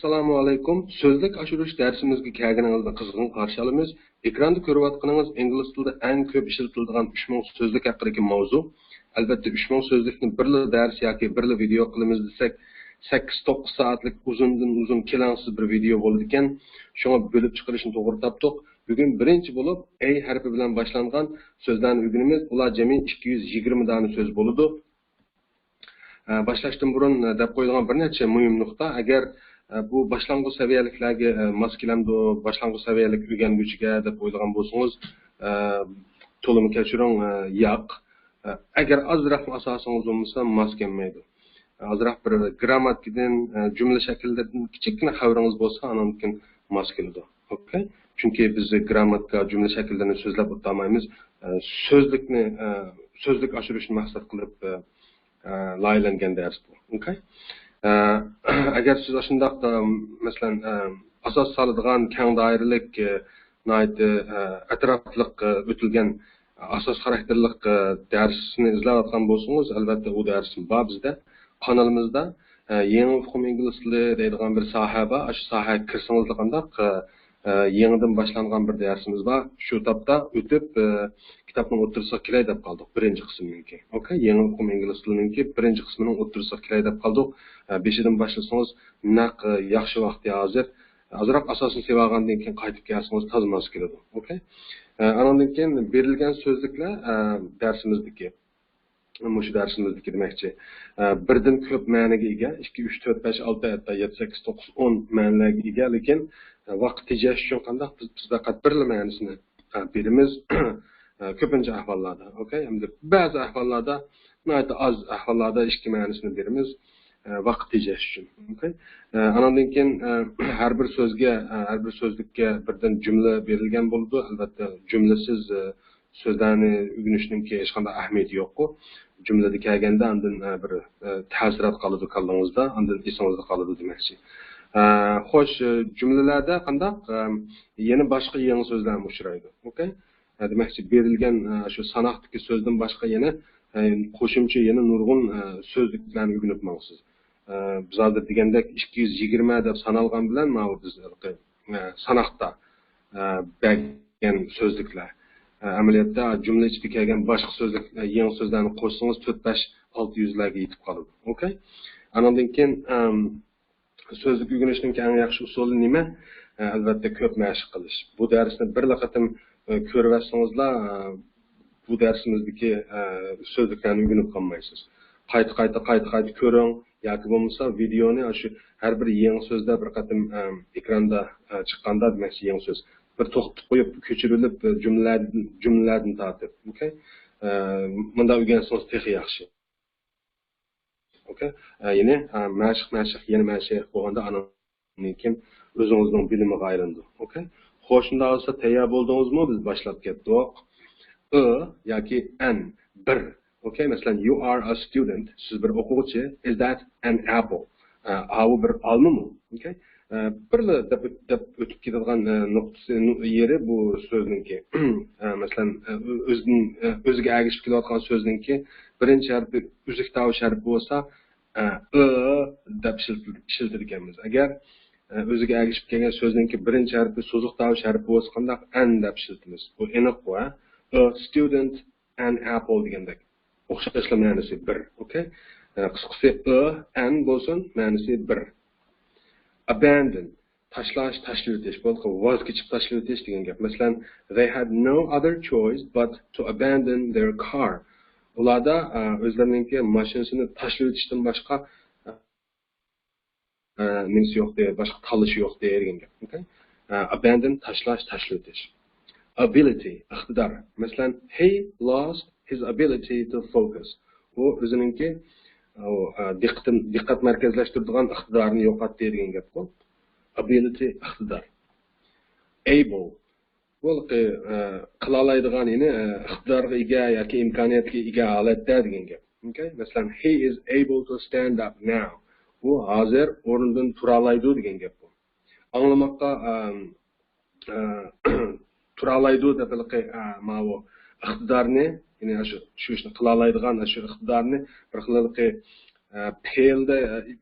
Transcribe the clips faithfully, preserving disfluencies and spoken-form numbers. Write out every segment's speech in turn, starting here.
ئەسسالامۇ ئەلەيكۇم. سۆزلۈك ئاشۇرۇش دەرسىمىزگە كەلگىنىڭىزنى قىزغىن قارشى ئالىمىز. ئېكراندا كۆرۈۋاتقىنىڭىز ئىنگلىز تىلىدا ئەڭ كۆپ ئىشلىتىلىدىغان ئۈچ مىڭ سۆزلۈك ھەققىدىكى ماۋزۇ. ئەلۋەتتە، ئۈچ مىڭ سۆزلۈكنى بىرلا دەرس ياكى بىرلا ۋىدېئو قىلىمىز دېسەك، سەككىز توققۇز سائەتلىك ئۇزۇندىن ئۇزۇن كېلەڭسىز بىر ۋىدېئو بولىدىكەن. شۇڭا بۆلۈپ چىقىرىشنى توغرا تاپتۇق. بۈگۈن بىرىنچى بولۇپ ئەي ھەرپى بىلەن باشلانغان سۆزلەرنى ئۆگىنىمىز. ئۇلار جەمئىي ئىككى يۈز يىگىرمە دانە سۆز بولىدۇ. ئە، باشلاشتىن بۇرۇن، ئە، دەپ قويىدىغان بىر نەچچە مۇھىم نۇقتا. ئەگەر، ئە، بۇ باشلانغۇچ سەۋىيەلىكلەرگە، ئە، ماس كېلەمدۇ، باشلانغۇچ سەۋىيەلىك ئۆگەنگۈچىگە دەپ ئويلىغان بولسىڭىز، ئە، تولىمۇ كەچۈرۈڭ، ئە، ياق. ئە، ئەگەر ئازراقمۇ ئاساسىڭىز بولمىسا، ماس كەلمەيدۇ. ئازراق بىر گرامماتىكىدىن، ئە، جۈملە شەكىللىرىدىن كىچىككىنە خەۋىرىڭىز بولسا، ئانىڭدىن كېيىن ماس كېلىدۇ. ئوكەي؟ چۈنكى بىز گرامماتىكا، جۈملە شەكىللىرىنى سۆزلەپ ئولتۇرمايمىز. ئە، سۆزلۈكنى، ئە، سۆزلۈك ئاشۇرۇشنى مەقسەت قىلىپ، ئە، ئە، لايىھەلەنگەن دەرس بۇ. ئوكەي؟ ئە، ئەگەر سىز ئاشۇنداق، ئە، مەسىلەن، ئە، ئاساس سالىدىغان كەڭ دائىرىلىك، ئە، ناھايىتى، ئە، ئەتراپلىق، ئە، ئۆتۈلگەن ئاساس خاراكتېرلىق، ئە، دەرسنى ئىزدەۋاتقان بولسىڭىز، ئەلۋەتتە ئۇ دەرسمۇ بار بىزدە. قانىلىمىزدا، ئە، يېڭى ئۇقۇم ئىنگلىز تىلى دەيدىغان بىر ساھە بار. ئاشۇ ساھەگە كىرسىڭىزلا قانداق، ئە، ئە، يېڭىدىن باشلانغان بىر دەرسىمىز بار. شۇ تاپتا ئۆتۈپ، ئە، كىتابنىڭ ئوتتۇرىسىغا كېلەي دەپ قالدۇق، بىرىنچى قىسىمنىڭكى. ئوكەي، يېڭى ئۇقۇم ئىنگلىز تىلىنىڭكى بىرىنچى قىسمىنىڭ ئوتتۇرىسىغا كېلەي دەپ قالدۇق. ئە، بېشىدىن باشلىسىڭىز نەق، ئە، ياخشى ۋاقتى ھازىر. ئازراق ئاساسنى سېلىۋالغاندىن كېيىن قايتىپ كەلسىڭىز تازا ماس كېلىدۇ. ئوكەي. ئە، ئانىڭدىن كېيىن بېرىلگەن سۆزلۈكلەر، ئە، دەرسىمىزدىكى، مۇشۇ دەرسىمىزدىكى دېمەكچى. ئە، بىردىن كۆپ مەنىگە ئىگە، ئىككى، ئۈچ، تۆت، بەش، ئالتە، ھەتتا يەتتە، سەككىز، توققۇز، ئون مەنىلەرگە ئىگە، لېكىن، ئە، ۋاقىت تېجەش ئۈچۈن قانداق بىز، بىز پەقەت بىرلا مەنىسىنى، ئە، بېرىمىز. ئە، كۆپىنچە ئەھۋاللاردا، ئوكەي، ئەمدى بەزى ئەھۋاللاردا، ناھايىتى ئاز ئەھۋاللاردا ئىككى مەنىسىنى بېرىمىز، ئە، ۋاقىت تېجەش ئۈچۈن. ئوكەي. ئە، ئاناندىن كېيىن، ئە، ھەر بىر سۆزگە، ئە، ھەر بىر سۆزلۈككە بىردىن جۈملە بېرىلگەن بولىدۇ. ئەلۋەتتە، جۈملىسىز، ئە، سۆزلەرنى ئۆگىنىشنىڭكى ھېچقانداق ئەھمىيىتى يوققۇ. جۈملىدە كەلگەندە ئاندىن، ئە، بىر، ئە، تەسىرات قالىدۇ كاللىڭىزدا، ئاندىن ئېسىڭىزدە قالىدۇ دېمەكچى. ئە، خوش، ئە، جۈملىلەردە قانداق، ئە، يەنە باشقا يېڭى سۆزلەرمۇ ئۇچرايدۇ. ئوكەي؟ ئە، دېمەكچى، بېرىلگەن، ئە، شۇ ساناقتىكى سۆزدىن باشقا يەنە، ئە، قوشۇمچە يەنە نۇرغۇن، ئە، سۆزلۈكلەرنى ئۆگىنىپ ماڭىسىز. ئە، بىز ھازىر دېگەندەك ئىككى يۈز يىگىرمە دەپ سانالغان بىلەن ماۋۇ بىز ھېلىقى، ئە، ساناقتا، ئە، بەرگەن سۆزلۈكلەر. ئە، ئەمەلىيەتتە جۈملە ئىچىدە كەلگەن باشقا سۆزلۈك، ئە، يېڭى سۆزلەرنى قوشسىڭىز تۆت، بەش، ئالتە يۈزلەرگە يېتىپ قالىدۇ. ئوكەي؟ ئانىڭدىن كېيىن، ئەم، سۆزلۈك ئۆگىنىشنىڭكى ئەڭ ياخشى ئۇسۇلى نېمە؟ ئە، ئەلۋەتتە كۆپ مەشىق قىلىش. بۇ دەرسنى بىرلا قېتىم، ئە، كۆرۈۋەتسىڭىزلا، ئە، بۇ دەرسىمىزدىكى، ئە، سۆزلۈكلەرنى ئۆگىنىپ قالمايسىز. قايتا، قايتا، قايتا، قايتا كۆرۈڭ. ياكى بولمىسا ۋىدېئونى ئاشۇ ھەر بىر يېڭى سۆزدە بىر قېتىم، ئە، ئېكراندا، ئە، چىققاندا دېمەكچى يېڭى سۆز. بىر توختىتىپ قويۇپ، كۆچۈرۈلۈپ، جۈملىلەردىن، جۈملىلەردىن تارتىپ. ئوكەي؟ ئە، مۇنداق ئۆگەنسىڭىز تېخى ياخشى. ئوكەي. ئە، يەنى، ئە، مەشىق، مەشىق، يەنە مەشىق بولغاندا ئانىڭدىن كېيىن ئۆزىڭىزنىڭ بىلىمىگە ئايلىنىدۇ. ئوكەي. خوش، شۇنداق بولسا تەييار بولدىڭىزمۇ؟ بىز باشلاپ كەتتۇق. ئە ياكى ئەن، بىر. ئوكەي. مەسىلەن، you are a student، سىز بىر ئوقۇغۇچى. Is that an apple؟ ئە، ئاۋۇ بىر ئالمىمۇ؟ ئوكەي. ئە، بىرلا دەپ ئۆت-، دەپ ئۆتۈپ كېتىدىغان، ئە، نۇقتىسى، نۇ-، يېرى بۇ سۆزنىڭكى. ئە، مەسىلەن، ئە، ئۆ-، ئۆزىدىن، ئە، ئۆزىگە ئەگىشىپ كېلىۋاتقان سۆزنىڭكى بىرىنچى ھەرپى ئۈزۈك تاۋۇش ھەرپى بولسا، ئە، ئۆ دەپ ئىشلىتىل-، ئىشلىتىدىكەنمىز. ئەگەر، ئە، ئۆزىگە ئەگىشىپ كەلگەن سۆزنىڭكى بىرىنچى ھەرپى سوزۇق تاۋۇش ھەرپى بولسا قانداق؟ ئەن دەپ ئىشلىتىمىز. بۇ ئېنىققۇ، ھە؟ A student and apple دېگەندەك. ئوخشاشلا مەنىسى بىر. ئوكەي؟ ئە، قىسقىسى ئۆ، ئەن بولسۇن، مەنىسى بىر. Abandon، تاشلاش، تاشلىۋېتىش. بولدى، ۋاز كېچىپ تاشلىۋېتىش دېگەن گەپ. مەسىلەن، they had no other choice but to abandon their car. ئۇلاردا، ئە، ئۆزلىرىنىڭكى ماشىنىسىنى تاشلىۋېتىشتىن باشقا، ئە، نېمىسى يوقتى، باشقا تاللىشى يوقتى دېگەن گەپ. ئوكەي؟ ئە، abandon، تاشلاش، تاشلىۋېتىش. Ability، ئىقتىدار. مەسىلەن، he lost his ability to focus. ئۇ ئۆزىنىڭكى، ئۇ، ئە، دىققىتىن-، دىققەت مەركەزلەشتۈرىدىغان ئىقتىدارىنى يوقاتتى دېگەن گەپقۇ. Ability، ئىقتىدار. Able، بۇ، ئە، قىلالايدىغان، يەنى، ئە، ئىقتىدارغا ئىگە ياكى ئىمكانىيەتكە ئىگە ھالەتتە دېگەن گەپ. ئوكەي؟ مەسىلەن، he is able to stand up now. ئۇ ھازىر ئورنىدىن تۇرالايدۇ دېگەن گەپ بۇ. ئاڭلىماققا، ئەم، ئە، تۇرالايدۇ دەپ ھېلىقى، ئە، ماۋۇ ئىقتىدارنى، يەنى ئاشۇ، شۇ ئىشنى قىلالايدىغان ئاشۇ ئىقتىدارنى بىر خىل ھېلىقى ئە، پېئىلدە،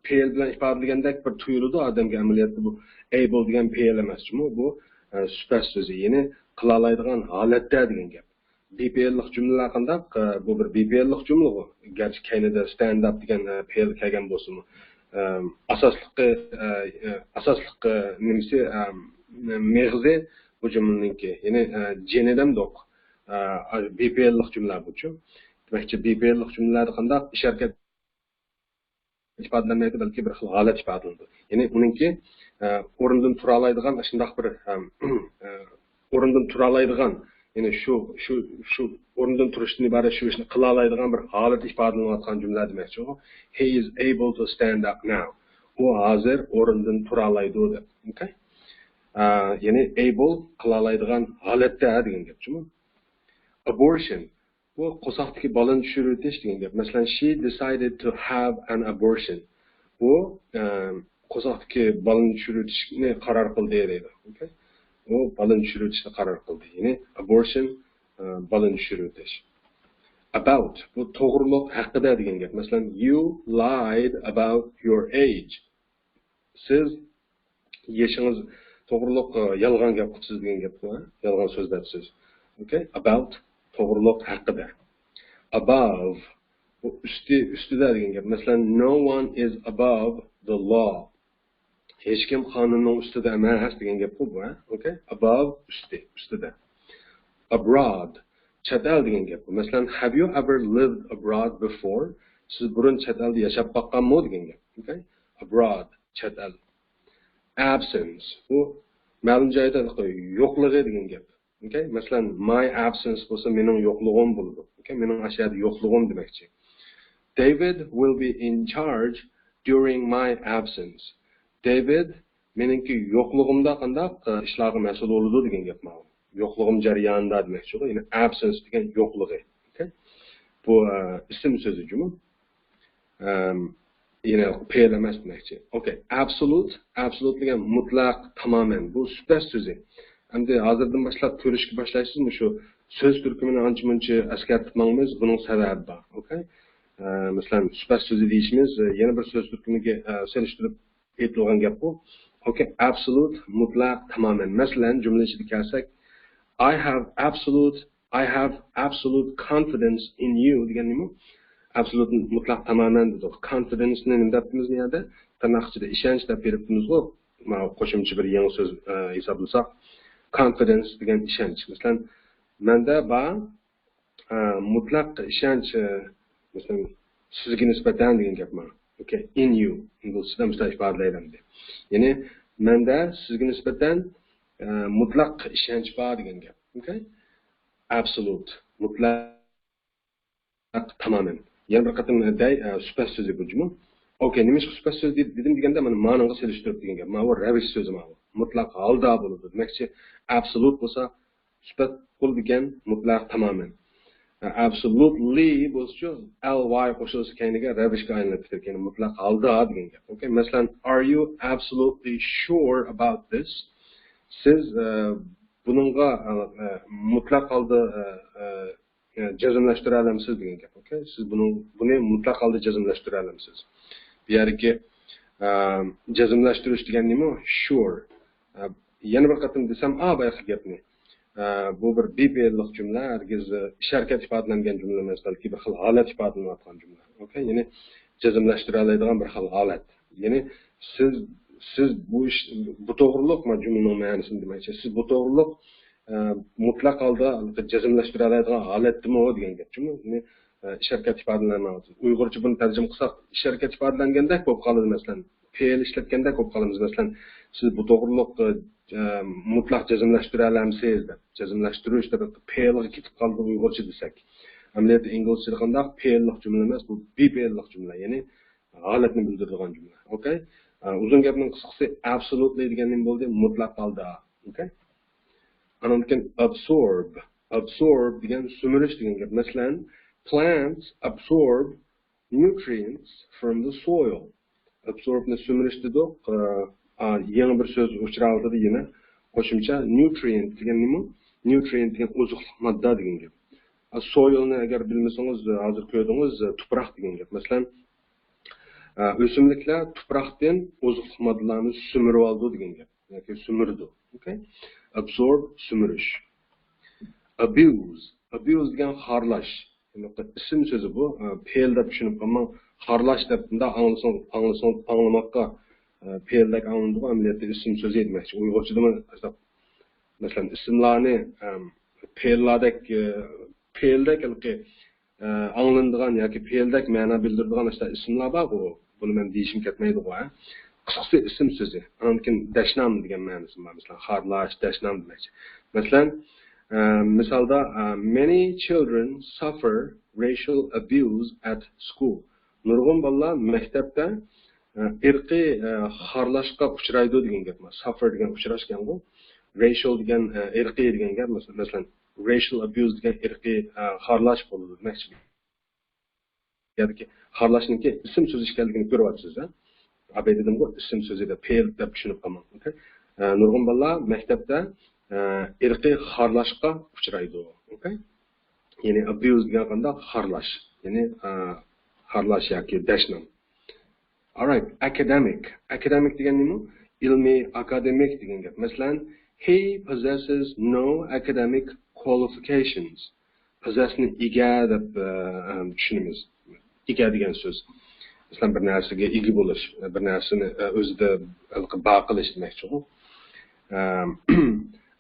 پېئىل بىلەن ئىپادىلىگەندەك بىر تۇيۇلىدۇ ئادەمگە. ئەمەلىيەتتە بۇ ئېبىل دېگەن پېئىل ئەمەس جۇمۇ، بۇ، ئە، سۈپەت سۆزى، يەنى قىلالايدىغان ھالەتتە دېگەن گەپ. بىپېئىللىق جۈملىلەر قانداق؟ ئە، بۇ بىر بىپېئىللىق جۈملىغۇ. گەرچە كەينىدە ستەند ئاپ دېگەن، ئە، پېئىل كەلگەن بولسىمۇ، ئە، ئاساسلىقى، ئە، ئە، ئاساسلىق، ئە، نېمىسى، ئە، مېغىزى بۇ جۈملىنىڭكى، يەنى، ئە، جېنى دەمدۇق. ئە، بىپېئىللىق جۈملە بۇچۇ. دېمەكچى، بىپېئىللىق جۈملىلەردە قانداق؟ ئىش ھەرىكەت ئىپادىلەنمەيدۇ، بەلكى بىر خىل ھالەت ئىپادىلىنىدۇ. يەنى ئۇنىڭكى، ئە، ئورنىدىن تۇرالايدىغان شۇنداق بىر، ئە، ئە، ئورنىدىن تۇرالايدىغان، يەنى شۇ، شۇ، شۇ ئورنىدىن تۇرۇشتىن ئىبارەت شۇ ئىشنى قىلالايدىغان بىر ھالەت ئىپادىلىنىۋاتقان جۈملە دېمەكچىغۇ. He is able to stand up now. ئۇ ھازىر ئورنىدىن تۇرالايدۇ دەپ. ئوكەي؟ ئە، يەنى ئېبىل، قىلالايدىغان ھالەتتە دېگەن گەپ جۇمۇ. ئابورشن. بۇ قورساقتىكى بالىنى چۈشۈرۈۋېتىش دېگەن گەپ. مەسىلەن، she decided to have an abortion. ئۇ، ئە، قورساقتىكى بالىنى چۈشۈرۈۋېتىشنى قارار قىلدى دەيدۇ. ئوكەي؟ ئۇ بالىنى چۈشۈرۈۋېتىشنى قارار قىلدى. يەنى ئابورشن، ئە، بالىنى چۈشۈرۈۋېتىش. About، بۇ توغرىلىق، ھەققىدە دېگەن گەپ. مەسىلەن، you lied about your age. سىز يېشىڭىز توغرۇلۇق، ئە، يالغان گەپ قىپسىز دېگەن گەپكۇ، ھە؟ يالغان سۆزلەپسىز. ئوكەي؟ About، توغرۇلۇق، ھەققىدە. Above، بۇ ئۈستى، ئۈستىدە دېگەن گەپ. مەسىلەن، no one is above the law. ھېچكىم قانۇننىڭ ئۈستىدە ئەمەس دېگەن گەپكۇ بۇ، ھە؟ ئوكەي؟ Above، ئۈستى، ئۈستىدە. Abroad، چەت ئەل دېگەن گەپ. مەسىلەن، have you ever lived abroad before؟ سىز بۇرۇن چەت ئەلدە ياشاپ باققانمۇ دېگەن گەپ. ئوكەي؟ Abroad، چەت ئەل. Absence، بۇ مەلۇم جايدا يوقلۇقى دېگەن گەپ. ئوكەي؟ مەسىلەن، my absence بولسا مېنىڭ يوقلۇقۇم بولىدۇ. ئوكەي؟ مېنىڭ ئاشۇ يەردە يوقلۇقۇم دېمەكچى. David will be in charge during my absence. دېۋىد مېنىڭكى يوقلۇقۇمدا قانداق، ئە، ئىشلارغا مەسئۇل بولىدۇ دېگەن گەپ ماۋۇ. يوقلۇقۇم جەريانىدا دېمەكچىغۇ. يەنى ئابسېنس دېگەن يوقلۇقى. ئوكەي؟ بۇ، ئە، ئىسىم سۆزى جۇمۇ. ئەم، يەنى پېئىل ئەمەس دېمەكچى. ئوكەي. ئابسولۇت، ئابسولۇت دېگەن مۇتلەق، تامامەن. بۇ سۈپەت سۆزى. ئەمدى ھازىردىن باشلاپ كۆرۈشكە باشلايسىز مۇشۇ سۆز تۈركۈمىنى ئانچە-مۇنچە ئەسكەرتىپ ماڭىمىز. بۇنىڭ سەۋەبى بار. ئوكەي؟ ئە، مەسىلەن، سۈپەت سۆزى دېيىشىمىز، ئە، يەنە بىر سۆز تۈركۈمىگە، ئە، سېلىشتۇرۇپ ئېيتىلغان گەپ بۇ. ئوكەي، ئابسولۇت، مۇتلەق، تامامەن. مەسىلەن، جۈملە ئىچىدە كەلسەك، I have absolute، I have absolute confidence in you دېگەن نېمە؟ ئابسولۇت، مۇتلەق، تامامەن دېدۇق. كونفىدېنسنى نېمە دەپتىمىز بۇ يەردە؟ تىرناق ئىچىدە ئىشەنچ دەپ بېرىپتىمىزغۇ. مانا قوشۇمچە بىر يېڭى سۆز، ئە، ھېسابلىساق. كونفىدېنس دېگەن ئىشەنچ. مەسىلەن، مەندە بار، ئە، مۇتلەق ئىشەنچ، ئە، مەسىلەن، سىزگە نىسبەتەن دېگەن گەپ مانا. ئوكەي، in you. ئىنگلىزچىدا مۇشۇنداق ئىپادىلەيلى ئەمدى. يەنى، مەندە سىزگە نىسبەتەن، ئە، مۇتلەق ئىشەنچ بار دېگەن گەپ. ئوكەي؟ ئابسولۇت، مۇتلەق، تامامەن. يەنە بىر قېتىم دەي، ئە، سۈپەت سۆزى بۇ جۇمۇ. ئوكەي، نېمىشقا سۈپەت سۆزى دېدىم دېگەندە، مانا مانىڭغا سېلىشتۇرۇپ دېگەن گەپ. ماۋۇ رەۋىش سۆزى ماۋۇ. مۇتلەق ھالدا بولىدۇ. دېمەكچى، ئابسولۇت بولسا سۈپەت بولىدىكەن، مۇتلەق، تامامەن. ئابسولۇتلى بولسىچۇ، ئەل ۋاي قوشۇلسا كەينىگە رەۋىشكە ئايلىنىپ كېتىدىكەن، مۇتلەق ھالدا دېگەن گەپ. ئوكەي، مەسىلەن، are you absolutely sure about this؟ سىز، ئە، بۇنىڭغا، ئە، ئە، مۇتلەق ھالدا، ئە، ئە، ئە، جەزملەشتۈرەلەمسىز دېگەن گەپ. ئوكەي، سىز بۇنىڭ، بۇنى مۇتلەق ھالدا جەزملەشتۈرەلەمسىز؟ بۇ يەردىكى، ئە، جەزملەشتۈرۈش دېگەن نېمە؟ شور. ئە، يەنە بىر قېتىم دېسەم، ئا، بايىقى گەپنى. ئە، بۇ بىر بىپېئىللىق جۈملە، ھەرگىز، ئە، ئىش ھەرىكەت ئىپادىلەنگەن جۈملە ئەمەس، بەلكى بىر خىل ھالەت ئىپادىلىنىۋاتقان جۈملە. ئوكەي، يەنى جەزملەشتۈرەلەيدىغان بىر خىل ھالەت. يەنى سىز، سىز بۇ ئىش، بۇ توغرۇلۇق، مانا جۈملىنىڭ مەنىسىنى دېمەكچى. سىز بۇ توغرۇلۇق، ئە، مۇتلەق ھالدا جەزملەشتۈرەلەيدىغان ھالەتتىمۇ دېگەن گەپ. چۈنكى، ئە، ئىش ھەرىكەت ئىپادىلەنمەيۋاتىدۇ. ئۇيغۇرچە بۇنى تەرجىمە قىلساق، ئىش ھەرىكەت ئىپادىلەنگەندەك بولۇپ قالىدۇ، مەسىلەن. پېئىل ئىشلەتكەندەك بولۇپ قالىمىز. مەسىلەن، سىز بۇ توغرۇلۇق، ئە، ئە، مۇتلەق جەزملەشتۈرەلەمسىز دەپ، جەزملەشتۈرۈش دەپ پېئىلغا كېتىپ قالدى ئۇيغۇرچە دېسەك. ئەمەلىيەتتە ئىنگلىزچىدە قانداق؟ پېئىللىق جۈملە ئەمەس، بۇ بىپېئىللىق جۈملە. يەنى ھالەتنى بىلدۈرىدىغان جۈملە. ئوكەي؟ ئە، ئۇزۇن گەپنىڭ قىسقىسى، ئابسولۇتلى دېگەن نېمە بولدى؟ مۇتلەق ھالدا. ئوكەي؟ ئاندىن كېيىن ئابسورب. ئابسورب دېگەن سۈمۈرۈش دېگەن گەپ. مەسىلەن، plants absorb nutrients from the soil. ئابسوربنى سۈمۈرۈش دېدۇق. ئا، ئا، يېڭى بىر سۆز ئۇچراۋاتىدۇ يەنە. قوشۇمچە، نيۇترىيېنت دېگەن نېمە؟ نيۇترىيېنت دېگەن ئوزۇقلۇق ماددا دېگەن گەپ. ئا، سويلنى ئەگەر بىلمىسىڭىز، ھازىر كۆردىڭىز، تۇپراق دېگەن گەپ. مەسىلەن، ئە، ئۆسۈملۈكلەر تۇپراقتىن ئوزۇقلۇق ماددىلارنى سۈمۈرۈۋالىدۇ دېگەن گەپ. ياكى سۈمۈرىدۇ. ئوكەي؟ Absorb، سۈمۈرۈش. Abuse. Abuse دېگەن خارلاش. ئىسىم سۆزى بۇ. ئە، پېئىل دەپ چۈشىنىپ قالماڭ. خارلاش دەپ بۇنداق ئاڭلىسىڭ، ئاڭلىسىڭ، ئاڭلىماققا، ئە، پېئىل دەك ئاڭلىنىدىغۇ، ئەمەلىيەتتە ئىسىم سۆزى دېمەكچى. ئۇيغۇرچىدىمۇ، مەسىلەن، ئىسىملارنى، ئەم، پېئىللاردەك، ئە، پېئىلدەك ھېلىقى ئاڭلىنىدىغان ياكى پېئىلدەك مەنا بىلدۈرىدىغان ئىسىملار بارغۇ، بۇنى مەن دېيىشىم كەتمەيدىغۇ، ھە؟ قىسقىسى ئىسىم سۆزى. ئاندىن كېيىن دەشنام دېگەن مەنىسى بار. مەسىلەن، خارلاش، دەشنام دېمەكچى. مەسىلەن، ئە، مىسالدا، ئە، many children suffer racial abuse at school. نۇرغۇن بالىلار مەكتەپتە، ئە، ئىرقىي، ئە، خارلاشقا ئۇچرايدۇ دېگەن گەپ. Suffer دېگەن ئۇچراش ئىكەنغۇ. Racial دېگەن، ئە، ئىرقىي دېگەن گەپ. مەسىلەن، racial abuse دېگەن ئىرقىي، ئە، خارلاش بولىدۇ دېمەكچى. يەنىكى خارلاشنىڭكى ئىسىم سۆزى ئىكەنلىكىنى كۆرۈۋاتىسىز، ھە؟ ئاباي دېدىمغۇ، ئىسىم سۆزى دەپ، پېئىل دەپ چۈشىنىپ قالماڭ. ئوكەي؟ ئە، نۇرغۇن بالىلار مەكتەپتە، ئە، ئىرقىي خارلاشقا ئۇچرايدۇ. ئوكەي؟ يەنى abuse دېگەن قانداق؟ خارلاش. يەنى، ئە، خارلاش ياكى دەشنام. Alright, academic. Academic دېگەن نېمە؟ ئىلمىي، ئاكادېمىك دېگەن گەپ. مەسىلەن، he possesses no academic qualifications. Possess نى ئىگە دەپ، ئە، ئە، چۈشىنىمىز. ئىگە دېگەن سۆز. مەسىلەن، بىر نەرسىگە ئىگە بولۇش، بىر نەرسىنى، ئە، ئۆزىدە ھېلىقى بار قىلىش دېمەكچىغۇ. ئە،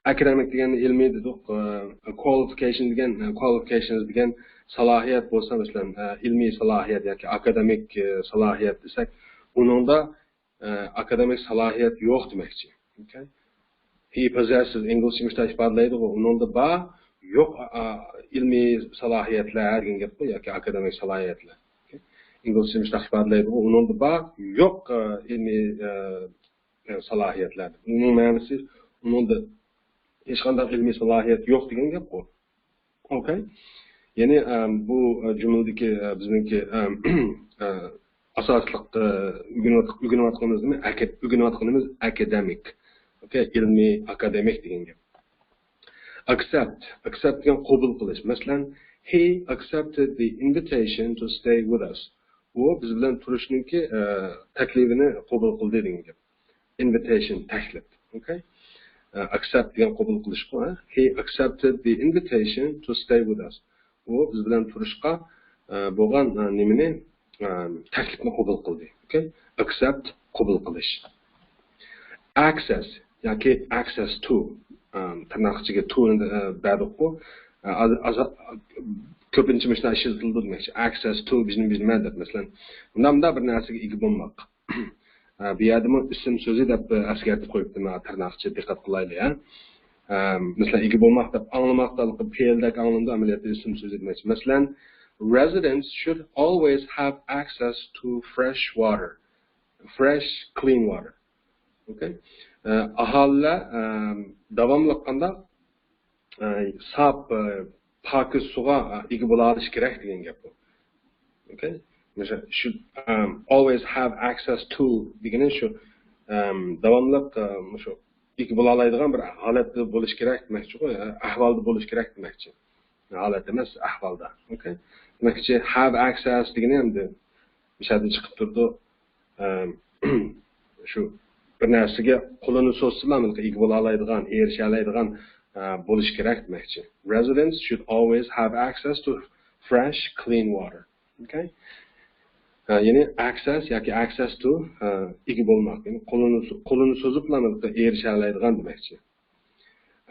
ئاكادېمىك دېگەننى ئىلمىي دېدۇق. ئە، qualification دېگەن، ئە، qualifications دېگەن سالاھىيەت بولسا، مەسىلەن، ئە، ئىلمىي سالاھىيەت ياكى ئاكادېمىك، ئە، سالاھىيەت دېسەك، ئۇنىڭدا، ئە، ئاكادېمىك سالاھىيەت يوق دېمەكچى. ئوكەي؟ He possesses، ئىنگلىزچە مۇشۇنداق ئىپادىلەيدىغۇ، ئۇنىڭدا بار، يوق، ئا، ئىلمىي سالاھىيەتلەر دېگەن گەپقۇ، ياكى ئاكادېمىك سالاھىيەتلەر. ئوكەي؟ ئىنگلىزچە مۇشۇنداق ئىپادىلەيدىغۇ، ئۇنىڭدا بار، يوق، ئە، ئىلمىي، ئە، ئە، سالاھىيەتلەر. ئۇنىڭ مەنىسى، ئۇنىڭدا ھېچقانداق ئىلمىي سالاھىيەت يوق دېگەن گەپقۇ. ئوكەي. يەنى، ئەم، بۇ، ئە، جۈملىدىكى، ئە، بىزنىڭكى، ئەم، ئە، ئاساسلىق، ئە، ئۆگىنىۋاتق-، ئۆگىنىۋاتقىنىمىز نېمە؟ ئەكە-، ئۆگىنىۋاتقىنىمىز ئاكادېمىك. ئوكەي، ئىلمىي، ئاكادېمىك دېگەن گەپ. Accept. Accept دېگەن قوبۇل قىلىش. مەسىلەن، he accepted the invitation to stay with us. ئۇ بىز بىلەن تۇرۇشنىڭكى، ئە، تەكلىپىنى قوبۇل قىلدى دېگەن گەپ. Invitation، تەكلىپ. ئوكەي؟ ئە، accept دېگەن قوبۇل قىلىشقۇ، ھە؟ He accepted the invitation to stay with us. ئۇ بىز بىلەن تۇرۇشقا، ئە، بولغان، ئە، نېمىنى، ئە، تەكلىپنى قوبۇل قىلدى. ئوكەي؟ Accept، قوبۇل قىلىش. Access ياكى access to، ئە، تىرناق ئىچىگە to نى، ئە، بەردۇققۇ. ئە، ئاز-، ئاز-، كۆپىنچە مۇشۇنداق ئىشلىتىلىدۇ دېمەكچى. Access to بىزنى بىلمە دەپ، مەسىلەن، مۇنداق، مۇنداق بىر نەرسىگە ئىگە بولماق. ئە، بۇ يەردىمۇ ئىسىم سۆزى دەپ، ئە، ئەسكەرتىپ قويۇپتىمەن، تىرناق ئىچىدە دىققەت قىلايلى، ھە. ئە، مەسىلەن، ئىگە بولماق دەپ ئاڭلىماقتا پېئىلدەك ئاڭلىنىدۇ، ئەمەلىيەتتە ئىسىم سۆزى دېمەكچى. مەسىلەن، residents should always have access to fresh water. Fresh, clean water. ئوكەي. ئە، ئاھالىلەر، ئە، داۋاملىق قانداق، ئە، ساپ، ئە، پاكىز سۇغا، ئە، ئىگە بولالاش كېرەك دېگەن گەپ بۇ. ئوكەي. مەسىلەن، should، ئەم، always have access to دېگىنى شۇ، ئەم، داۋاملىق، ئە، مۇشۇ ئىگە بولالايدىغان بىر ھالەتتە بولۇش كېرەك دېمەكچىغۇ، ئە، ئەھۋالدا بولۇش كېرەك دېمەكچى. ھالەت ئەمەس، ئەھۋالدا. ئوكەي. دېمەكچى، have access دېگىنى ئەمدى مۇشۇ يەردىن چىقىپ تۇرىدۇ. ئەم، شۇ بىر نەرسىگە قولىنى سوزسىلا، مۇنداق ئىگە بولالايدىغان، ئېرىشەلەيدىغان، ئە، بولۇش كېرەك دېمەكچى. Residents should always have access to fresh, clean water. ئوكەي؟ ئە، يەنى access ياكى access to، ئە، ئىگە بولماق. يەنى قولىنى سو-، قولىنى سوزۇپلا مۇنداق ئېرىشەلەيدىغان دېمەكچى.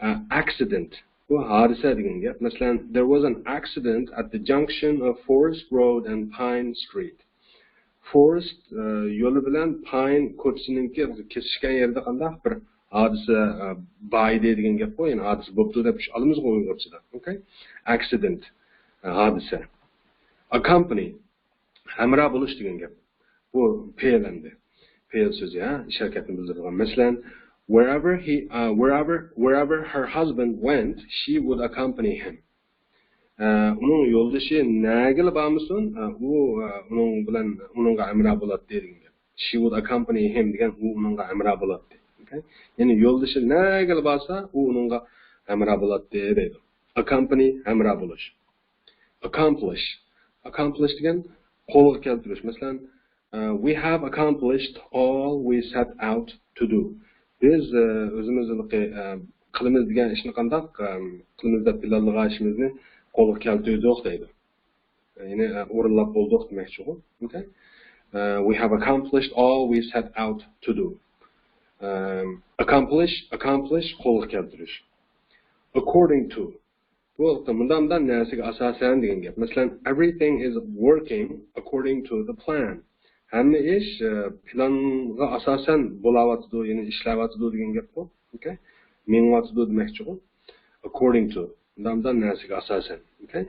ئە، accident. بۇ ھادىسە دېگەن گەپ. مەسىلەن، there was an accident at the junction of Forest Road and Pine Street. Forest، ئە، يولى بىلەن Pine كوچىسىنىڭكى كېسىشكەن يېرىدە قانداق بىر ھادىسە، ئە، بار ئىدى دېگەن گەپقۇ، يەنى ھادىسە بوپتۇ دەپ ئالىمىزغۇ ئۇيغۇرچىدا. ئوكەي؟ Accident، ئە، ھادىسە. Accompany، ھەمراھ بولۇش دېگەن گەپ. بۇ پېئىل ئەمدى. پېئىل سۆزى، ھە؟ ئىش ھەرىكەتنى بىلدۈرىدىغان. مەسىلەن، wherever he، ئە، wherever، wherever her husband went, she would accompany him. ئە، ئۇنىڭ يولدىشى نەگىلا بارمىسۇن، ئە، ئۇ، ئە، ئۇنىڭ بىلەن، ئۇنىڭغا ھەمراھ بولاتتى دېگەن گەپ. She would accompany him دېگەن ئۇ ئۇنىڭغا ھەمراھ بولاتتى. ئوكەي؟ يەنى يولدىشى نەگىلا بارسا، ئۇ ئۇنىڭغا ھەمراھ بولاتتى دەيدۇ. Accompany، ھەمراھ بولۇش. Accomplish. Accomplish دېگەن قولغا كەلتۈرۈش. مەسىلەن، Uh, we have accomplished all we set out to do. بىز ئە، ئۆزىمىز ھېلىقى ئە، قىلىمىز دېگەن ئىشنى قانداق ئە، قىلىمىز دەپ پىلانلىغان ئىشىمىزنى قولغا كەلتۈردۇق دەيدۇ. يەنى ئە، ئورۇنلاپ بولدۇق دېمەكچىغۇ. Okay? Uh, we have accomplished all we set out to do. Um, accomplish, accomplish، قولغا كەلتۈرۈش. According to، بۇ مۇنداق مۇنداق نەرسىگە ئاساسەن دېگەن گەپ. مەسىلەن، everything is working according to the plan. ھەممە ئىش ئە، پىلانغا ئاساسەن بولاۋاتىدۇ، يەنى ئىشلەۋاتىدۇ دېگەن گەپقۇ. Okay؟ مېڭىۋاتىدۇ دېمەكچىغۇ. According to، مۇنداق مۇنداق نەرسىگە ئاساسەن. Okay؟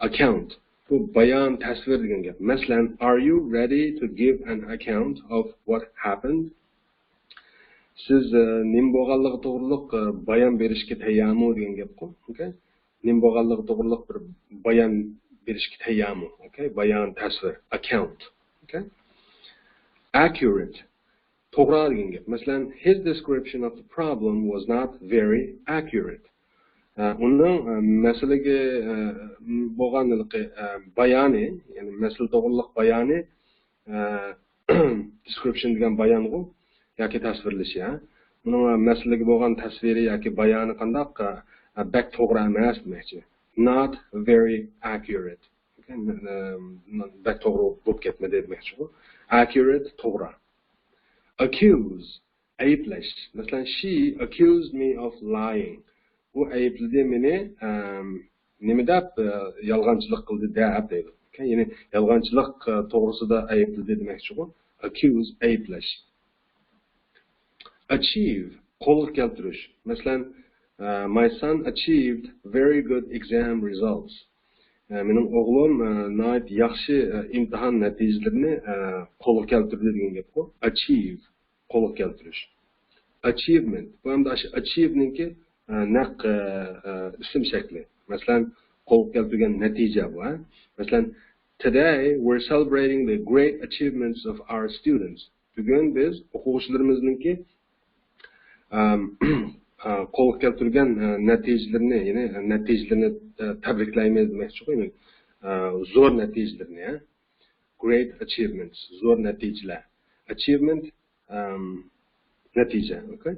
Account، بۇ بايان، تەسۋىر دېگەن گەپ. مەسىلەن، are you ready to give an account of what happened? سىز ئە، نېمە بولغانلىقى توغرۇلۇق ئە، بايان بېرىشكە تەييارمۇ دېگەن گەپقۇ. Okay؟ نېمە بولغانلىقى توغرۇلۇق بىر بايان بېرىشكە تەييارمۇ؟ Okay؟ بايان، تەسۋىر، account. Okay؟ Accurate، توغرا دېگەن گەپ. مەسىلەن، his description of the problem was not very accurate. ئە، ئۇنىڭ ئە، مەسىلىگە ئە، بولغان ھېلىقى ئە، بايانى، يەنى مەسىلە توغرۇلۇق بايانى ئە، description دېگەن بايانغۇ ياكى تەسۋىرلىشى، ھە؟ ئۇنىڭ مەسىلىگە بولغان تەسۋىرى ياكى بايانى قانداق؟ ئە، بەك توغرا ئەمەس دېمەكچى. Not very accurate. ئە، بەك توغرا بولۇپ كەتمىدى دېمەكچىغۇ. Accurate، توغرا. Accuse، ئەيىبلەش. مەسىلەن، she accused me of lying. ئۇ ئەيىبلىدى مېنى، ئەم، نېمە دەپ، ئە، يالغانچىلىق قىلدى دەپ دەيدۇ. Okay؟ يەنى يالغانچىلىق ئە، توغرىسىدا ئەيىبلىدى دېمەكچىغۇ. Accuse، ئەيىبلەش. Achieve، قولغا كەلتۈرۈش. مەسىلەن، ئە، my son achieved very good exam results. ئە، مېنىڭ ئوغلۇم ئە، ناھايىتى ياخشى ئە، ئىمتىھان نەتىجىلىرىنى ئە، قولغا كەلتۈردى دېگەن گەپقۇ. Achieve، قولغا كەلتۈرۈش. Achievement، بۇ ئەمدى ئاشۇ achieve نىڭكى ئە، نەق ئە، ئە، ئىسىم شەكلى. مەسىلەن، قولغا كەلتۈرگەن نەتىجە بۇ. ھە؟ مەسىلەن، today we're celebrating the great achievements of our students. بۈگۈن بىز ئوقۇغۇچىلىرىمىزنىڭكى ئەم، ئە، قولغا كەلتۈرگەن ئە، نەتىجىلىرىنى، يەنى نەتىجىلىرىنى ئە، تەبرىكلەيمىز دېمەكچىغۇ. يەنى ئە، زور نەتىجىلىرىنى. ھە؟ Great achievements، زور نەتىجىلەر. Achievement، ئەم، نەتىجە. Okay؟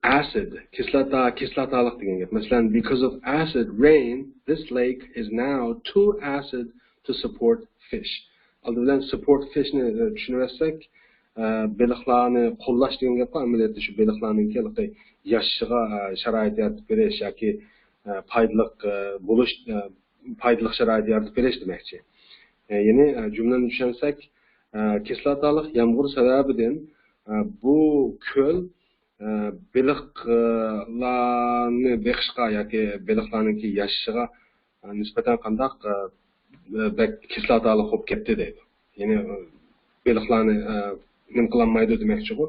Acid، كىسلاتا، كىسلاتالىق دېگەن گەپ. مەسىلەن، because of acid rain, this lake is now too acid to support fish. ئالدى بىلەن support fish نى ئە، چۈشىنىۋەتسەك، ئە، بېلىقلارنى قوللاش دېگەن گەپ بار. ئەمەلىيەتتە شۇ بېلىقلارنىڭكى ياشىشىغا ئە، شارائىت يارىتىپ بېرىش ياكى ئە، پايدىلىق ئە، بولۇش ئە، پايدىلىق شارائىت يارىتىپ بېرىش دېمەكچى. ئە، يەنى ئە، جۈملىنى چۈشەنسەك، ئە، كىسلاتالىق يامغۇر سەۋەبىدىن ئە، بۇ كۆل ئە، بېلىقلارنى بېقىشقا ياكى بېلىقلارنىڭكى ياشىشىغا ئە، نىسبەتەن قانداق ئە، بەك كىسلاتالىق بولۇپ كەتتى دەيدۇ. يەنى ئە، بېلىقلارنى ئە، نېمە قىلالمايدۇ دېمەكچىغۇ.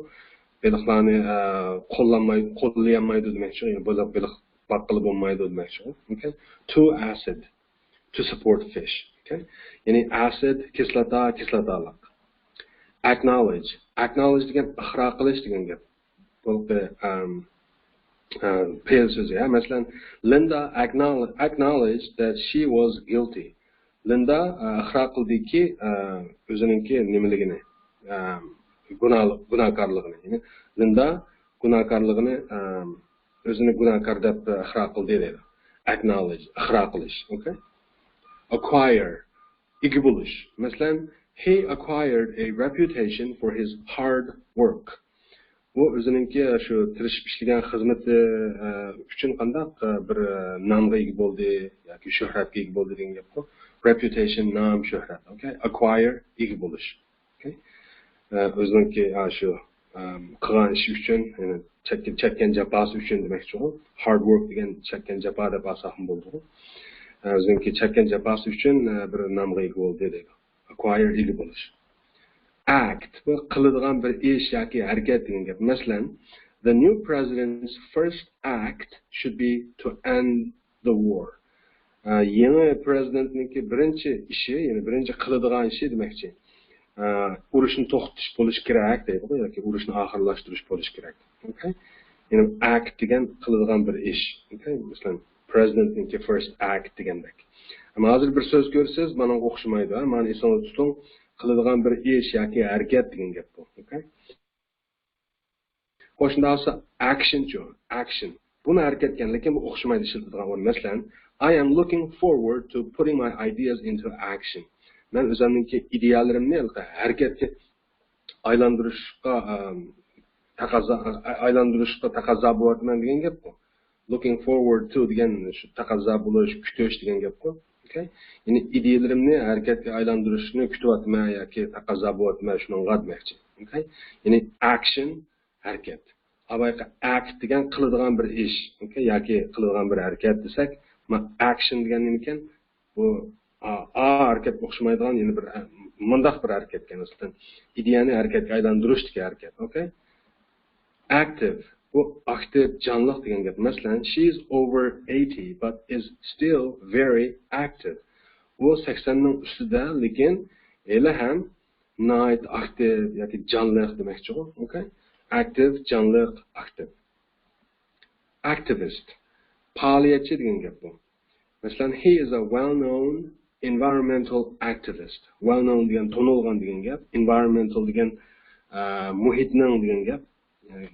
بېلىقلارنى ئە، قوللانماي، قوللىيالمايدۇ دېمەكچىغۇ. يەنى بېلىق، بېلىق باققىلى بولمايدۇ دېمەكچىغۇ. Okay؟ Too acid to support fish. Okay؟ يەنى acid، كىسلاتا، كىسلاتالىق. Acknowledge. Acknowledge دېگەن ئىقرار قىلىش دېگەن گەپ. بۇ، ئەم، ئە، پېئىل سۆزى، ھە. مەسىلەن، Linda acknowledge, acknowledged that she was guilty. لىندا ئە، ئىقرار قىلدىكى ئە، ئۆزىنىڭكى نېمىلىكىنى، ئە، گۇناھ، گۇناھكارلىقىنى. يەنى لىندا گۇناھكارلىقىنى ئە، ئۆزىنى گۇناھكار دەپ ئە، ئىقرار قىلدى دەيدۇ. Acknowledge، ئىقرار قىلىش. Okay؟ Acquire، ئىگە بولۇش. مەسىلەن، he acquired a reputation for his hard work. ئۇ ئۆزىنىڭكى شۇ تىرىشىپ ئىشلىگەن خىزمىتى ئە، ئۈچۈن قانداق ئە، بىر ئە، نامغا ئىگە بولدى ياكى شۆھرەتكە ئىگە بولدى دېگەن گەپقۇ. Reputation، نام، شۆھرەت. Okay؟ Acquire، ئىگە بولۇش. Okay؟ ئە، ئۆزىنىڭكى ئە، شۇ ئە، قىلغان ئىشى ئۈچۈن، يەنى چەككەن، چەككەن جاپاسى ئۈچۈن دېمەكچىغۇ. Hard work دېگەن چەككەن جاپا دەپ ئالساقمۇ بولىدۇ. ئە، ئۆزىنىڭكى چەككەن جاپاسى ئۈچۈن ئە، بىر نامغا ئىگە بولدى دەيدۇ. Acquire، ئىگە بولۇش. Act، بۇ قىلىدىغان بىر ئىش ياكى ھەرىكەت دېگەن گەپ. مەسىلەن، the new president's first act should be to end the war. ئە، يېڭى پرېزىدېنتنىڭكى بىرىنچى ئىشى، يەنى بىرىنچى قىلىدىغان ئىشى دېمەكچى. ئە، ئۇرۇشنى توختىتىش بولۇشى كېرەك دەيدىغۇ، ياكى ئۇرۇشنى ئاخىرلاشتۇرۇش بولۇشى كېرەك. Okay؟ يەنى act دېگەن قىلىدىغان بىر ئىش. Okay؟ مەسىلەن، پرېزىدېنتنىڭكى first act دېگەندەك. ئەمما ھازىر بىر سۆز كۆرسىز، مانا ئوخشىمايدۇ. ھە؟ مانا ئېسىڭىزدە تۇتۇڭ، قىلىدىغان بىر ئىش ياكى ھەرىكەت دېگەن گەپ بۇ. ئوكەي؟ خوش، شۇنداق بولسا ئەكشىنچۇ؟ ئەكشىن. بۇمۇ ھەرىكەتكەن، لېكىن بۇ ئوخشىمايدۇ ئىشلىتىدىغان ئورۇن. مەسىلەن، I am looking forward to putting my ideas into action. مەن ئۆزۈمنىڭكى ئىدىيەلىرىمنى ھەرىكەتكە ئايلاندۇرۇشقا، ئەم، تەقەززا، ئايلاندۇرۇشقا تەقەززا بولۇۋاتىمەن دېگەن گەپ بۇ. Looking forward to دېگەن شۇ تەقەززا بولۇش، كۈتۈش دېگەن گەپقۇ. ئوكەي؟ يەنى ئىدىيەلىرىمنى ھەرىكەتكە ئايلاندۇرۇشنى كۈتۈۋاتىمەن ياكى تەقەززا بولۇۋاتىمەن شۇنىڭغا دېمەكچى. ئوكەي؟ يەنى ئەكشىن، ھەرىكەت. ئاۋايقى ئەكت دېگەن قىلىدىغان بىر ئىش، ئوكەي، ياكى قىلىدىغان بىر ھەرىكەت دېسەك، ما ئەكشىن دېگەن نېمىكەن؟ بۇ ئا، ئا ھەرىكەتكە ئوخشىمايدىغان يەنە بىر، ئە، مۇنداق بىر ھەرىكەتكەن ئەسلىدىن. ئىدىيەنى ھەرىكەتكە ئايلاندۇرۇشتىكى ھەرىكەت. ئوكەي؟ ئاكتىپ. بۇ ئاكتىپ، جانلىق دېگەن گەپ. مەسىلەن، she is over eighty but is still very active. ئۇ سەكسەننىڭ ئۈستىدە، لېكىن ھېلىھەم ناھايىتى ئاكتىپ ياكى جانلىق دېمەكچىغۇ. ئوكەي؟ ئاكتىپ، جانلىق، ئاكتىپ. ئاكتىۋىست. پائالىيەتچى دېگەن گەپ بۇ. مەسىلەن، he is a well-known environmental activist. Well-known دېگەن تونۇلغان دېگەن گەپ. Environmental دېگەن، ئە، مۇھىتنىڭ دېگەن گەپ. ئە،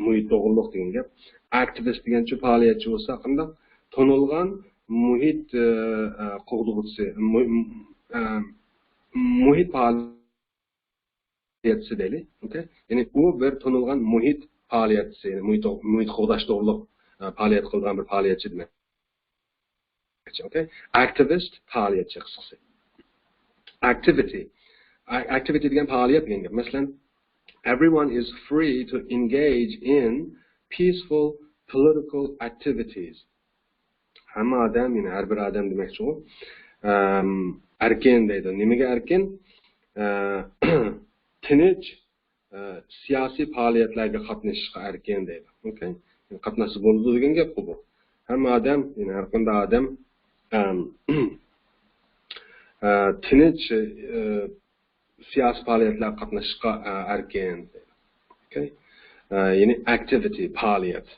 مۇھىت توغرۇلۇق دېگەن گەپ. ئاكتىۋىست دېگەنچۇ پائالىيەتچى بولسا قانداق؟ تونۇلغان مۇھىت، ئە، ئە، قوغدىغۇچىسى. مۇ-، ئە، مۇھىت پائالىيەتچى پائالىيەتچىسى دەيلى. ئوكەي؟ يەنى ئۇ بىر تونۇلغان مۇھىت پائالىيەتچىسى، يەنى مۇھىت، مۇھىت قوغداش توغرۇلۇق، ئە، پائالىيەت قىلىدىغان بىر پائالىيەتچى دېمەك. ئوكەي؟ ئاكتىۋىست، پائالىيەتچى قىسقىسى. ئاكتىۋىتى. ئا-، ئاكتىۋىتى دېگەن پائالىيەت دېگەن گەپ. مەسىلەن، everyone is free to engage in peaceful political activities. ھەممە ئادەم، يەنى ھەر بىر ئادەم دېمەكچىغۇ. ئەم، ئەركىن دەيدۇ. نېمىگە ئەركىن؟ ئە، تىنچ، ئە، سىياسىي پائالىيەتلەرگە قاتنىشىشقا ئەركىن دەيدۇ. ئوكەي؟ قاتناشسا بولىدۇ دېگەن گەپقۇ بۇ. ھەممە ئادەم، يەنى ھەر قانداق ئادەم، ئەم، ئە، تىنچ، ئە، سىياسىي پائالىيەتلەرگە قاتنىشىشقا، ئە، ئەركىن. ئوكەي؟ ئە، يەنى ئاكتىۋىتى، پائالىيەت.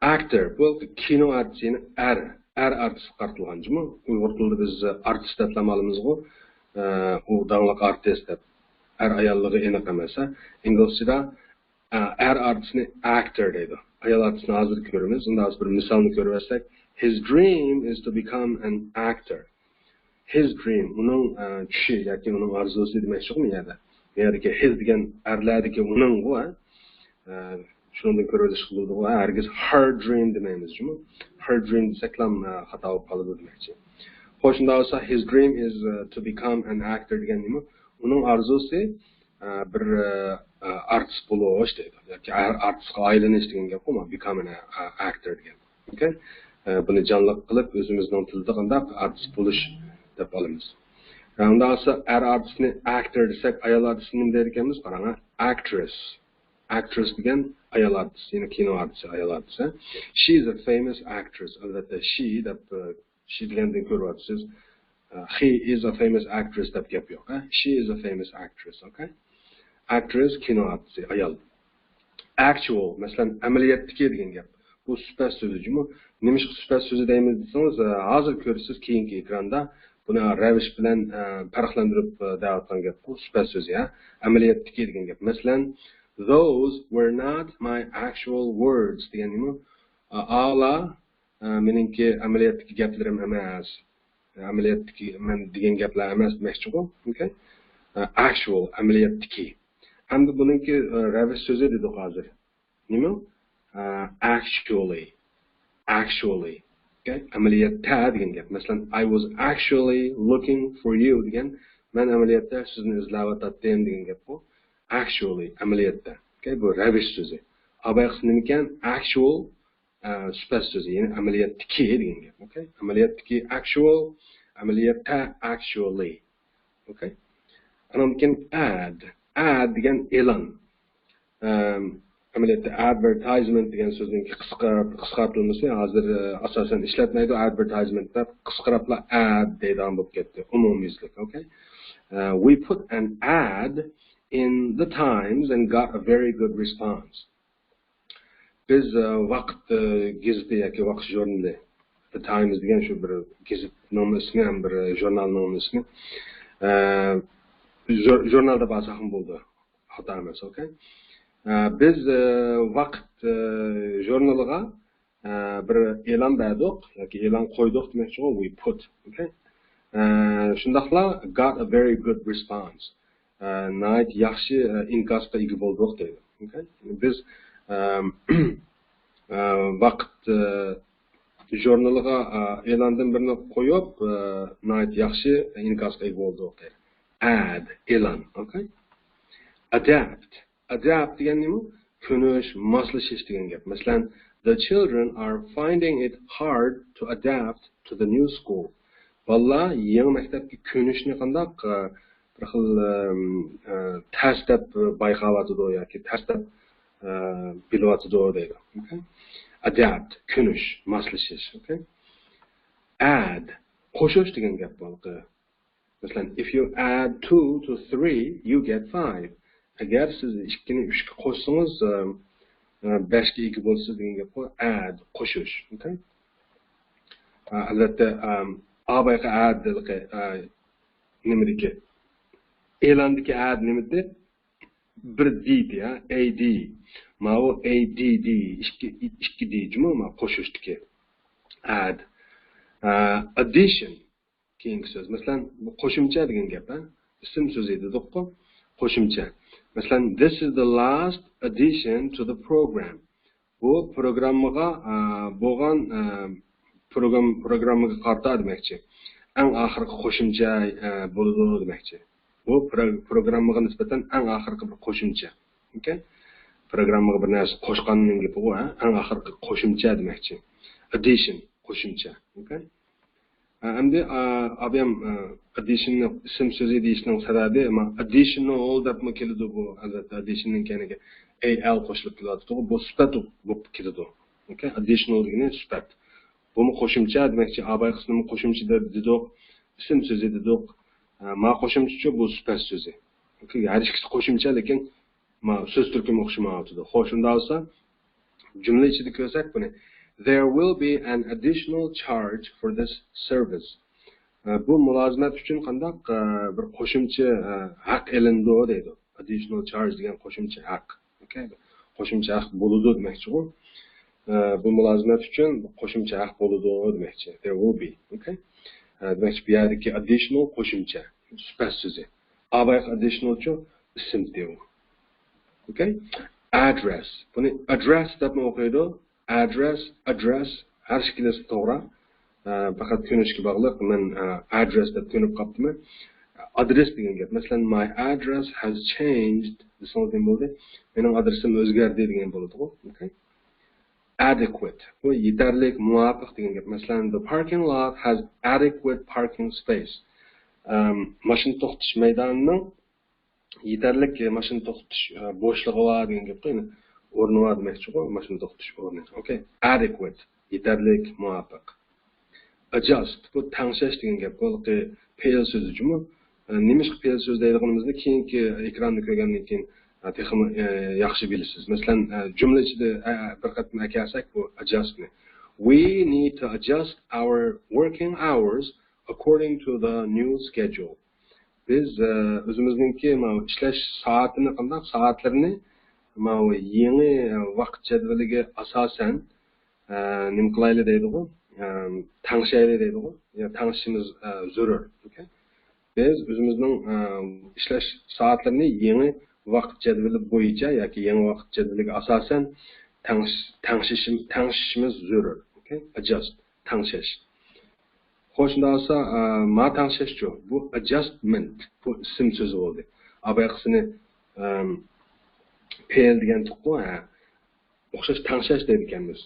ئاكتور، بۇ كىنو ئارتىسى، يەنى ئەر، ئەر ئارتىسقا قارىتىلغان جۇمۇ. ئۇيغۇر تىلىدا بىز ئارتىس دەپلا ئالىمىزغۇ. ئە، ئۇ داڭلىق ئارتىس دەپ. ئەر ئاياللىقى ئېنىق ئەمەس، ھە؟ ئىنگلىزچىدا، ئە، ئەر ئارتىسنى ئاكتور دەيدۇ. ئايال ئارتىسنى ھازىر كۆرىمىز. ئۇنداق بىر مىسالنى كۆرۈۋەتسەك، his dream is to become an actor. His dream، ئۇنىڭ، ئە، چۈشى ياكى ئۇنىڭ ئارزۇسى دېمەكچىغۇ بۇ يەردە. بۇ يەردىكى his دېگەن ئەرلەردىكى ئۇنىڭغۇ، ھە؟ ئە، شۇنىڭدىن كۆرۈۋېلىشقا بولىدىغۇ، ھە؟ ھەرگىز her dream دېمەيمىز جۇمۇ. Her dream دېسەكلا، ئە، خاتا بولۇپ قالىدۇ دېمەكچى. خوش، شۇنداق بولسا، his dream is, uh, to become an actor دېگەن نېمە؟ ئۇنىڭ ئارزۇسى، ئە، بىر، ئە، ئە، ئارتىس بولۇش دەيدۇ. ياكى ئار-، ئارتىسقا ئايلىنىش دېگەن گەپقۇ، become an, uh, actor دېگەن. ئوكەي؟ ئە، بۇنى جانلىق قىلىپ، ئۆزىمىزنىڭ تىلىدا قانداق ئارتىس بولۇش دەپ ئالىمىز. ئە، ئۇنداق بولسا، ئەر ئارتىسنى ئاكتور دېسەك، ئايال ئارتىسنى نېمە دەيدىكەنمىز؟ قاراڭ، ھە؟ ئاكترېس. ئاكترېس دېگەن ئايال ئارتىس، يەنى كىنو ئارتىسى، ئايال ئارتىس، ھە؟ She is a famous actress. ئەلۋەتتە، she دەپ، ئە، she دېگەندىن كۆرۈۋاتىسىز. ئە، he is a famous actress دەپ گەپ يوق، ھە؟ She is a famous actress، ئوكەي؟ ئاكترېس، كىنو ئارتىسى، ئايال. ئاكچۇئال، مەسىلەن، ئەمەلىيەتتىكى دېگەن گەپ. بۇ سۈپەت سۆزى جۇمۇ. نېمىشقا سۈپەت سۆزى دەيمىز دېسىڭىز، ئە، ھازىر كۆرىسىز كېيىنكى ئېكراندا. بۇنى رەۋىش بىلەن، ئە، پەرقلەندۈرۈپ، ئە، دەۋاتقان گەپ بۇ سۈپەت سۆزى، ھە. ئەمەلىيەتتىكى دېگەن گەپ. مەسىلەن، those were not my actual words دېگەن نېمە؟ ئە، ئالا، ئە، مېنىڭكى ئەمەلىيەتتىكى گەپلىرىم ئەمەس. ئەمەلىيەتتىكى مەن دېگەن گەپلەر ئەمەس دېمەكچىغۇ. ئوكەي؟ ئە، ئاكچۇئال، ئەمەلىيەتتىكى. ئەمدى بۇنىڭكى، ئە، رەۋىش سۆزى دېدۇق ھازىر. نېمە؟ ئە، ئاكچۇئاللى. ئاكچۇئاللى. ئوكەي؟ ئەمەلىيەتتە دېگەن گەپ. مەسىلەن، I was actually looking for you دېگەن، مەن ئەمەلىيەتتە سىزنى ئىزدەۋاتاتتىم دېگەن گەپ بۇ. ئاكچۇئاللى، ئەمەلىيەتتە. ئوكەي؟ بۇ رەۋىش سۆزى. ئاۋايقىسى نېمىكەن؟ ئاكچۇئال، ئە، سۈپەت سۆزى، يەنى ئەمەلىيەتتىكى دېگەن گەپ. ئوكەي؟ ئەمەلىيەتتىكى ئاكچۇئال، ئەمەلىيەتتە ئاكچۇئاللى. ئوكەي؟ ئانىڭدىن كېيىن ئاد. ئاد دېگەن ئېلان. ئەم، ئەمەلىيەتتە ئادۋېرتايزمېنت دېگەن سۆزنىڭ قىسقا-، قىسقارتىلمىسى ھازىر، ئە، ئاساسەن ئىشلەتمەيدۇ. ئادۋېرتايزمېنت دەپ قىسقىراپلا ئاد دەيدىغان بولۇپ كەتتى. ئومۇميۈزلۈك، ئوكەي؟ ئە، we put an ad in the Times and got a very good response. بىز، ئە، ۋاقىت، ئە، گېزىتى ياكى ۋاقىت ژۇرنىلى، The Times دېگەن شۇ بىر گېزىتنىڭ ئىسمى ھەم بىر ژۇرنالنىڭ ئىسمى. ئە، ژۇر- ژۇرنالدا بارساقمۇ بولىدۇ. خاتا ئەمەس، ئوكەي. ئە، بىز، ئە، ۋاقىت، ئە، ژۇرنىلىغا، ئە، بىر ئېلان بەردۇق ياكى ئېلان قويدۇق دېمەكچىغۇ، we put، ئوكەي. ئە، شۇنداقلا got a very good response. ئە، ناھايىتى ياخشى، ئە، ئىنكاسقا ئىگە بولدۇق دەيدۇ. ئوكەي. بىز، ئە، ئە، ۋاقىت، ئە، ژۇرنىلىغا، ئە، ئېلاندىن بىرنى قويۇپ، ئە، ناھايىتى ياخشى ئىنكاسقا ئىگە بولدۇق دەيدۇ. Ad، ئېلان. ئوكەي. Adapt. Adapt دېگەن نېمە؟ كۆنۈش، ماسلىشىش دېگەن گەپ. مەسىلەن، the children are finding it hard to adapt to the new school. بالىلار يېڭى مەكتەپكە كۆنۈشنى قانداق، ئە، بىر خىل، ئەم، ئە، تەس دەپ بايقاۋاتىدۇ ياكى تەس دەپ، ئە، بىلىۋاتىدۇ دەيدۇ. ئوكەي. Adapt، كۆنۈش، ماسلىشىش. ئوكەي. Add، قوشۇش دېگەن گەپ بۇ. مەسىلەن، if you add two to three, you get five. ئەگەر سىز ئىككىنى ئۈچكە قوشسىڭىز، ئە، ئە، بەشكە ئىگە بولىسىز دېگەن گەپ بۇ. Add، قوشۇش. ئوكەي. ئە، ئەلۋەتتە، ئەم، ئا بايقى add، ئە، نېمىدىكى؟ ئېلاندىكى add نېمىدى؟ بىر D دى، ھە؟ A D. ماۋۇ A D D، ئىككى، ئىككى D جۇمۇ، ما قوشۇشتىكى. Add. ئە، addition. كېيىنكى سۆز. مەسىلەن، بۇ قوشۇمچە دېگەن گەپ، ھە؟ ئىسىم سۆزى دېدۇققۇ. قوشۇمچە. مەسىلەن، this is the last addition to the program. بۇ پروگراممىغا، ئە، بولغان، ئە، پروگرام-، پروگراممىغا قارىتا دېمەكچى. ئەڭ ئاخىرقى قوشۇمچە، ئە، بولىدۇ دېمەكچى. بۇ پرو-، پروگراممىغا نىسبەتەن ئەڭ ئاخىرقى بىر قوشۇمچە. ئوكەي؟ پروگراممىغا بىر نەرسە قوشقاننىڭ گېپىغۇ، ھە؟ ئەڭ ئاخىرقى قوشۇمچە دېمەكچى. Addition، قوشۇمچە. ئوكەي؟ ئە، ئەمدى، ئە، ئابىيام، ئە، addition نى ئىسىم سۆزى دېيىشنىڭ سەۋەبى، ما، additional دەپمۇ كېلىدۇ بۇ، ئەلۋەتتە، addition نىڭ كەينىگە A L قوشۇلۇپ كېلىۋاتىدۇ. بۇ سۈپەت بولۇپ كېلىدۇ. ئوكەي؟ Additional دېگىنى سۈپەت. بۇمۇ قوشۇمچە دېمەكچى، ئاباي قىسمىمۇ قوشۇمچە دە-، دېدۇق، ئىسىم سۆزى دېدۇق. ئە، ما قوشۇمچىچۇ، بۇ سۈپەت سۆزى. ئوكەي؟ ھەر ئىككىسى قوشۇمچە، لېكىن ما سۆز تۈركۈمى ئوخشىمايۋاتىدۇ. خوش، ئۇنداق بولسا، جۈملە ئىچىدە كۆرسەك بۇنى. There will be an additional charge for this service. ئە، بۇ مۇلازىمەت ئۈچۈن قانداق، ئە، بىر قوشۇمچە، ئە، ھەق ئېلىنىدۇ دەيدۇ. Additional charge دېگەن قوشۇمچە ھەق. ئوكەي؟ قوشۇمچە ھەق بولىدۇ دېمەكچىغۇ. ئە، بۇ مۇلازىمەت ئۈچۈن قوشۇمچە ھەق بولىدۇ دېمەكچى. There will be. ئوكەي؟ ئە، دېمەكچى، بۇ يەردىكى additional قوشۇمچە. سۈپەت سۆزى. ئابايقى additional چۇ؟ ئىسىم دېيۇ. ئوكەي؟ Address. بۇنى address دەپمۇ ئوقۇيدۇ. Address، address، ھەر ئىككىلىسى توغرا. ئە، پەقەت كۆنۈشكە باغلىق. مەن، ئە، address دەپ كۆنۈپ قاپتىمەن. ئادرېس دېگەن گەپ. مەسىلەن، my address has changed دېسىڭىز نېمە بولدى؟ مېنىڭ ئادرېسىم ئۆزگەردى دېگەن بولىدىغۇ. ئوكەي؟ Adequate. بۇ يېتەرلىك، مۇۋاپىق دېگەن گەپ. مەسىلەن، the parking lot has adequate parking space. ئەم، ماشىنا توختىتىش مەيدانىنىڭ يېتەرلىك ماشىنا توختىتىش، ئە، بوشلۇقى بار دېگەن گەپقۇ، يەنى ئورنى بار دېمەكچىغۇ، ماشىنا توختىتىش ئورنى. ئوكەي. Adequate، يېتەرلىك، مۇۋاپىق. Adjust، بۇ تەڭشەش دېگەن گەپ. بۇ ھېلىقى پېئىل سۆزى جۇمۇ. ئە، نېمىشقا پېئىل سۆز دەيدىغىنىمىزنى كېيىنكى ئېكراننى كۆرگەندىن كېيىن، ئە، تېخىمۇ، ئە، ياخشى بىلىسىز. مەسىلەن، ئە، جۈملە ئىچىدە، ئە، ئە، بىر قېتىم ئەكەلسەك بۇ adjust نى. We need to adjust our working hours according to the new schedule. بىز، ئە، ئۆزىمىزنىڭكى ماۋۇ ئىشلەش سائىتىنى قانداق، سائەتلىرىنى ماۋۇ يېڭى ۋاقىت جەدۋىلىگە ئاساسەن، ئە، نېمە قىلايلى دەيدىغۇ، ئە، تەڭشەيلى دەيدىغۇ، يا تەڭشىشىمىز، ئە، زۆرۈر. ئوكەي؟ بىز ئۆزىمىزنىڭ، ئە، ئىشلەش سائەتلىرىنى يېڭى ۋاقىت جەدۋىلى بويىچە ياكى يېڭى ۋاقىت جەدۋىلىگە ئاساسەن تەڭش-، تەڭشىشىم-، تەڭشىشىمىز زۆرۈر. ئوكەي؟ Adjust، تەڭشەش. خوش، شۇنداق بولسا، ئە، ما تەڭشەشچۇ؟ بۇ adjustment، بۇ ئىسىم سۆزى بولدى. ئابايقىسىنى، ئەم، پېئىل دېگەنتۇققۇ، ھە. ئوخشاش تەڭشەش دەيدىكەنمىز.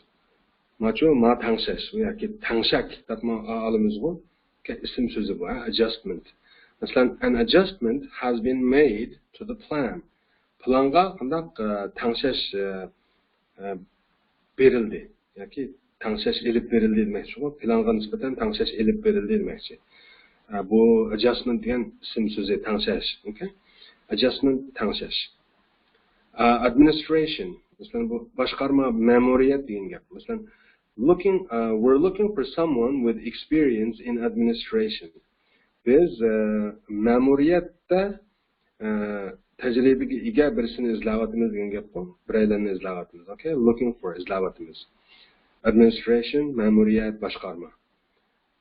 ماچۇ، ما تەڭشەش ياكى تەڭشەك دەپمۇ ئالىمىزغۇ. ئىسىم سۆزى بۇ، ھە، adjustment. مەسىلەن، an adjustment has been made to the plan. پىلانغا قانداق، ئە، تەڭشەش، ئە، ئە، بېرىلدى ياكى تەڭشەش ئېلىپ بېرىلدى دېمەكچىغۇ. پىلانغا نىسبەتەن تەڭشەش ئېلىپ بېرىلدى دېمەكچى. ئە، بۇ adjustment دېگەن ئىسىم سۆزى، تەڭشەش. ئوكەي؟ Adjustment، تەڭشەش. ئە، administration، مەسىلەن، بۇ باشقارما، مەمۇرىيەت دېگەن گەپ. مەسىلەن، looking، ئە، we're looking for someone with experience in administration. بىز، ئە، مەمۇرىيەتتە، ئە، تەجرىبىگە ئىگە بىرسىنى ئىزدەۋاتىمىز دېگەن گەپقۇ. بىرەيلەننى ئىزدەۋاتىمىز. ئوكەي، looking for، ئىزدەۋاتىمىز. Administration، مەمۇرىيەت، باشقارما.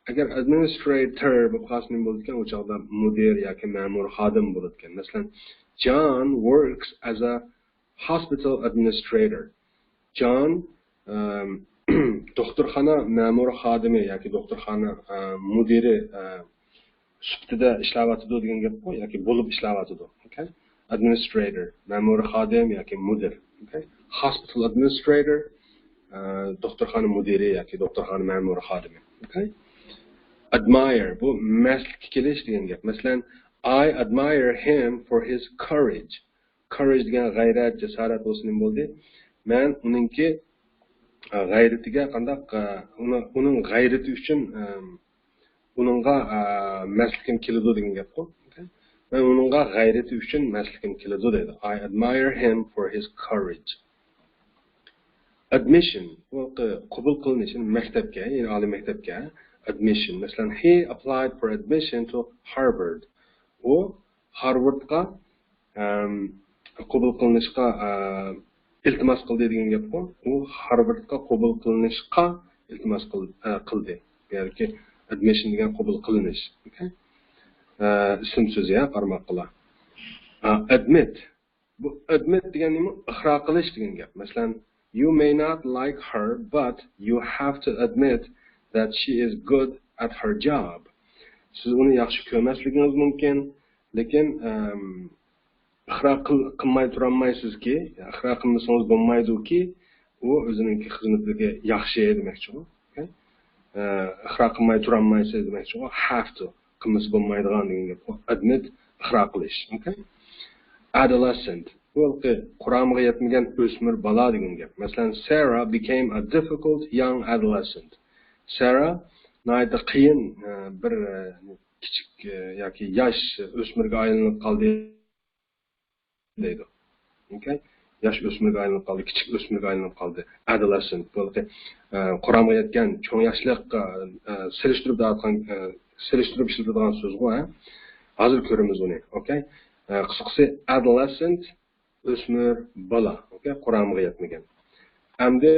ئەگەر ئادمىنىستراتور بولۇپ قالسا نېمە بولىدىكەن؟ ئۇ چاغدا مۇدىر ياكى مەمۇر خادىم بولىدىكەن. مەسىلەن، John works as a hospital administrator. جان، ئەم، دوختۇرخانا مەمۇر خادىمى ياكى دوختۇرخانا، ئە، مۇدىرى، ئە، سۈپىتىدە ئىشلەۋاتىدۇ دېگەن گەپقۇ، ياكى بولۇپ ئىشلەۋاتىدۇ. ئوكەي؟ Administrator، مەمۇرىي خادىم ياكى مۇدىر. ئوكەي؟ Hospital administrator، ئە، دوختۇرخانا مۇدىرى ياكى دوختۇرخانا مەمۇرىي خادىمى. ئوكەي؟ Admire، بۇ مەستلىككە كېلىش دېگەن گەپ. مەسىلەن، I admire him for his courage. Courage دېگەن غەيرەت، جاسارەت بولسا نېمە بولدى؟ مەن ئۇنىڭكى، ئە، غەيرىتىگە قانداق، ئە، ئۇنىڭ، ئۇنىڭ غەيرىتى ئۈچۈن، ئەم، ئۇنىڭغا، ئە، مەستلىكىم كېلىدۇ دېگەن گەپقۇ. مەن ئۇنىڭغا غەيرىتى ئۈچۈن مەستلىكىم كېلىدۇ دەيدۇ. I admire him for his courage. Admission، بۇ قوبۇل قىلىنىش، يەنى مەكتەپكە، يەنى ئالىي مەكتەپكە. Admission. مەسىلەن، he applied for admission to Harvard. ئۇ ھارۋاردقا، ئەم، قوبۇل قىلىنىشقا، ئە، ئىلتىماس قىلدى دېگەن گەپقۇ. ئۇ ھارۋاردقا قوبۇل قىلىنىشقا ئىلتىماس قىل-، ئە، قىلدى. ياكى admission دېگەن قوبۇل قىلىنىش. ئوكەي؟ ئە، ئىسىم سۆزى، يا، قارىماققىلا. ئە، admit. بۇ admit دېگەن نېمە؟ ئىقرار قىلىش دېگەن گەپ. مەسىلەن، you may not like her, but you have to admit that she is good at her job. سىز ئۇنى ياخشى كۆرمەسلىكىڭىز مۇمكىن، لېكىن، ئەم، ئىقرار قىل-، قىلماي تۇرالمايسىزكى، ئىقرار قىلمىسىڭىز بولمايدۇكى، ئۇ ئۆزىنىڭكى خىزمىتىدىكى ياخشى دېمەكچىغۇ. ئوكەي؟ ئە، ئىقرار قىلماي تۇرالمايسىز دېمەكچىغۇ. Have to، قىلمىسا بولمايدىغان دېگەن گەپ. Admit، ئىقرار قىلىش. ئوكەي؟ Adolescent، بۇ ھېلىقى قۇرامىغا يەتمىگەن ئۆسمۈر بالا دېگەن گەپ. مەسىلەن، Sarah became a difficult young adolescent. سارا ناھايىتى قىيىن، ئە، بىر، ئە، كىچىك، ئە، ياكى ياش ئۆسمۈرگە ئايلىنىپ قالدى دەيدۇ. ئوكەي؟ ياش ئۆسمۈرگە ئايلىنىپ قالدى، كىچىك ئۆسمۈرگە ئايلىنىپ قالدى. Adolescent، بۇ، ئە، قۇرامىغا يەتكەن، چوڭ ياشلىق، ئە، ئە، سېلىشتۇرۇپ دەۋاتقان، ئە، سېلىشتۇرۇپ ئىشلىتىدىغان سۆزغۇ، ھە؟ ھازىر كۆرىمىز ئۇنى. ئوكەي؟ ئە، قىسقىسى، adolescent، ئۆسمۈر بالا. ئوكەي؟ قۇرامىغا يەتمىگەن. ئەمدى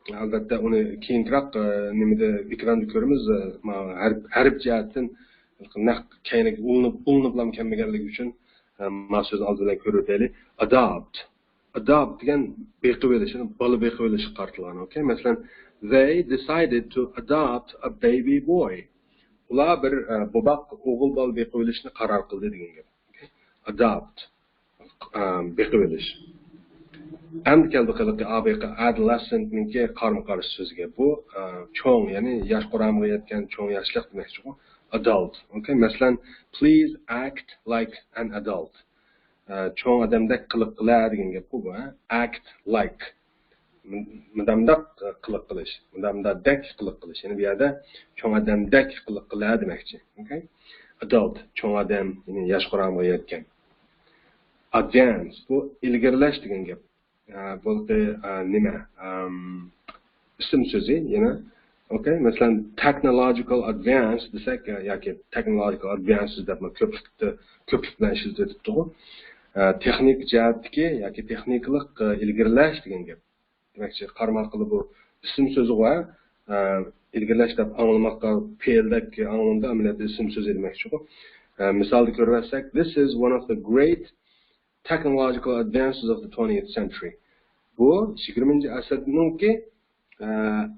ئەلۋەتتە، ئۇنى كېيىنكىراق، ئە، نېمىدە، ئېكراندا كۆرىمىز. ئە، ما-، ھەرپ، ھەرپ جەھەتتىن نەق كەينىگە ئۇلىنىپ، ئۇلىنىپلا كەلمىگەنلىكى ئۈچۈن، ئە، ما سۆزنى ئالدى بىلەن كۆرۈۋېتەيلى. Adopt. Adopt دېگەن بېقىۋېلىش، يەنى بالا بېقىۋېلىشقا قارىتىلغان. ئوكەي؟ مەسىلەن، they decided to adopt a baby boy. ئۇلار بىر، ئە، بوۋاق ئوغۇل بالا بېقىۋېلىشنى قارار قىلدى دېگەن گەپ. ئوكەي؟ Adopt. ئە، بېقىۋېلىش. ئەمدى كەلدۇق ھېلىقى adolescent نىڭكى قارمۇ قارشى سۆزىگە. بۇ، ئە، چوڭ، يەنى ياش قۇرامىغا يەتكەن، چوڭ ياشلىق دېمەكچىغۇ. Adult. ئوكەي، مەسىلەن، please act like an adult. ئە، چوڭ ئادەمدەك قىلىق قىلە دېگەن گەپقۇ بۇ، ھە؟ Act like. مۇ-، مۇنداق قىلىق قىلىش، مۇنداق دەك قىلىق قىلىش. يەنى بۇ يەردە چوڭ ئادەمدەك قىلىق قىلە دېمەكچى. ئوكەي؟ Adult، چوڭ ئادەم، يەنى ياش قۇرامىغا يەتكەن. Advance، بۇ ئىلگىرىلەش دېگەن گەپ. ئە، بۇ، ئە، نېمە؟ ئەم، ئىسىم سۆزى يەنە. ئوكەي؟ مەسىلەن، technological advance دېسەك، ئە، ياكى technological advances دەپمۇ كۆپلۈكتە، كۆپلۈك بىلەن ئىشلىتىۋېتىپتىغۇ. ئە، تېخنىك جەھەتتىكى ياكى تېخنىكىلىق، ئە، ئىلگىرىلەش دېگەن گەپ. دېمەكچى، قارىماققىلا بۇ ئىسىم سۆزىغۇ، ئە، ئىلگىرىلەش دەپ ئاڭلىماققا پېئىلدەك ئاڭلىنىدۇ، ئەمەلىيەتتە ئىسىم سۆزى دېمەكچىغۇ. ئە، مىسالدا كۆرۈۋەتسەك، this is one of the great technological advances of the twentieth century. بۇ يىگىرمىنچى ئەسىرنىڭكى، ئە،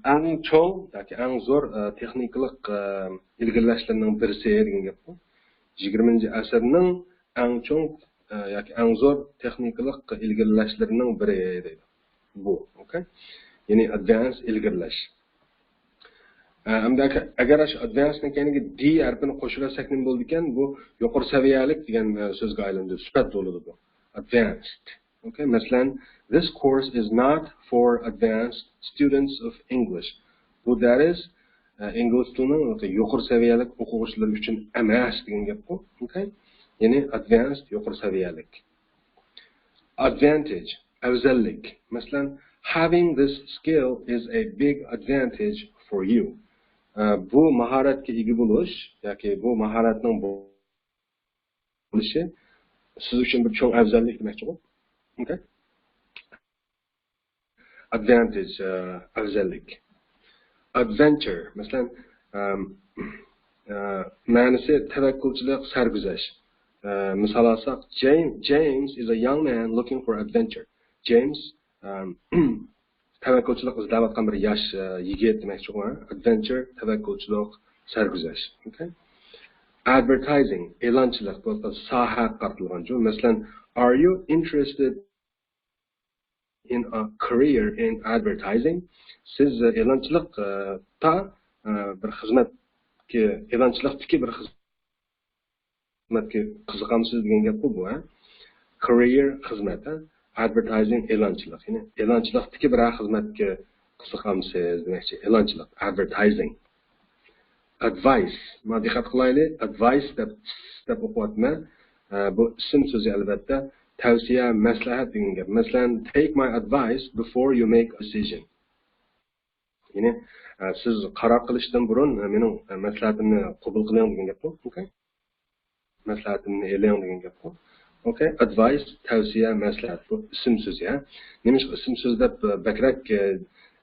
ئەڭ چوڭ ياكى ئەڭ زور، ئە، تېخنىكىلىق، ئە، ئىلگىرىلەشلىرىنىڭ بىرسى دېگەن گەپ بۇ. يىگىرمىنچى ئەسىرنىڭ ئەڭ چوڭ، ئە، ياكى ئەڭ زور تېخنىكىلىق ئىلگىرىلەشلىرىنىڭ بىرى دەيدۇ. بۇ، ئوكەي؟ يەنى advance، ئىلگىرىلەش. ئە، ئەمدى ئەگەر، ئەگەر ئاشۇ advance نىڭ كەينىگە D ھەرپىنى قوشۇۋەتسەك نېمە بولىدىكەن؟ بۇ يۇقىرى سەۋىيەلىك دېگەن، ئە، سۆزگە ئايلىنىدۇ، سۈپەت بولىدۇ بۇ. Advanced. ئوكەي، مەسىلەن، this course is not for advanced students of English. بۇ دەرس، ئە، ئىنگلىز تىلىنىڭ يۇقىرى سەۋىيەلىك ئوقۇغۇچىلىرى ئۈچۈن ئەمەس دېگەن گەپقۇ. ئوكەي؟ يەنى advanced، يۇقىرى سەۋىيەلىك. Advantage، ئەۋزەللىك. مەسىلەن، having this skill is a big advantage for you. ئە، بۇ ماھارەتكە ئىگە بولۇش ياكى بۇ ماھارەتنىڭ بولۇشى سىز ئۈچۈن بىر چوڭ ئەۋزەللىك دېمەكچىغۇ. ئوكەي؟ ئادۋانتېج، ئە، ئەۋزەللىك. ئادۋېنچۇر، مەسىلەن، ئەم، ئە، مەنىسى تەۋەككۈلچىلىك، سەرگۈزەشت. ئە، مىسال ئالساق، James, James is a young man looking for adventure. جېيمس، ئەم، تەۋەككۈلچىلىك ئىزدەۋاتقان بىر ياش، ئە، يىگىت دېمەكچىغۇ. ئادۋېنچۇر، تەۋەككۈلچىلىك، سەرگۈزەشت. ئوكەي؟ ئادۋېرتايزىڭ، ئېلانچىلىق، بۇ ساھەگە قارىتىلغانچۇ. مەسىلەن، Are you interested in a career in advertising? سىز ئېلانچىلىقتا، ئە، بىر خىزمەتكە، ئېلانچىلىقتىكى بىر خىزمەتكە قىزىقامسىز دېگەن گەپقۇ بۇ، ھە؟ كارىيېر، خىزمەت، ھە؟ ئادۋېرتايزىڭ، ئېلانچىلىق. يەنى ئېلانچىلىقتىكى بىرەر خىزمەتكە قىزىقامسىز دېمەكچى. ئېلانچىلىق، ئادۋېرتايزىڭ. ئادۋايس. مانا دىققەت قىلايلى. ئادۋايس دەپ، دەپ ئوقۇۋاتىمەن. ئە، بۇ ئىسىم سۆزى ئەلۋەتتە. تەۋسىيە، مەسلىھەت دېگەن گەپ. مەسىلەن، take my advice before you make a decision. يەنى، ئە، سىز قارار قىلىشتىن بۇرۇن، ئە، مېنىڭ، ئە، مەسلىھەتىمنى قوبۇل قىلىڭ دېگەن گەپقۇ. ئوكەي؟ مەسلىھەتىمنى ئېلىڭ دېگەن گەپقۇ. ئوكەي؟ ئادۋايس، تەۋسىيە، مەسلىھەت، بۇ ئىسىم سۆزى، ھە؟ نېمىشقا ئىسىم سۆز دەپ، ئە، بەكرەك، ئە،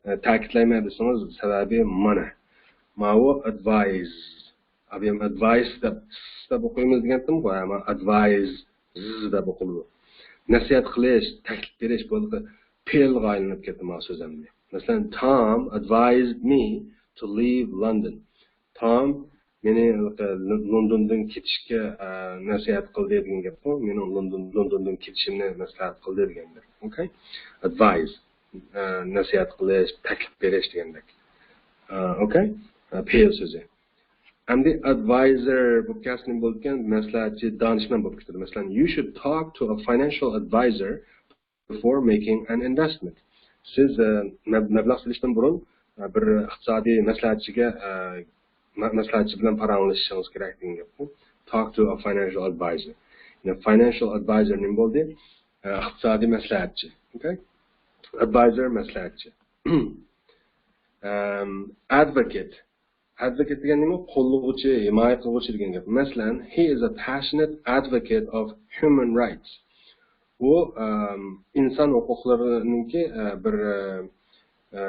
ئە، تەكىتلەيمەن دېسىڭىز، سەۋەبى مانا. ماۋۇ ئادۋايس. ئابىيام ئادۋايس دەپ، دەپ ئوقۇيمىز دېگەنتىمغۇ، ئەمما ئادۋايز دەپ ئوقۇلىدۇ. نەسىھەت قىلىش، تەكلىپ بېرىش، بۇ پېئىلغا ئايلىنىپ كەتتى ماۋۇ سۆز ئەمدى. مەسىلەن، Tom advised me to leave London. تام مېنى لوندوندىن كېتىشكە، ئە، نەسىھەت قىلدى دېگەن گەپقۇ. مېنىڭ لوندون، لوندوندىن كېتىشىمنى مەسلىھەت قىلدى دېگەندەك. ئوكەي؟ ئادۋايز، ئە، نەسىھەت قىلىش، تەكلىپ بېرىش دېگەندەك. ئە، ئوكەي؟ ئە، پېئىل سۆزى. ئەمدى ئادۋايزەر بولۇپ كەلسە نېمە بولىدىكەن؟ مەسلىھەتچى، دانىشمەن بولۇپ كېتىدۇ. مەسىلەن، you should talk to a financial advisor before making an investment. سىز، ئە، مەب-، مەبلەغ سېلىشتىن بۇرۇن، ئە، بىر ئىقتىسادىي مەسلىھەتچىگە، ئە، مە-، مەسلىھەتچى بىلەن پاراڭلىشىشىڭىز كېرەك دېگەن گەپقۇ. Talk to a financial advisor. يەنى financial advisor نېمە بولدى؟ ئە، ئىقتىسادىي مەسلىھەتچى. ئوكەي؟ Advisor مەسلىھەتچى. ئەم، advocate. Advocate دېگەن نېمە؟ قوللىغۇچى، ھىمايە قىلغۇچى دېگەن گەپ. مەسىلەن، he is a passionate advocate of human rights. ئۇ، ئەم، ئىنسان ھوقۇقلىرىنىڭكى، ئە، بىر، ئە، ئە،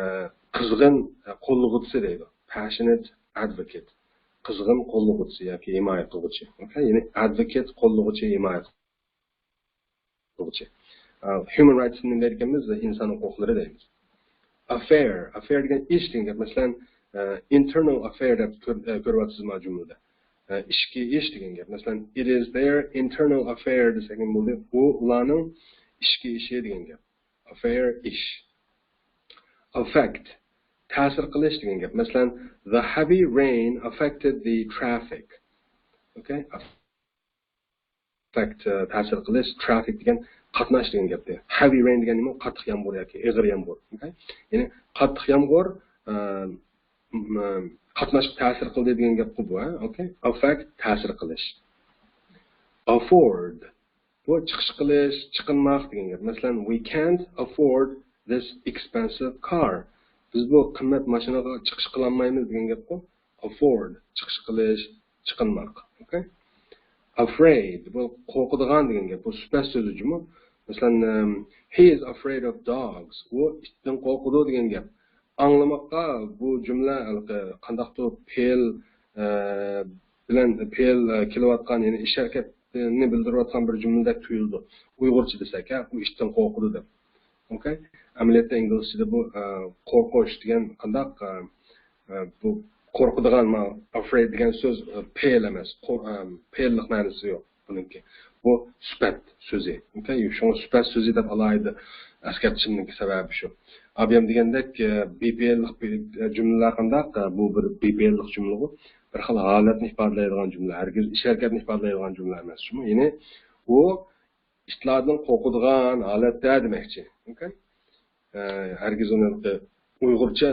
قىزغىن، ئە، قوللىغۇچىسى دەيدۇ. Passionate advocate. قىزغىن قوللىغۇچىسى ياكى ھىمايە قىلغۇچى. ئوكەي؟ يەنى advocate قوللىغۇچى، ھىمايە قىلغۇچى. ئە، human rights نېمە دەيدىكەنمىز؟ ئىنسان ھوقۇقلىرى دەيمىز. Affair، affair دېگەن ئىش دېگەن گەپ. مەسىلەن، ئە، internal affair دەپ كۆر-، ئە، كۆرۈۋاتىسىز ما جۈملىدە. ئە، ئىچكى ئىش دېگەن گەپ. مەسىلەن، it is their internal affair دېسەك نېمە بولدى؟ ئۇ ئۇلارنىڭ ئىچكى ئىشى دېگەن گەپ. Affair، ئىش. Affect، تەسىر قىلىش دېگەن گەپ. مەسىلەن، the heavy rain affected the traffic. ئوكەي؟ Affect، تەسىر قىلىش، traffic دېگەن قاتناش دېگەن گەپتە. Heavy rain دېگەن نېمە؟ قاتتىق يامغۇر ياكى ئېغىر يامغۇر. ئوكەي؟ يەنى قاتتىق يامغۇر، ئە، م-، قاتناشقا تەسىر قىلدى دېگەن گەپقۇ بۇ، ھە؟ ئوكەي؟ Affect، تەسىر قىلىش. Afford، بۇ چىقىش قىلىش، چىقىنماق دېگەن گەپ. مەسىلەن، we can't afford this expensive car. بىز بۇ قىممەت ماشىنىغا چىقىش قىلالمايمىز دېگەن گەپقۇ. Afford، چىقىش قىلىش، چىقىنماق. ئوكەي؟ Afraid، بۇ قورقىدىغان دېگەن گەپ. بۇ سۈپەت سۆزى جۇمۇ. مەسىلەن، ئەم، he is afraid of dogs. ئۇ ئىتتىن قورقىدۇ دېگەن گەپ. ئاڭلىماققا بۇ جۈملە ھېلىقى قانداقتۇر پېئىل، ئە، بىلەن پېئىل، ئە، كېلىۋاتقان، يەنى ئىش ھەرىكەتنى بىلدۈرۈۋاتقان بىر جۈملىدەك تۇيۇلىدۇ. ئۇيغۇرچە دېسەك، ھە، ئۇ ئىتتىن قورقىدۇ دەپ. ئوكەي؟ ئەمەلىيەتتە ئىنگلىزچىدە بۇ، ئە، قورقۇش دېگەن قانداق، ئە، ئە، بۇ قورقىدىغان، ما، afraid دېگەن سۆز، ئە، پېئىل ئەمەس. قور-، ئە، پېئىللىق مەنىسى يوق بۇنىڭكى. بۇ سۈپەت سۆزى. ئوكەي؟ شۇڭا سۈپەت سۆزى دەپ ئالاھىدە ئەسكەرتىشىمنىڭكى سەۋەبى شۇ. ئابىيام دېگەندەك، ئە، بىپېئىللىق بىر، ئە، جۈملىلەر قانداق؟ ئە، بۇ بىر بىپېئىللىق جۈملىغۇ. بىر خىل ھالەتنى ئىپادىلەيدىغان جۈملە. ھەرگىز ئىش ھەرىكەتنى ئىپادىلەيدىغان جۈملە ئەمەس. شۇمۇ؟ يەنى ئۇ ئىتلاردىن قورقىدىغان ھالەتتە دېمەكچى. ئوكەي؟ ئە، ھەرگىز ئۇنى ئۇيغۇرچە،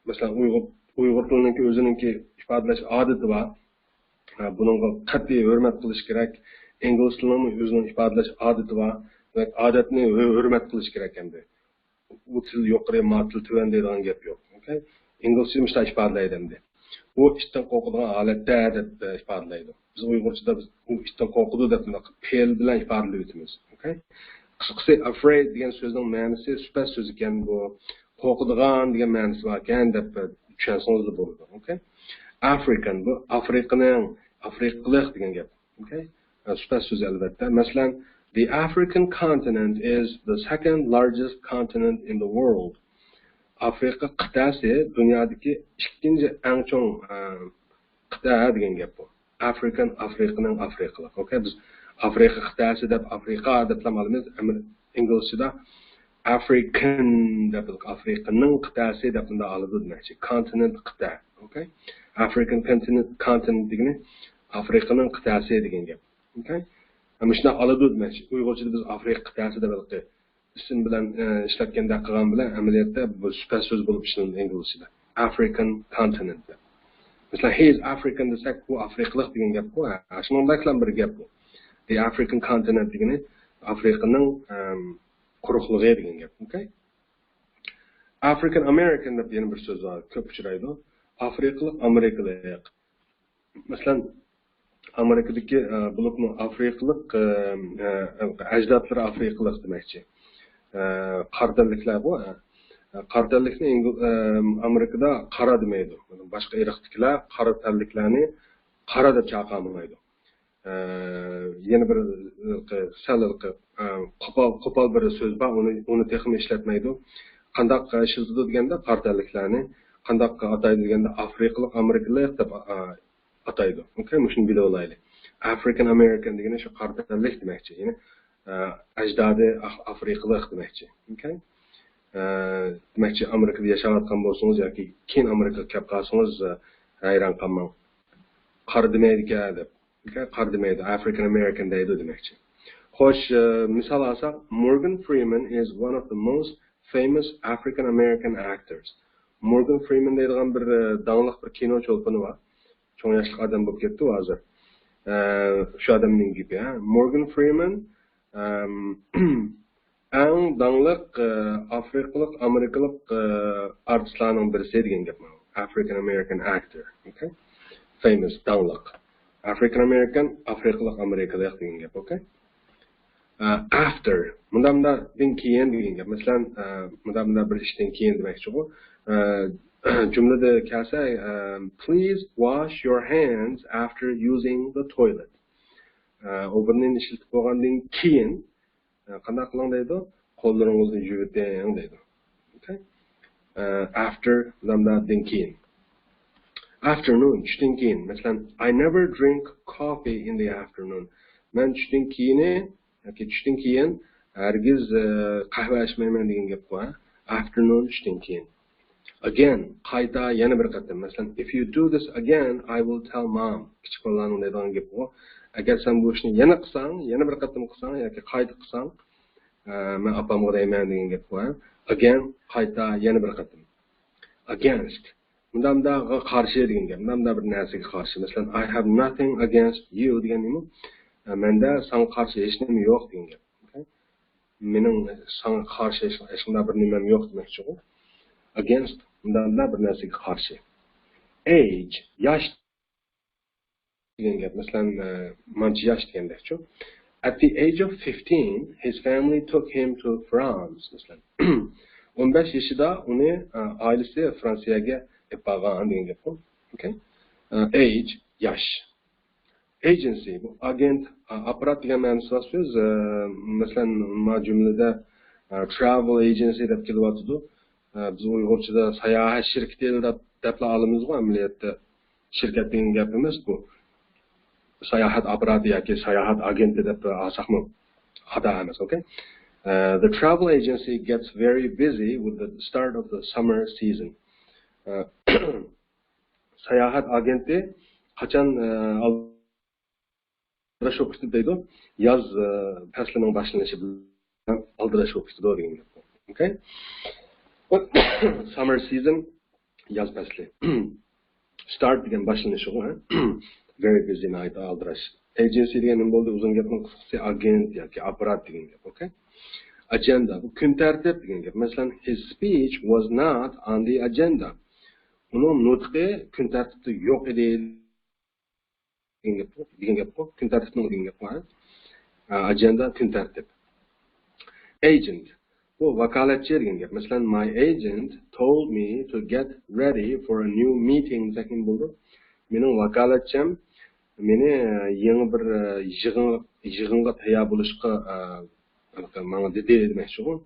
مەسىلەن، ئۇيغۇر، ئۇيغۇر تىلىنىڭكى ئۆزىنىڭكى ئىپادىلەش ئادىتى بار. ئە، بۇنىڭغا قەتئىي ھۆرمەت قىلىش كېرەك. ئىنگلىز تىلىنىڭمۇ ئۆزىنىڭ ئىپادىلەش ئادىتى بار. دېمەك، ئادەتنى ھۆ-، ھۆرمەت قىلىش كېرەك ئەمدى. ئۇ تىل يۇقىرى، ما تىل تۆۋەن دەيدىغان گەپ يوق. ئوكەي؟ ئىنگلىزچە مۇشۇنداق ئىپادىلەيدۇ ئەمدى. ئۇ ئىتتىن قورقىدىغان ھالەتتە دەپ ئىپادىلەيدۇ. بىز ئۇيغۇرچىدا بىز ئۇ ئىتتىن قورقىدۇ دەپ مۇنداق پېئىل بىلەن ئىپادىلەپ ئۆتىمىز. ئوكەي؟ قىسقىسى، afraid دېگەن سۆزنىڭ مەنىسى سۈپەت سۆزى ئىكەن بۇ. قورقىدىغان دېگەن مەنىسى باركەن دەپ چۈشەنسىڭىزلا بولىدۇ. ئوكەي؟ African، بۇ ئافرىقىنىڭ، ئافرىقىلىق دېگەن گەپ. ئوكەي؟ سۈپەت سۆزى ئەلۋەتتە. مەسىلەن، the African continent is the second largest continent in the world. ئافرىقا قىتئەسى دۇنيادىكى ئىككىنچى ئەڭ چوڭ، ئە، قىتئە دېگەن گەپ بۇ. African، ئافرىقىنىڭ، ئافرىقىلىق. ئوكەي، بىز ئافرىقا قىتئەسى دەپ، ئافرىقا دەپلا ئالىمىز. ئەمما ئىنگلىزچىدا African دەپ، ئافرىقىنىڭ قىتئەسى دەپ مۇنداق ئالىدۇ دېمەكچى. Continent، قىتئە. ئوكەي؟ African continent، continent دېگىنى ئافرىقىنىڭ قىتئەسى دېگەن گەپ. ئوكەي؟ مۇشۇنداق ئالىدۇ دېمەكچى. ئۇيغۇرچىدا بىز ئافرىقا قىتئەسى دەپ ھېلىقى ئىسىم بىلەن، ئە، ئىشلەتكەندەك قىلغان بىلەن، ئەمەلىيەتتە بۇ سۈپەت سۆز بولۇپ ئىشلىنىدۇ ئىنگلىزچىدا. African continent دەپ. مەسىلەن، he is African دېسەك، ئۇ ئافرىقىلىق دېگەن گەپقۇ. ھە، شۇنىڭدەكلا بىر گەپ بۇ. The African continent دېگىنى ئافرىقىنىڭ، ئەم، قۇرۇقلۇقى دېگەن گەپ. ئوكەي؟ African American دەپ يەنە بىر سۆز بار، كۆپ ئۇچرايدۇ. ئافرىقىلىق ئامېرىكىلىق. مەسىلەن، ئامېرىكىدىكى، ئە، بولۇپمۇ ئافرىقىلىق، ئە، ئە، ئەجدادلىرى ئافرىقىلىق دېمەكچى. ئە، قارا تەنلىكلەرغۇ، ئە، قارا تەنلىكنى ئىنگل-، ئە، ئامېرىكىدا قارا دېمەيدۇ. باشقا ئىرقتىكىلەر قارا تەنلىكلەرنى قارا دەپ چاقىرمايدۇ. ئە، يەنە بىر، ئە، سەل، ئە، قوپال، قوپال بىر سۆز بار، ئۇنى، ئۇنى تېخىمۇ ئىشلەتمەيدۇ. قانداق ئىشلىتىدۇ دېگەندە، قارا تەنلىكلەرنى قانداق ئاتايدۇ دېگەندە، ئافرىقىلىق ئامېرىكىلىق دەپ، ئە، ئاتايدۇ. ئوكەي، مۇشۇنى بىلىۋالايلى. African American دېگىنى شۇ قارا تەنلىك دېمەكچى. يەنى، ئە، ئەجدادى ئاف-، ئافرىقىلىق دېمەكچى. ئوكەي؟ ئە، دېمەكچى، ئامېرىكىدا ياشاۋاتقان بولسىڭىز ياكى كېيىن ئامېرىكىغا كەپ قالسىڭىز، ئە، ھەيران قالماڭ. قارا دېمەيدىكەن دەپ. ئوكەي؟ قارا دېمەيدۇ، African American دەيدۇ دېمەكچى. خوش، ئە، مىسال ئالساق، Morgan Freeman is one of the most famous African American actors. مورگان فرىمەن دەيدىغان بىر، ئە، داڭلىق بىر كىنو چولپىنى بار. چوڭ ياشلىق ئادەم بولۇپ كەتتى ئۇ ھازىر. ئە، شۇ ئادەمنىڭ گېپى، ھە. مورگان فرىمەن، ئەم، ئەڭ داڭلىق، ئە، ئافرىقىلىق، ئامېرىكىلىق، ئە، ئارتىسلارنىڭ بىرسى دېگەن گەپ مانا. African American actor. ئوكەي؟ فېموس، داڭلىق. African American، ئافرىقىلىق، ئامېرىكىلىق دېگەن گەپ. ئوكەي؟ ئە، after، مۇنداق مۇنداقتىن كېيىن دېگەن گەپ. مەسىلەن، ئە، مۇنداق مۇنداق بىر ئىشتىن كېيىن دېمەكچىغۇ. ئە، جۈملىدە كەلسە، ئە، please wash your hands after using the toilet. ئە، ئوبۇرنىنى ئىشلىتىپ بولغاندىن كېيىن، ئە، قانداق قىلىڭ دەيدۇ؟ قوللىرىڭىزنى يۇيۇۋېتىڭ دەيدۇ. ئوكەي؟ ئە، after، مۇنداق مۇنداقتىن كېيىن. Afternoon، چۈشتىن كېيىن. مەسىلەن، I never drink coffee in the afternoon. مەن چۈشتىن كېيىنى ياكى چۈشتىن كېيىن ھەرگىز، ئە، قەھۋە ئىچمەيمەن دېگەن گەپقۇ، ھە؟ Afternoon، چۈشتىن كېيىن. Again، قايتا، يەنە بىر قېتىم. مەسىلەن، if you do this again, I will tell mom. كىچىك بالىلارنىڭ دەيدىغان گېپىغۇ. ئەگەر سەن بۇ ئىشنى يەنە قىلساڭ، يەنە بىر قېتىم قىلساڭ ياكى قايتا قىلساڭ، ئە، مەن ئاپامغا دەيمەن دېگەن گەپقۇ، ھە؟ Again، قايتا، يەنە بىر قېتىم. Against. مۇنداق مۇنداققا قارشى دېگەن گەپ. مۇنداق مۇنداق بىر نەرسىگە قارشى. مەسىلەن، I have nothing against you دېگەن نېمە؟ ئە، مەندە ساڭا قارشى ھېچ نېمە يوق دېگەن گەپ. ئوكەي؟ مېنىڭ ساڭا قارشى ھېچ، ھېچقانداق بىر نېمەم يوق دېمەكچىغۇ. Against، مۇنداق مۇنداق بىر نەرسىگە قارشى. Age، ياش دېگەن گەپ. مەسىلەن، ئە، مانچە ياش دېگەندەكچۇ. At the age of fifteen, his family took him to France. مەسىلەن، ئون بەش يېشىدا ئۇنى، ئە، ئائىلىسى فرانسىيەگە ئېلىپ بارغان دېگەن گەپقۇ. ئوكەي؟ ئە، age، ياش. Agency، بۇ ئاگېنت، ئە، ئاپپارات دېگەن مەنىسى بار سۆز. ئە، مەسىلەن، ما جۈملىدە، ئە، travel agency دەپ كېلىۋاتىدۇ. ئە، بىز ئۇيغۇرچىدا ساياھەت شىركىتى دەپ، دەپلا ئالىمىزغۇ ئەمەلىيەتتە. شىركەت دېگەن گەپ ئەمەس بۇ. ساياھەت ئاپپاراتى ياكى ساياھەت ئاگېنتى دەپ ئالساقمۇ خاتا ئەمەس، ئوكەي؟ ئە، the travel agency gets very busy with the start of the summer season. ئە، ساياھەت ئاگېنتى قاچان، ئە، ئالدىراش بولۇپ كېتىدۇ دەيدۇ؟ ياز، ئە، پەسلىنىڭ باشلىنىشى بىلەن ئالدىراش بولۇپ كېتىدۇ دېگەن گەپ. ئوكەي؟ Summer season، ياز پەسلى. Start دېگەن باشلىنىشىغۇ، ھە؟ Very busy، ناھايىتى ئالدىراش. Agency دېگەن نېمە بولدى؟ ئۇزۇن گەپنىڭ قىسقىسى ئاگېنت ياكى ئاپپارات دېگەن گەپ، ئوكەي؟ Agenda، بۇ كۈن تەرتىپ دېگەن گەپ. مەسىلەن، his speech was not on the agenda. ئۇنىڭ نۇتقى كۈن تەرتىپتە يوق ئىدى دېگەن گەپ، دېگەن گەپقۇ. كۈن تەرتىپنىڭ دېگەن گەپقۇ، ھە؟ ئاجېندا، كۈن تەرتىپ. Agent. بۇ ۋاكالەتچى دېگەن گەپ. مەسىلەن، my agent told me to get ready for a new meeting دېسەك نېمە بولىدۇ؟ مېنىڭ ۋاكالەتچىم مېنى يېڭى بىر يىغىن، يىغىنغا تەييار بولۇشقا ماڭا دېدى دېمەكچىغۇ.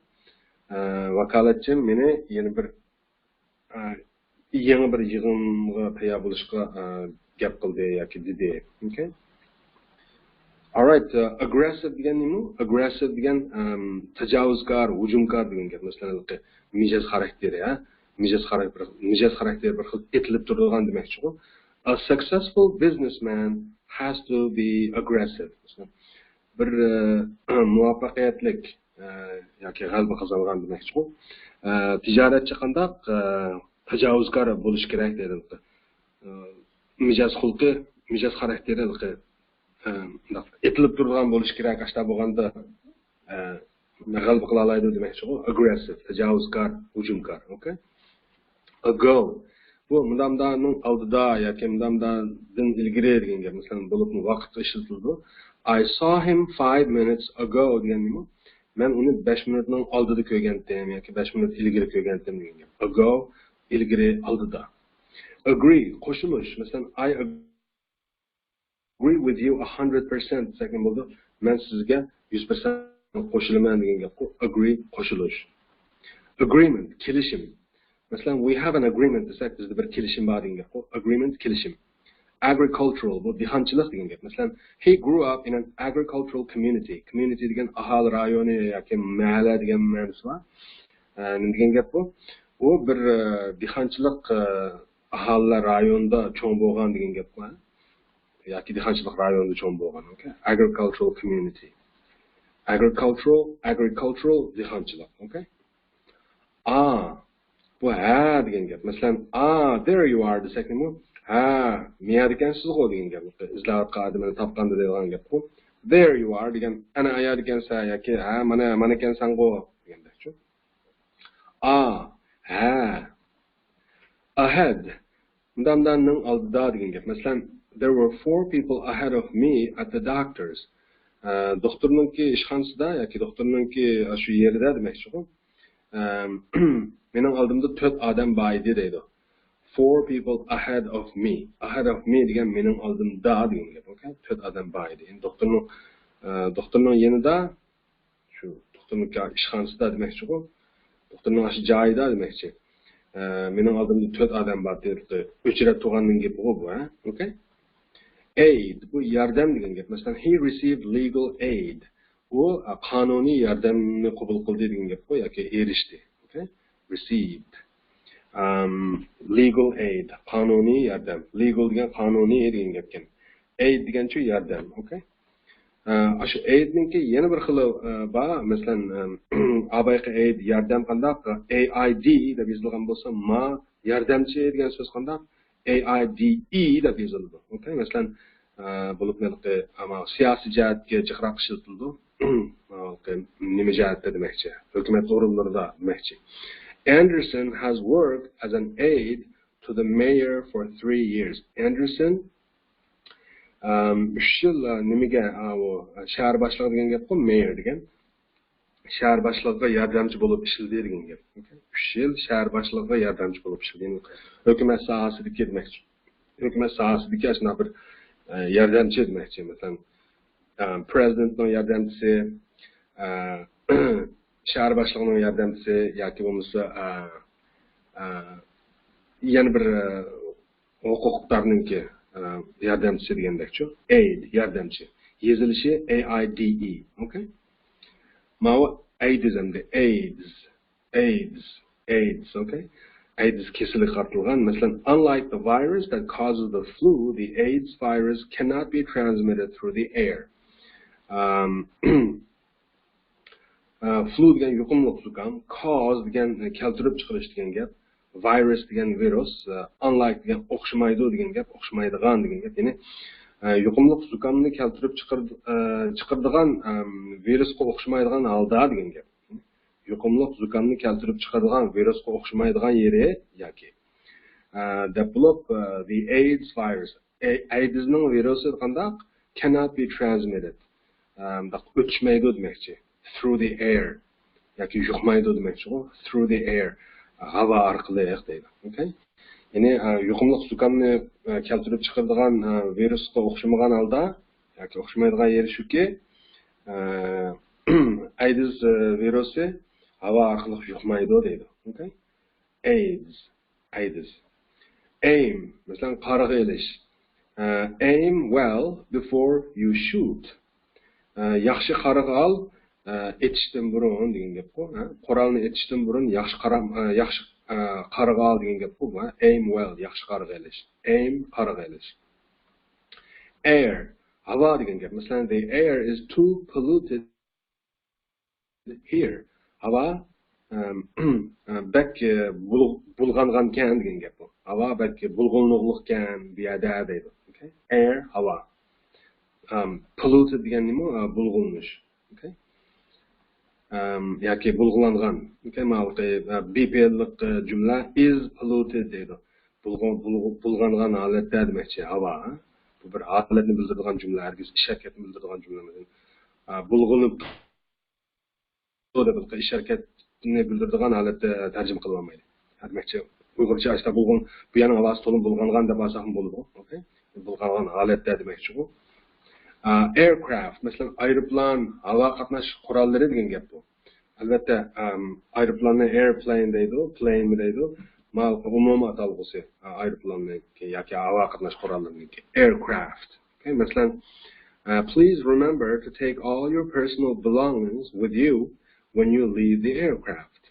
ۋاكالەتچىم مېنى يەنە بىر يېڭى بىر يىغىنغا تەييار بولۇشقا گەپ قىلدى ياكى دېدى. Okay. Alright, aggressive دېگەن نېمە؟ Aggressive دېگەن تاجاۋۇزكار، ھۇجۇمكار دېگەن گەپ. مەسىلەن، مىجەز خاراكتېرى، ھە؟ مىجەز خاراكتېرى، مىجەز خاراكتېرى بىر خىل ئېتىلىپ تۇرىدىغان دېمەكچىغۇ. A successful businessman has to be aggressive. بىر مۇۋەپپەقىيەتلىك ياكى غەلىبە قازانغان دېمەكچىغۇ. تىجارەتچى قانداق تاجاۋۇزكار بولۇشى كېرەك دەيدۇ. مىجەز خۇلقى، مىجەز خاراكتېرى ئېتىلىپ تۇرىدىغان بولۇشى كېرەك. ئاشتا بولغاندا غەلىبە قىلالايدۇ دېمەكچىغۇ. Aggressive، تاجاۋۇزكار، ھۇجۇمكار. Okay. Ago. بۇ مۇنداق مۇنداقنىڭ ئالدىدا ياكى مۇنداق مۇنداقتىن ئىلگىرى دېگەن گەپ. مەسىلەن، بولۇپمۇ ۋاقىتقا ئىشلىتىلىدۇ. I saw him five minutes ago دېگەن نېمە؟ مەن ئۇنى بەش مىنۇتنىڭ ئالدىدا كۆرگەنتىم ياكى بەش مىنۇت ئىلگىرى كۆرگەنتىم دېگەن گەپ. Ago، ئىلگىرى، ئالدىدا. Agree، قوشۇلۇش. مەسىلەن، I agree with you a hundred percent دېسەك نېمە بولىدۇ؟ مەن سىزگە يۈز پىرسەنت قوشۇلىمەن دېگەن گەپقۇ. Agree، قوشۇلۇش. Agreement، كېلىشىم. مەسىلەن، we have an agreement دېسەك، بىزدە بىر كېلىشىم بار دېگەن گەپقۇ. Agreement، كېلىشىم. Agricultural، بۇ دېھقانچىلىق دېگەن گەپ. مەسىلەن، he grew up in an agricultural community. Community دېگەن ئاھالە رايونى ياكى مەھەللە دېگەن مەنىسى بار. ئە، نېمە دېگەن گەپ بۇ؟ ئۇ بىر، ئە، دېھقانچىلىق، ئە، ئاھالىلەر رايونىدا چوڭ بولغان دېگەن گەپقۇ، ھە؟ ياكى دېھقانچىلىق رايونىدا چوڭ بولغان، okay؟ Agricultural community. Agricultural، agricultural، دېھقانچىلىق، okay؟ ئا، بۇ ھە دېگەن گەپ. مەسىلەن، ئا، there you are دېسەك نېمە؟ ھە، مەيەردىكەنسىزغۇ دېگەن گەپ. ئىزدەۋاتقان ئادىمىنى تاپقاندا دەيدىغان گەپقۇ. There you are دېگەن، ئەنە ئايەردىكەنسەن ياكى ھە، مانا، مانىكەنسەنغۇ دېگەندەكچۇ. ئا، ھە. Ahead. مۇنداق مۇنداقنىڭ ئالدىدا دېگەن گەپ. مەسىلەن، there were four people ahead of me at the doctor's. ئە، دوختۇرنىڭكى ئىشخانىسىدا ياكى دوختۇرنىڭكى شۇ يېرىدە دېمەكچىغۇ. ئەم، مېنىڭ ئالدىمدا تۆت ئادەم بار ئىدى دەيدۇ. Four people ahead of me. Ahead of me دېگەن مېنىڭ ئالدىمدا دېگەن گەپ. Okay؟ تۆت ئادەم بار ئىدى. يەنى دوختۇرنىڭ، ئە، دوختۇرنىڭ يېنىدا شۇ دوختۇرنىڭ ئىشخانىسىدا دېمەكچىغۇ. دوختۇرنىڭ ئاشۇ جايىدا دېمەكچى. ئە، مېنىڭ ئالدىمدا تۆت ئادەم بار، تۆت ئۆچرەت تۇرغاننىڭ گېپىغۇ بۇ، ھە؟ Okay؟ Aid، بۇ ياردەم دېگەن گەپ. مەسىلەن، he received legal aid. ئۇ، ئە، قانۇنىي ياردەمنى قوبۇل قىلدى دېگەن گەپقۇ ياكى ئېرىشتى. Okay؟ Received. ئەم، legal aid، قانۇنىي ياردەم. Legal دېگەن قانۇنىي دېگەن گەپكەن. Aid دېگەنچۇ ياردەم. Okay؟ ئە، ئاشۇ ئېيدنىڭكى يەنە بىر خىلى، ئە، بار. مەسىلەن، ئە، ئاۋايقى ئېيد ياردەم قانداق؟ A I D دەپ يېزىلغان بولسا، ما ياردەمچى دېگەن سۆز قانداق؟ A I D E دەپ يېزىلىدۇ. Okay؟ مەسىلەن، ئە، بولۇپمۇ ھېلىقى، ئەمما سىياسىي جەھەتكە جىقراق ئىشلىتىلىدۇ. ھېلىقى نېمە جەھەتتە دېمەكچى؟ ھۆكۈمەت ئورۇنلىرىدا دېمەكچى. Anderson has worked as an aide to the mayor for three years. Anderson ئەم، ئۈچ يىل، ئە، نېمىگە، ئاۋۇ، شەھەر باشلىقى دېگەن گەپقۇ، مېيور دېگەن. شەھەر باشلىقىغا ياردەمچى بولۇپ ئىشلىدى دېگەن گەپ. ئۈچ يىل شەھەر باشلىقىغا ياردەمچى بولۇپ ئىشلىدى. يەنى ھۆكۈمەت ساھەسىدىكى دېمەكچى. ھۆكۈمەت ساھەسىدىكى ئاشۇنداق بىر، ئە، ياردەمچى دېمەكچى. مەسىلەن، ئە، پرېزىدېنتنىڭ ياردەمچىسى، ئە، شەھەر باشلىقىنىڭ ياردەمچىسى ياكى بولمىسا، ئە، ئە، يەنە بىر، ئە، ھوقۇقدارنىڭكى، ئە، ياردەمچىسى دېگەندەكچۇ. ئېيد، ياردەمچى. يېزىلىشى A I D E. Okay؟ ماۋۇ ئەيدىز ئەمدى. ئېيدز. ئېيدز. ئېيدز. Okay؟ ئەيدز كېسىلىگە قارىتىلغان. مەسىلەن، unlike the virus that causes the flu, the AIDS virus cannot be transmitted through the air. ئەم، ئە، فلۇ دېگەن يۇقۇملۇق زۇكام، كاز دېگەن، ئە، كەلتۈرۈپ چىقىرىش دېگەن گەپ، ۋايرۇس دېگەن ۋىرۇس، ئە، ئانلايك دېگەن ئوخشىمايدۇ دېگەن گەپ، ئوخشىمايدىغان دېگەن گەپ. يەنى، ئە، يۇقۇملۇق زۇكامنى كەلتۈرۈپ چىقىر-، ئە، چىقىرىدىغان، ئەم، ۋىرۇسقا ئوخشىمايدىغان ھالدا دېگەن گەپ. يۇقۇملۇق زۇكامنى كەلتۈرۈپ چىقىرىدىغان ۋىرۇسقا ئوخشىمايدىغان يېرى ياكى دەپ بولۇپ، the AIDS virus، ئەيدىزنىڭ ۋىرۇسى قانداق؟ Cannot be transmitted. ئە، مۇنداق ئۆتۈشمەيدۇ دېمەكچى. Through the air. ياكى يۇقمايدۇ دېمەكچىغۇ. Through the air. ھاۋا ئارقىلىق دەيدۇ. ئوكەي؟ يەنى، ئە، يۇقۇملۇق زۇكامنى، ئە، كەلتۈرۈپ چىقىرىدىغان، ئە، ۋىرۇسقا ئوخشىمىغان ھالدا، ياكى ئوخشىمايدىغان يېرى شۇكى، ئە، ئەيدىز، ئە، ۋىرۇسى ھاۋا ئارقىلىق يۇقمايدۇ دەيدۇ. ئوكەي؟ AIDS. ئەيدىز. Aim، مەسىلەن، قارىغا ئېلىش. ئە، aim well before you shoot. ئە، ياخشى قارىغا ئال، ئە، ئېتىشتىن بۇرۇن دېگەن گەپقۇ. ئە، قورالنى ئېتىشتىن بۇرۇن ياخشى قارا-، ئە، ياخشى، ئە، قارىغا ئال دېگەن گەپقۇ بۇ. ئە، aim well، ياخشى قارىغا ئېلىش. Aim، قارىغا ئېلىش. Air، ھاۋا دېگەن گەپ. مەسىلەن، the air is too polluted here. ھاۋا، ئەم، بەك، ئە، بۇل-، بۇلغانغانكەن دېگەن گەپ بۇ. ھاۋا بەك بۇلغىنىقلىقكەن بۇ يەردە دەيدۇ. ئوكەي؟ Air، ھاۋا. ئەم، polluted دېگەن نېمە؟ ئە، بۇلغىنىش. ئوكەي؟ ئەم، ياكى بۇلغىلانغان. ئوكەي، ماۋۇ، ئە، بىپېئىللىق، ئە، جۈملە is polluted دەيدۇ. بۇلغا-، بۇلغا-، بۇلغانغان ھالەتتە دېمەكچى، ھاۋا. بۇ بىر ھالەتنى بىلدۈرىدىغان جۈملە، ھەرگىز ئىش ھەرىكەتنى بىلدۈرىدىغان جۈملە ئەمەس. ئە، بۇلغىنىپ دەپ ئىش ھەرىكەتنى بىلدۈرىدىغان ھالەتتە تەرجىمە قىلىنالمايدۇ. دېمەكچى، ئۇيغۇرچە ئاشتا بۇلغان، بۇ يەرنىڭ ھاۋاسى تولىمۇ بۇلغانغان دەپ ئالساقمۇ بولىدۇ. ئوكەي؟ بۇلغانغان ھالەتتە دېمەكچىغۇ. ئا، ئېيركرافت، مەسىلەن، ئايروپىلان، ھاۋا قاتناش قوراللىرى دېگەن گەپ بۇ. ئەلۋەتتە، ئەم، ئايروپىلاننى ئېيرپلېين دەيدۇ، پلېينمۇ دەيدۇ. ماۋۇ ئومۇمىي ئاتالغۇسى، ئا، ئايروپىلاننىڭكى ياكى ھاۋا قاتناش قوراللىرىنىڭكى. ئېيركرافت. ئوكەي، مەسىلەن، ئە، please remember to take all your personal belongings with you when you leave the aircraft.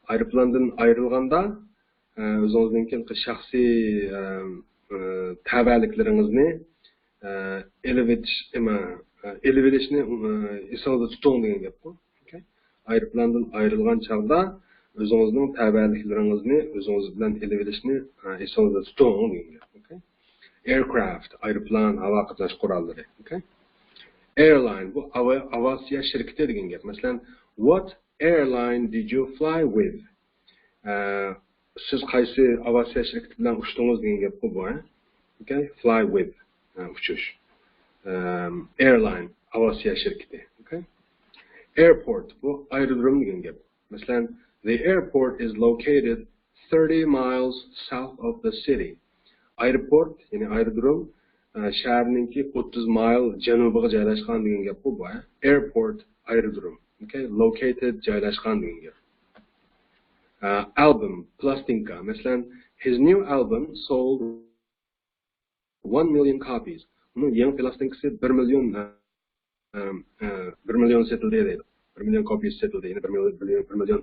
ئايروپىلاندىن ئايرىلغاندا، ئە، ئۆزىڭىزنىڭكى شەخسىي، ئە، ئە، تەۋەلىكلىرىڭىزنى، ئە، ئېلىۋېتىش، ئەمە، ئە، ئېلىۋېلىشنى، ئە، ئېسىڭىزدە تۇتۇڭ دېگەن گەپقۇ. ئوكەي؟ ئايروپىلاندىن ئايرىلغان چاغدا ئۆزىڭىزنىڭ تەۋەلىكلىرىڭىزنى ئۆزىڭىز بىلەن ئېلىۋېلىشنى، ئە، ئېسىڭىزدە تۇتۇڭ دېگەن گەپ. ئوكەي؟ ئېيركرافت، ئايروپىلان، ھاۋا قاتناش قوراللىرى. ئوكەي؟ ئېيرلاين، بۇ ئاۋا-، ئاۋىئاتسىيە شىركىتى دېگەن گەپ. مەسىلەن، what airline did you fly with? ئە، سىز قايسى ئاۋىئاتسىيە شىركىتى بىلەن ئۇچتىڭىز دېگەن گەپقۇ بۇ، ھە؟ ئوكەي؟ Fly with، ھە، ئۇچۇش. ئەم، ئېيرلاين، ئاۋىئاتسىيە شىركىتى. ئوكەي؟ ئېيرپورت، بۇ ئايرودروم دېگەن گەپ. مەسىلەن، the airport is located thirty miles south of the city. ئايرپورت، يەنى ئايرودروم، ئە، شەھەرنىڭكى ئوتتۇز مايل جەنۇبىغا جايلاشقان دېگەن گەپقۇ بۇ، ھە؟ ئېيرپورت، ئايرودروم. ئوكەي؟ Located، جايلاشقان دېگەن گەپ. ئە، ئالبوم، پلاستىنكا. مەسىلەن، his new album sold one million copies. ئۇنىڭ يېڭى پلاستىنكىسى بىر مىليون، ئە، ئە، ئە، بىر مىليون سېتىلدى دەيدۇ. بىر مىليون كوپىيىسى سېتىلدى. يەنى بىر مىليون، بىر مىليون، بىر مىليون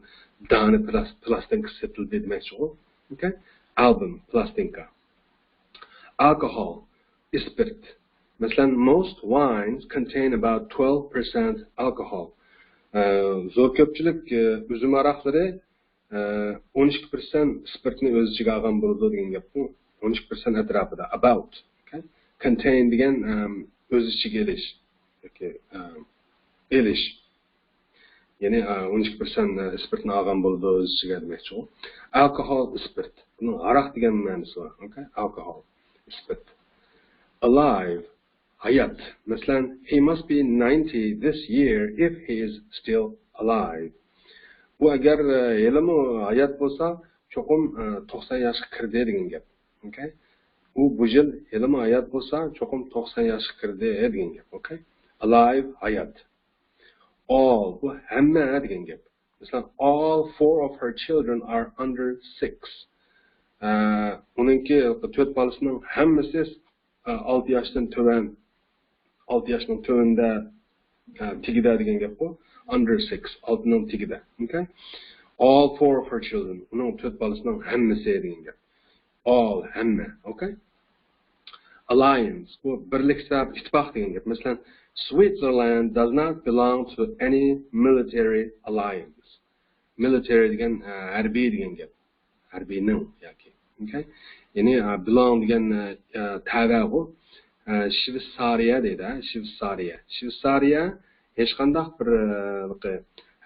دانە پلاس-، پلاستىنكا سېتىلدى دېمەكچىغۇ. ئوكەي؟ ئالبوم، پلاستىنكا. ئالكوھول، ئىسپىرت. مەسىلەن، most wines contain about twelve percent alcohol. ئە، زور كۆپچىلىك، ئە، ئۈزۈم ھاراقلىرى، ئە، ئون ئىككى پىرسەنت ئىسپىرتنى ئۆز ئىچىگە ئالغان بولىدۇ دېگەن گەپقۇ. ئون ئىككى پىرسەنت ئەتراپىدا. About. ئوكەي؟ Contain دېگەن، ئەم، ئۆز ئىچىگە ئېلىش. ياكى، ئەم، ئېلىش. يەنى، ئە، ئون ئىككى پىرسەنت ئىسپىرتنى ئالغان بولىدۇ ئۆز ئىچىگە دېمەكچىغۇ. ئالكوھول، ئىسپىرت. بۇنىڭ ھاراق دېگەن مەنىسى بار. ئوكەي؟ ئالكوھول، ئىسپىرت. Alive، ھايات. مەسىلەن، he must be ninety this year if he is still alive. ئۇ ئەگەر، ئە، ھېلىمۇ ھايات بولسا، چوقۇم، ئە، توقسان ياشقا كىردى دېگەن گەپ. ئوكەي؟ ئۇ بۇ يىل ھېلىمۇ ھايات بولسا، چوقۇم توقسان ياشقا كىردى دېگەن گەپ. ئوكەي؟ Alive، ھايات. All، بۇ ھەممە دېگەن گەپ. مەسىلەن، all four of her children are under six. ئە، ئۇنىڭكى تۆت بالىسىنىڭ ھەممىسى، ئە، ئالتە ياشتىن تۆۋەن، ئالتە ياشنىڭ تۆۋىنىدە، ئە، تېگىدە دېگەن گەپقۇ. Under six، ئالتىنىڭ تېگىدە. ئوكەي؟ All four of her children، ئۇنىڭ تۆت بالىسىنىڭ ھەممىسى دېگەن گەپ. All، ھەممە. ئوكەي؟ Alliance، بۇ بىرلىكسە، ئىتتىپاق دېگەن گەپ. مەسىلەن، Switzerland does not belong to any military alliance. Military دېگەن، ئە، ھەربىي دېگەن گەپ. ھەربىينىڭ ياكى. ئوكەي؟ يەنى، ئە، belong دېگەن، ئە، ئە، تەۋەغۇ. ئە، شۋېتسارىيە دەيدۇ، ھە؟ شۋېتسارىيە. شۋېتسارىيە ھېچقانداق بىر، ئە،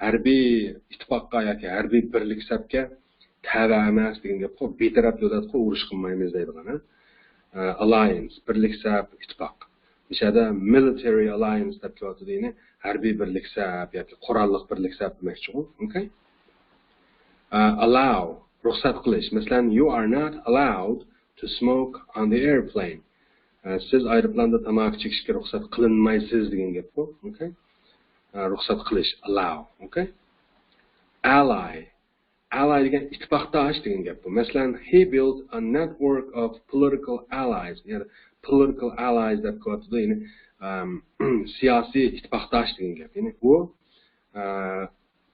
ھەربىي ئىتتىپاققا ياكى ھەربىي بىرلىك سەپكە تەۋە ئەمەس دېگەن گەپقۇ، بىتەرەپ دۆلەتقۇ، ئۇرۇش قىلمايمىز دەيدىغان. ئە، ئالايەنس، بىرلىكسەپ، ئىتتىپاق. مىسالدا مىلىتەرى ئالايەنس دەپ كېلىۋاتىدۇ، يەنى ھەربىي بىرلىكسەپ ياكى قوراللىق بىرلىكسەپ دېمەكچىغۇ. ئوكەي؟ ئە، ئالاۋ، رۇخسەت قىلىش. مەسىلەن، you are not allowed to smoke on the airplane. ئە، سىز ئايروپىلاندا تاماكا چېكىشكە رۇخسەت قىلىنمايسىز دېگەن گەپقۇ. ئوكەي؟ ئە، رۇخسەت قىلىش، ئالاۋ. ئوكەي؟ ئالاي. ئالاي دېگەن ئىتتىپاقداش دېگەن گەپ بۇ. مەسىلەن، he built a network of political allies. يەنى political allies دەپ كېلىۋاتىدۇ. يەنى، ئەم، سىياسىي ئىتتىپاقداش دېگەن گەپ. يەنى ئۇ، ئە،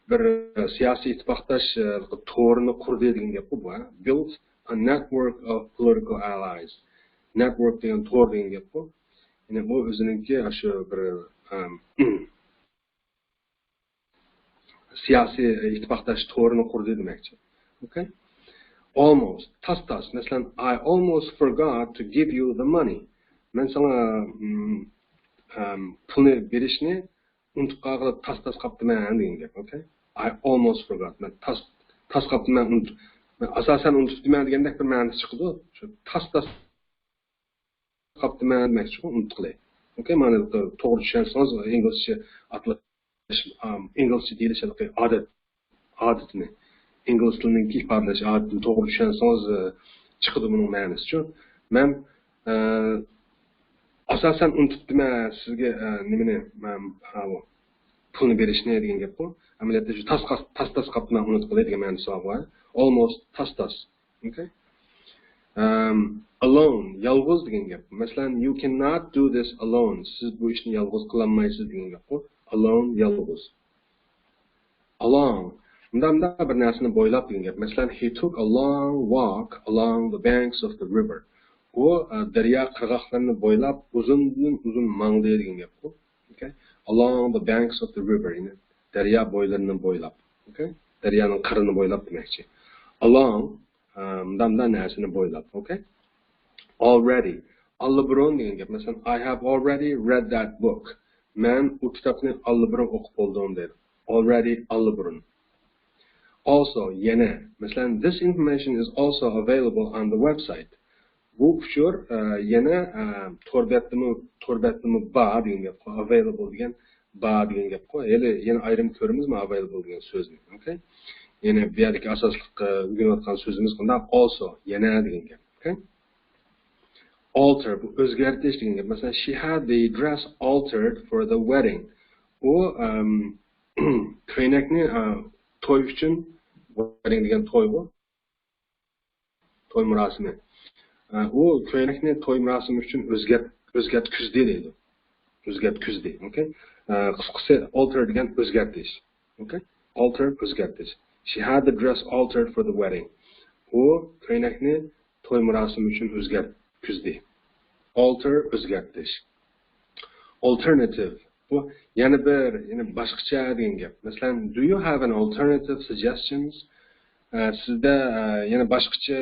بىر سىياسىي ئىتتىپاقداش، ئە، تورىنى قۇردى دېگەن گەپ بۇ. بۇ، ھە؟ Built a network of political allies. Network دېگەن تور دېگەن گەپ بۇ. يەنى بۇ ئۆزىنىڭكى شۇ بىر، ئەم، سىياسىي ئىتتىپاقداش تورىنى قۇردى دېمەكچى. ئوكەي؟ Almost، تاس-تاس. مەسىلەن، I almost forgot to give you the money. مەن ساڭا، ئىم، ئىم، پۇلنى بېرىشنى ئۇنتۇپ قالغىلى تاس-تاس قاپتىمەن دېگەن گەپ. ئوكەي؟ I almost forgot. مەن تاس، تاس قاپتىمەن، ئۇنتۇپ. مەن ئاساسەن ئۇنتۇپتىمەن دېگەندەك بىر مەنىسى چىقىدۇ. شۇ تاس-تاس قاپتىمەن دېمەكچىغۇ، ئۇنتۇپ قېلىڭ. ئوكەي، مانا توغرا چۈشەنسىڭىز، ئىنگلىزچە ئاتلاش، ئىنگلىزچە دېيىلىش ھېلىقى ئادەت، ئادىتىنى، ئىنگلىز تىلىنىڭكى ئىپادىلەش ئادىتىنى توغرا چۈشەنسىڭىز، ئە، چىقىدۇ بۇنىڭ مەنىسىچۇ. مەن، ئە، ئاساسەن ئۇنتۇپتىمەن سىزگە، ئە، نېمىنى، مەن، ھاۋۇ، پۇلنى بېرىشنى دېگەن گەپقۇ. ئەمەلىيەتتە شۇ تاس-، تاس-تاس قاپتىمەن، ئۇنتۇپ قېلىڭ دېگەن مەنىسى بار. Almost تاس-تاس. ئوكەي. ئەم، alone، يالغۇز دېگەن گەپ. مەسىلەن، you cannot do this alone. سىز بۇ ئىشنى يالغۇز قىلالمايسىز دېگەن گەپقۇ. Alone، يالغۇز. Along. مۇنداق، مۇنداق بىر نەرسىنى بويلاپ دېگەن گەپ. مەسىلەن، he took a long walk along the banks of the river. ئۇ، ئە، دەريا قىرغاقلىرىنى بويلاپ ئۇزۇندىن ئۇزۇن ماڭدى دېگەن گەپقۇ. ئوكەي. Along the banks of the river. يەنى دەريا بويلىرىنى بويلاپ. ئوكەي. دەريانىڭ قىرىنى بويلاپ دېمەكچى. Along، ئە، مۇنداق، مۇنداق نەرسىنى بويلاپ. ئوكەي. Already. ئاللىبۇرۇن دېگەن گەپ. مەسىلەن، I have already read that book. مەن ئۇ كىتابنى ئاللىبۇرۇن ئوقۇپ بولدۇم دەيدۇ. Already، ئاللىبۇرۇن. Also، يەنە. مەسىلەن، this information is also available on the website. بۇ ئۇچۇر، ئە، يەنە، ئە، تور بەتتىمۇ، تور بەتتىمۇ بار دېگەن گەپقۇ. Available دېگەن بار دېگەن گەپقۇ. ھېلى يەنە ئايرىم كۆرىمىزمۇ available دېگەن سۆزنى. ئوكەي. يەنە بۇ يەردىكى ئاساسلىق، ئە، ئۆگىنىۋاتقان سۆزىمىز قانداق؟ Also، يەنە دېگەن گەپ. ئوكەي. Alter، بۇ ئۆزگەرتىش دېگەن گەپ. مەسىلەن، she had the dress altered for the wedding. ئۇ، ئەم، كۆينەكنى، ئە، توي ئۈچۈن، wedding دېگەن تويغۇ. توي مۇراسىمى. ئە، ئۇ كۆينەكنى توي مۇراسىمى ئۈچۈن ئۆزگەرت-، ئۆزگەرتكۈزدى دەيدۇ. ئۆزگەرتكۈزدى. ئوكەي. ئە، قىسقىسى alter دېگەن ئۆزگەرتىش. ئوكەي. Alter، ئۆزگەرتىش. She had the dress altered for the wedding. ئۇ كۆينەكنى توي مۇراسىمى ئۈچۈن ئۆزگەرتكۈزدى. Alter، ئۆزگەرتىش. Alternative. بۇ يەنە بىر، يەنە باشقىچە دېگەن گەپ. مەسىلەن، do you have an alternative suggestions? ئە، سىزدە، ئە، يەنە باشقىچە،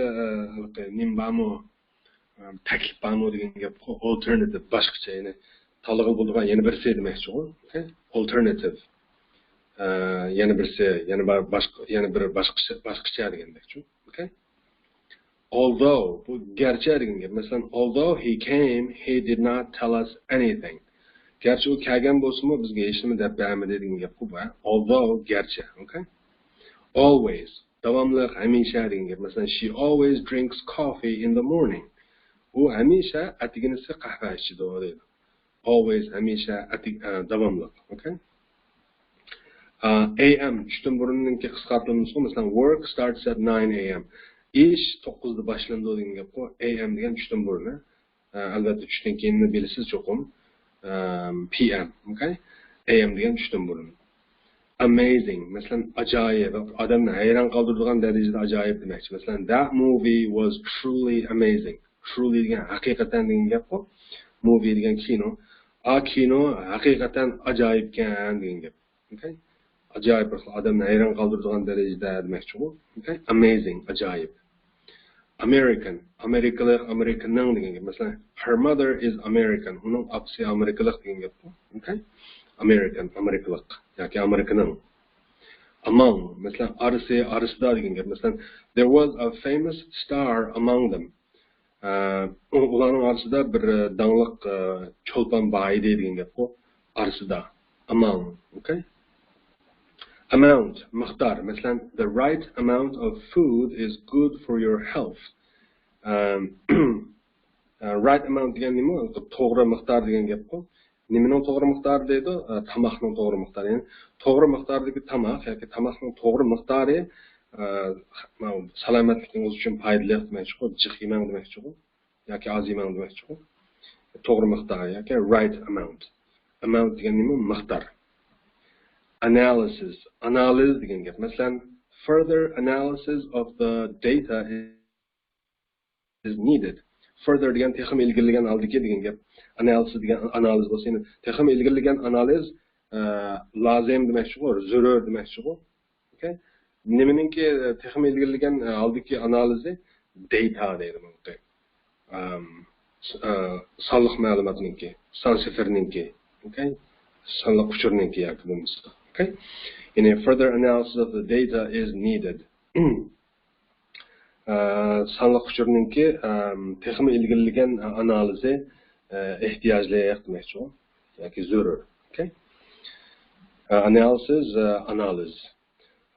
ئە، نېمە بارمۇ؟ ئە، تەكلىپ بارمۇ دېگەن گەپ. Alternative، باشقىچە، يەنى تاللىغىلى بولىدىغان يەنە بىرسى دېمەكچىغۇ. ئوكەي؟ Alternative. ئە، يەنە بىرسى، يەنە بار، باشقا، يەنە بىر باشقىچە، باشقىچە دېگەندەكچۇ. ئوكەي؟ Although، بۇ گەرچە دېگەن گەپ. مەسىلەن، although he came, he did not tell us anything. گەرچە ئۇ كەلگەن بولسىمۇ، بىزگە ھېچنېمە دەپ بەرمىدى دېگەن گەپقۇ بۇ. Although، گەرچە. ئوكەي. Always، داۋاملىق، ھەمىشە دېگەن گەپ. مەسىلەن، she always drinks coffee in the morning. ئۇ ھەمىشە ئەتىگىنىسى قەھۋە ئىچىدۇ دەيدۇ. Always، ھەمىشە، ئەتىگ-، ئە، داۋاملىق. ئوكەي. ئە، A M، چۈشتىن بۇرۇننىڭكى قىسقارتىلمىسىغۇ. مەسىلەن، work starts at nine A M. ئىش توققۇزدا باشلىنىدۇ دېگەن گەپقۇ. A M دېگەن چۈشتىن بۇرۇن. ئە، ئەلۋەتتە، چۈشتىن كېيىننى بىلىسىز چوقۇم. ئەم، P M، ئوكەي؟ A M دېگەن چۈشتىن بۇرۇن. Amazing، مەسىلەن، ئاجايىپ، ئادەمنى ھەيران قالدۇرىدىغان دەرىجىدە ئاجايىپ دېمەكچى. مەسىلەن، that movie was truly amazing. Truly دېگەن ھەقىقەتەن دېگەن گەپقۇ. Movie دېگەن كىنو. ئا، كىنو ھەقىقەتەن ئاجايىپكەن دېگەن گەپ. ئوكەي؟ ئاجايىپ، بىر خىل ئادەمنى ھەيران قالدۇرىدىغان دەرىجىدە دېمەكچىغۇ. ئوكەي؟ Amazing، ئاجايىپ. American، ئامېرىكىلىق، ئامېرىكىنىڭ دېگەن گەپ. مەسىلەن، her mother is American، ئۇنىڭ ئاپىسى ئامېرىكىلىق دېگەن گەپقۇ. ئوكەي؟ American، ئامېرىكىلىق ياكى ئامېرىكىنىڭ. Among، مەسىلەن، ئارىسى، ئارىسىدا دېگەن گەپ. مەسىلەن، there was a famous star among them. ئە، ئۇ-، ئۇلارنىڭ ئارىسىدا بىر، ئە، داڭلىق، ئە، چولپان بار ئىدى دېگەن گەپقۇ. ئارىسىدا. Among، okay؟ Amount، مىقدار. مەسىلەن، the right amount of food is good for your health. ئەم، ئە، right amount دېگەن نېمە؟ توغرا مىقدار دېگەن گەپقۇ. نېمىنىڭ توغرا مىقدارى دەيدۇ؟ ئە، تاماقنىڭ توغرا مىقدارى. يەنى توغرا مىقداردىكى تاماق ياكى تاماقنىڭ توغرا مىقدارى، ئە، سالامەتلىكىڭىز ئۈچۈن پايدىلىق دېمەكچىغۇ، جىق يېمەڭ دېمەكچىغۇ، ياكى ئاز يېمەڭ دېمەكچىغۇ. توغرا مىقدار ياكى right amount. Amount دېگەن نېمە؟ مىقدار. Analysis، ئانالىز دېگەن گەپ. مەسىلەن، further analysis of the data is needed. Further دېگەن تېخىمۇ ئىلگىرىلىگەن ھالدىكى دېگەن گەپ. Analysis دېگەن ئانالىز بولسا، يەنى تېخىمۇ ئىلگىرىلىگەن ئانالىز، ئە، لازىم دېمەكچىغۇ، زۆرۈر دېمەكچىغۇ. Okay؟ نېمىنىڭكى، ئە، تېخىمۇ ئىلگىرىلىگەن، ئە، ھالدىكى ئانالىزى؟ Data دەيدۇ بۇنىڭكى. ئەم، س-، ئە، سانلىق مەلۇماتنىڭكى، سان سىفىرنىڭكى. Okay؟ سانلىق ئۇچۇرنىڭكى ياكى بولمىسا. Okay؟ يەنى further analysis of the data is needed. ئە، سانلىق ئۇچۇرنىڭكى، ئەم، تېخىمۇ ئىلگىرىلىگەن ئانالىزى، ئە، ئېھتىياجلىق دېمەكچىغۇ. ياكى زۆرۈر. Okay؟ ئە، analysis، ئە، ئانالىز.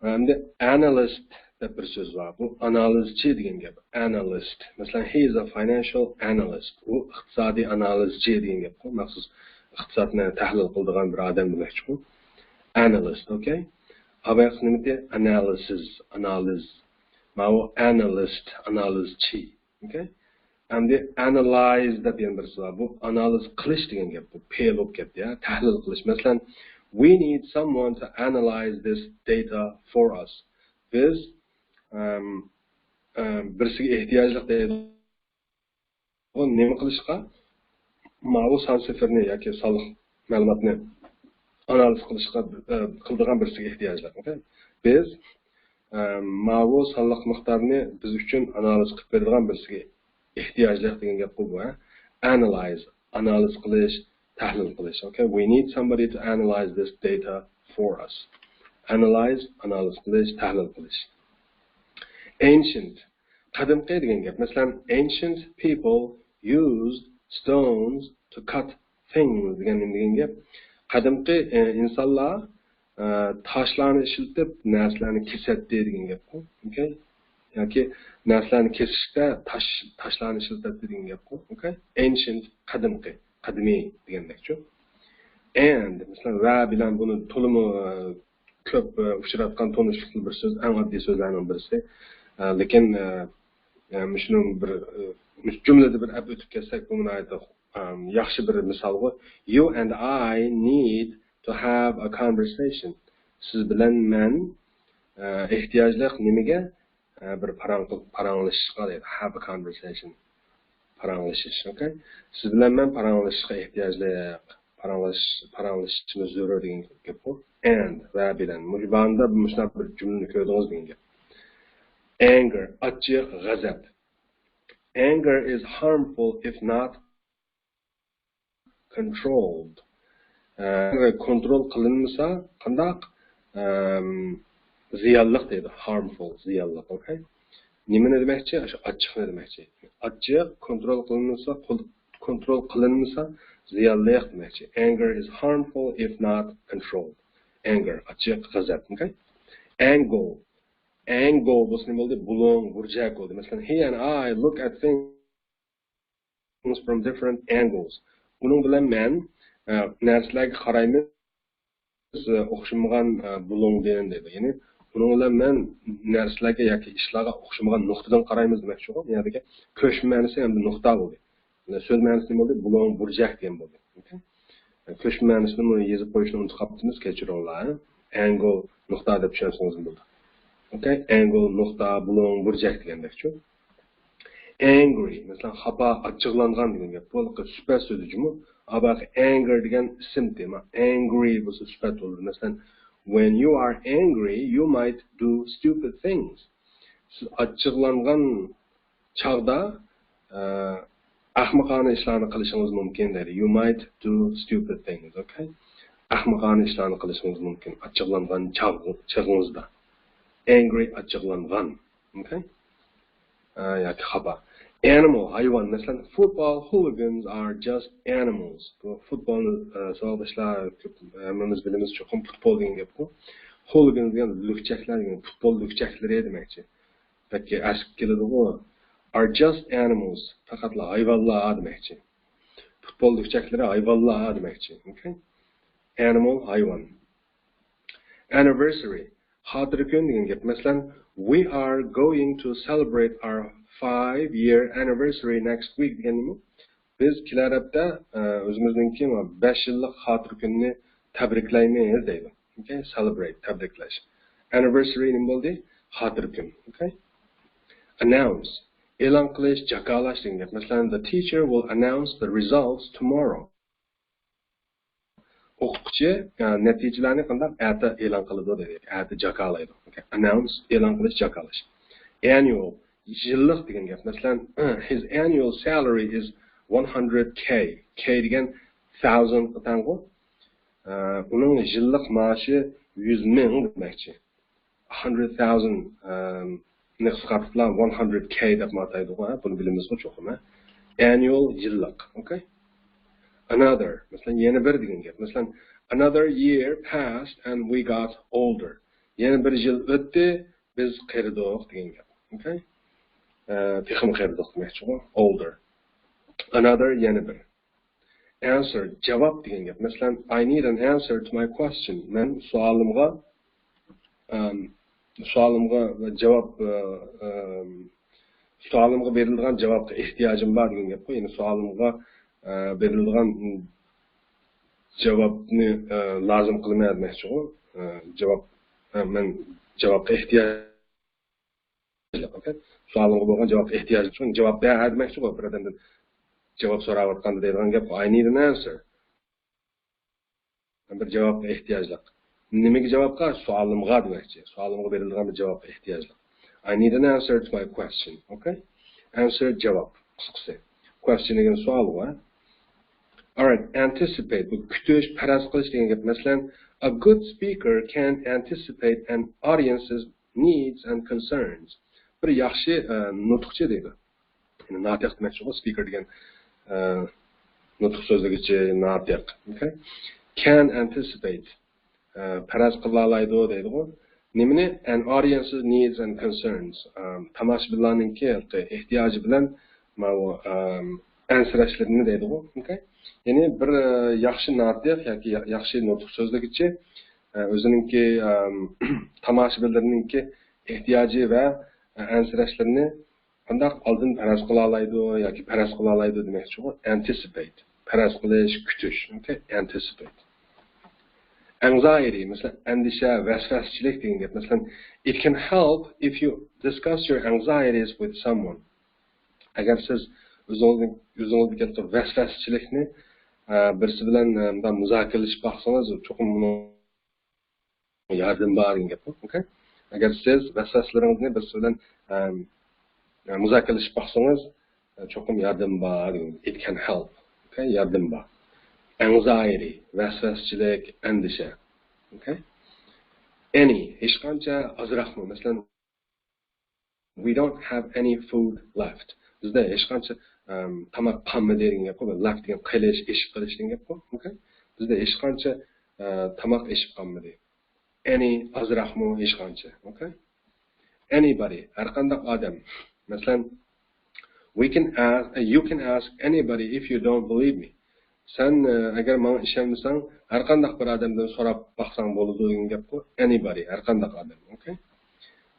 ئەمدى analyst دەپ بىر سۆز بار. بۇ ئانالىزچى دېگەن گەپ. Analyst. مەسىلەن، he is a financial analyst. ئۇ ئىقتىسادىي ئانالىزچى دېگەن گەپقۇ. مەخسۇس ئىقتىسادنى تەھلىل قىلىدىغان بىر ئادەم دېمەكچىغۇ. Analyst، okay؟ ئاباياقسى نېمىتى؟ Analysis، ئانالىز. ماۋۇ analyst، ئانالىزچى. Okay؟ ئەمدى ئانالايز دەپ يەنە بىرسى بار. بۇ ئانالىز قىلىش دېگەن گەپ. بۇ پېئىل بولۇپ كەتتى، يا، تەھلىل قىلىش. مەسىلەن، we need someone to analyze this data for us. بىز، ئەم، ئەم، بىرسىگە ئېھتىياجلىق دەيدۇ. بۇ نېمە قىلىشقا؟ ماۋۇ سان سىفىرنى ياكى سانلىق مەلۇماتنى ئانالىز قىلىشقا، ئە، قىلىدىغان بىرسىگە ئېھتىياجلىق. Okay؟ بىز، ئە، ماۋۇ سانلىق مىقدارنى بىز ئۈچۈن ئانالىز قىلىپ بېرىدىغان بىرسىگە ئېھتىياجلىق دېگەن گەپقۇ بۇ، ھە؟ Analyze، ئانالىز قىلىش، تەھلىل قىلىش. Okay? We need somebody to analyze this data for us. Analyze، ئانالىز قىلىش، تەھلىل قىلىش. Ancient، قەدىمكى دېگەن گەپ. مەسىلەن، ancient people used stones to cut things دېگەن نېمە دېگەن گەپ؟ قەدىمكى، ئە، ئىنسانلار، ئە، تاشلارنى ئىشلىتىپ نەرسىلەرنى كېسەتتى دېگەن گەپقۇ. Okay؟ ياكى نەرسىلەرنى كېسىشتە تاش، تاشلارنى ئىشلىتەتتى دېگەن گەپقۇ. Okay؟ Ancient، قەدىمكى، قەدىمىي دېگەندەكچۇ. And، مەسىلەن، ۋە بىلەن بۇنى تولىمۇ، ئە، كۆپ، ئە، ئۇچراتقان تونۇشلۇقلۇق بىر سۆز، ئەڭ ئاددىي سۆزلەرنىڭ بىرسى. ئە، لېكىن، ئە، ئە، مۇشۇنىڭ بىر، ئە، مۇشۇ جۈملىدە بىر ئەپ ئۆتۈپ كەتسەك، بۇ ناھايىتى، ئەم، ياخشى بىر مىسالغۇ. You and I need to have a conversation. سىز بىلەن مەن، ئە، ئېھتىياجلىق نېمىگە؟ ئە، بىر پاراڭ قىل-، پاراڭلىشىشقا دەيدۇ. Have a conversation. پاراڭلىشىش، okay؟ سىز بىلەن مەن پاراڭلىشىشقا ئېھتىياجلىق، پاراڭلىشىش، پاراڭلىشىشىمىز زۆرۈر دېگەن گەپ بۇ. And، ۋە بىلەن. مۇشۇ بارىدا مۇشۇنداق بىر جۈملىنى كۆردىڭىز دېگەن گەپ. Anger، ئاچچىق، غەزەپ. Anger is harmful if not controlled. ئە، كونترول قىلىنمىسا، قانداق؟ ئەم، زىيانلىق دەيدۇ. Harmful، زىيانلىق، okay؟ نېمىنى دېمەكچى؟ شۇ ئاچچىقنى دېمەكچى. ئاچچىق كونترول قىلىنمىسا، قول-، كونترول قىلىنمىسا، زىيانلىق دېمەكچى. Anger is harmful if not controlled. Anger، ئاچچىق، غەزەپ، okay؟ Angle. Angle بولسا نېمە بولدى؟ بۇلۇڭ، بۇرجەك بولدى. مەسىلەن، he and I look at things from different angles. ئۇنىڭ بىلەن مەن، ئە، نەرسىلەرگە قارايمىز، ئە، ئوخشىمىغان، ئە، بۇلۇڭدىن دەيدۇ. يەنى ئۇنىڭ بىلەن مەن نەرسىلەرگە ياكى ئىشلارغا ئوخشىمىغان نۇقتىدىن قارايمىز دېمەكچىغۇ. يەنىدىكى كۆچمە مەنىسى ھەمدە نۇقتا بولدى. سۆز مەنىسى نېمە بولدى؟ بۇلۇڭ، بۇرجەك دېگەن بولدى. Okay؟ كۆچمە مەنىسىنىمۇ يېزىپ قويۇشنى ئۇنتۇپ قاپتىمىز، كەچۈرۈڭلار. Angle، نۇقتا دەپ چۈشەنسىڭىزمۇ بولىدۇ. Okay؟ Angle، نۇقتا، بۇلۇڭ، بۇرجەك دېگەندەكچۇ. Angry، مەسىلەن، خاپا، ئاچچىقلانغان دېگەن گەپ. بۇ سۈپەت سۆزى جۇمۇ. ئاباقى anger دېگەن ئىسىم تېما. Angry بولسا سۈپەت بولىدۇ. مەسىلەن، when you are angry, you might do stupid things. سىز ئاچچىقلانغان چاغدا، ئە، ئەخمىقانە ئىشلارنى قىلىشىڭىز مۇمكىن دەيدۇ. You might do stupid things, okay? ئەخمىقانە ئىشلارنى قىلىشىڭىز مۇمكىن ئاچچىقلانغان چاغ-، چېغىڭىزدا. Angry، ئاچچىقلانغان. Okay؟ ئە، ياكى خاپا. Animal، ھايۋان. مەسىلەن، football hooligans are just animals. بۇ فۇتبولنى، ئە، ساۋاقداشلار كۆپ، ھەممىمىز بىلىمىز چوقۇم پۇتبول دېگەن گەپكۇ. Hooligan دېگەن لۈكچەكلەر دېگەن، پۇتبول لۈكچەكلىرى دېمەكچى. بەلكى ئەسكى كېلىدىغۇ. Are just animals، پەقەتلا ھايۋانلار دېمەكچى. پۇتبول لۈكچەكلىرى ھايۋانلار دېمەكچى. Okay؟ Animal، ھايۋان. Anniversary، خاتىرە كۈن دېگەن گەپ. مەسىلەن، we are going to celebrate our five year anniversary next week دېگەن نېمە؟ بىز كېلەر ھەپتە، ئە، ئۆزىمىزنىڭكى بەش يىللىق خاتىرە كۈنىنى تەبرىكلەيمىز دەيدۇ. Okay؟ Celebrate، تەبرىكلەش. Anniversary نېمە بولدى؟ خاتىرە كۈن. Okay؟ Announce، ئېلان قىلىش، جاكارلاش دېگەن گەپ. مەسىلەن، the teacher will announce the results tomorrow. ئوقۇتقۇچى، ئە، نەتىجىلەرنى قانداق؟ ئەتە ئېلان قىلىدۇ دېدۇق. ئەتە جاكارلايدۇ. Okay؟ Announce، ئېلان قىلىش، جاكارلاش. Annual، يىللىق دېگەن گەپ. مەسىلەن، his annual salary is one hundred K. K دېگەن thousand قىتانغۇ. ئە، ئۇنىڭ يىللىق مائاشى يۈز مىڭ دېمەكچى. Hundred thousand، ئەم، نى قىسقارتىپلا one hundred K دەپمۇ ئاتايدىغۇ، ھە؟ بۇنى بىلىمىزغۇ چوقۇم، ھە؟ Annual، يىللىق. Okay؟ Another، مەسىلەن، يەنە بىر دېگەن گەپ. مەسىلەن، another year passed and we got older. يەنە بىر يىل ئۆتتى، بىز قېرىدۇق دېگەن گەپ. Okay؟ ئە، تېخىمۇ قېرىدۇق دېمەكچىغۇ. Older. Another، يەنە بىر. Answer، جاۋاب دېگەن گەپ. مەسىلەن، I need an answer to my question. مەن سوئالىمغا، ئەم، سوئالىمغا جاۋاب، ئە، ئەم، سوئالىمغا بېرىلىدىغان جاۋابقا ئېھتىياجىم بار دېگەن گەپقۇ. يەنى سوئالىمغا، ئە، بېرىلىدىغان، م، جاۋابنى، ئە، لازىم قىلىمەن دېمەكچىغۇ. ئە، جاۋاب، ئە، مەن جاۋابقا ئېھتىياج Okay؟ سوئالىڭغا بولغان جاۋابقا ئېھتىياجلىق. چۈنكى جاۋاب بەر دېمەكچىغۇ، بىر ئادەمدىن جاۋاب سوراۋاتقاندا دەيدىغان گەپ، I need an answer. بىر جاۋابقا ئېھتىياجلىق. نېمىگە جاۋابقا؟ سوئالىمغا دېمەكچى. سوئالىمغا بېرىلىدىغان بىر جاۋابقا ئېھتىياجلىق. I need an answer to my question. Okay? Answer، جاۋاب، قىسقىسى. Question دېگەن سوئالغۇ. Alright، anticipate، بۇ كۈتۈش، پەرەز قىلىش دېگەن گەپ. مەسىلەن، a good speaker can anticipate an audience's needs and concerns. بىر ياخشى، ئە، نۇتۇقچى دەيدۇ. يەنى ناتىق دېمەكچىغۇ، speaker دېگەن، ئە، نۇتۇق سۆزلىگۈچى، ناتىق. Okay؟ Can anticipate، ئە، پەرەز قىلالايدۇ دەيدىغۇ. نېمىنى؟ An audience's needs and concerns. ئە، تاماشىبىنلارنىڭكى ئېھتىياجى بىلەن ماۋۇ، ئە، ئەنسىرەشلىرىنى دەيدىغۇ. Okay؟ يەنى بىر، ئە، ياخشى ناتىق ياكى يا-، ياخشى نۇتۇق سۆزلىگۈچى، ئە، ئۆزىنىڭكى، ئەم، تاماشىبىنلىرىنىڭكى ئېھتىياجى ۋە، ئە، ئەنسىرەشلىرىنى قانداق ئالدىن پەرەز قىلالايدۇ ياكى پەرەز قىلالايدۇ دېمەكچىغۇ. Anticipate. پەرەز قىلىش، كۈتۈش. Okay؟ Anticipate. Anxiety، مەسىلەن، ئەندىشە، ۋەسۋەسىچىلىك دېگەن گەپ. مەسىلەن، it can help if you discuss your anxieties with someone. ئەگەر سىز ئۆزىڭىزنىڭ، ئۆزىڭىزدىكى ۋەسۋەسىچىلىكنى، ئە، بىرسى بىلەن، ئە، مۇنداق مۇزاكىرىلىشىپ باقسىڭىز، چوقۇم بۇنىڭ ياردىمى بار دېگەن گەپ. Okay؟ ئەگەر سىز ۋەسۋەسىلىرىڭىزنى بىرسى بىلەن، ئەم، مۇزاكىرىلىشىپ باقسىڭىز، چوقۇم ياردىمى بار دېگەن. It can help. Okay؟ ياردىمى بار. Anxiety، ۋەسۋەسىچىلىك، ئەندىشە. Okay؟ Any، ھېچقانچە، ئازراقمۇ. مەسىلەن، we don't have any food left. بىزدە ھېچقانچە، ئەم، تاماق قالمىدى دېگەن گەپقۇ. Left دېگەن قېلىش، ئېشىپ قېلىش دېگەن گەپقۇ. Okay؟ بىزدە ھېچقانچە، ئە، تاماق ئېشىپ قالمىدى. Any، ئازراقمۇ، ھېچقانچە. Okay؟ Anybody، ھەرقانداق ئادەم. مەسىلەن، we can ask, you can ask anybody if you don't believe me. سەن، ئە، ئەگەر ماڭا ئىشەنمىسەڭ، ھەرقانداق بىر ئادەمدىن سوراپ باقساڭ بولىدۇ دېگەن گەپقۇ. Anybody، ھەرقانداق ئادەم. Okay؟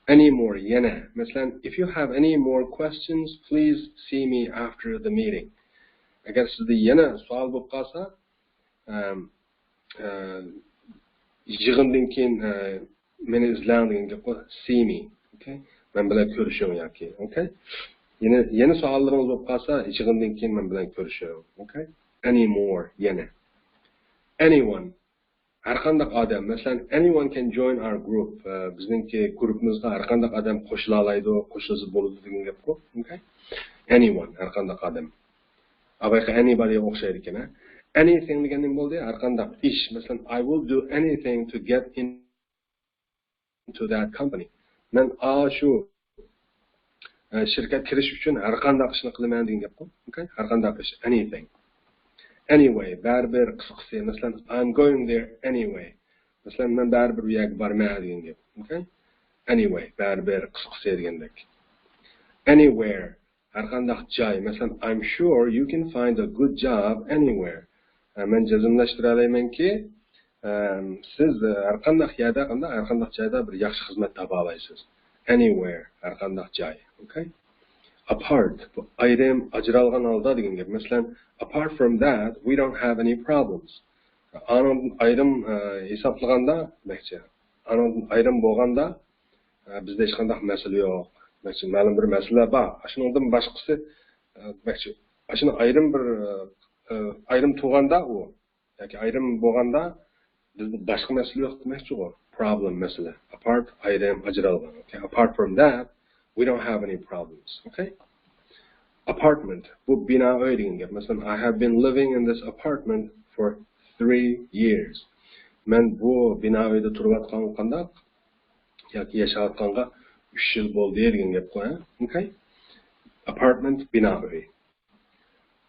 Any more، يەنە. مەسىلەن، if you have any more questions, please see me after the meeting. ئەگەر سىزدە يەنە سوئال بولۇپ قالسا، ئەم، ئە، يىغىندىن كېيىن، ئە، مېنى ئىزدەڭ دېگەن گەپقۇ، see me. Okay؟ مەن بىلەن كۆرۈشۈڭ ياكى. Okay؟ يەنە، يەنە سوئاللىرىڭىز بولۇپ قالسا، يىغىندىن كېيىن مەن بىلەن كۆرۈشۈڭ. Okay؟ Any more، يەنە. Anyone، ھەرقانداق ئادەم. مەسىلەن، anyone can join our group. ئە، بىزنىڭكى گۇرۇپپىمىزغا ھەرقانداق ئادەم قوشۇلالايدۇ، قوشۇلسا بولىدۇ دېگەن گەپقۇ. Okay؟ Anyone، ھەرقانداق ئادەم. ئاۋايقى anybody ئوخشايدىكەن، ھە؟ Anything دېگەن نېمە بولدى؟ ھەر قانداق ئىش. مەسىلەن، I will do anything to get into that company. مەن ئاشۇ شىركەتكە كىرىش ئۈچۈن ھەر قانداق ئىشنى قىلىمەن دېگەن گەپقۇ. Okay؟ ھەر قانداق ئىش. Anything. Anyway، بەرىبىر، قىسقىسى. مەسىلەن، I'm going there anyway. مەسىلەن، مەن بەرىبىر ئۇ يەرگە بارىمەن دېگەن گەپ. Okay؟ Anyway، بەرىبىر، قىسقىسى دېگەندەك. Anywhere، ھەر قانداق جاي. مەسىلەن، I'm sure you can find a good job anywhere. مەن جەزملەشتۈرەلەيمەنكى، سىز ھەر قانداق يەردە، قانداق، ھەر قانداق جايدا بىر ياخشى خىزمەت تاپالايسىز. Anywhere، ھەر قانداق جاي. Okay؟ Apart، بۇ ئايرىم، ئاجرالغان ھالدا دېگەن گەپ. مەسىلەن، apart from that, we don't have any problems. ئانىڭدىن ئايرىم ھېسابلىغاندا دېمەكچى. ئانىڭدىن ئايرىم بولغاندا، بىزدە ھېچقانداق مەسىلە يوق. دېمەكچى، مەلۇم بىر مەسىلە بار. ئاشۇنىڭدىن باشقىسى، دېمەكچى، ئاشۇنى ئايرىم بىر، ئايرىم تۇرغاندا ئۇ، ياكى ئايرىم بولغاندا بىزدە باشقا مەسىلە يوق دېمەكچىغۇ. Problem، مەسىلە. Apart، ئايرىم، ئاجرالغان. Okay؟ Apart from that, we don't have any problems. Okay؟ Apartment، بۇ بىنا ئۆي دېگەن گەپ. مەسىلەن، I have been living in this apartment for three years. مەن بۇ بىنا ئۆيدە تۇرۇۋاتقان قانداق؟ ياكى ياشاۋاتقانغا ئۈچ يىل بولدى دېگەن گەپقۇ، ھە؟ Okay؟ Apartment، بىنا ئۆي.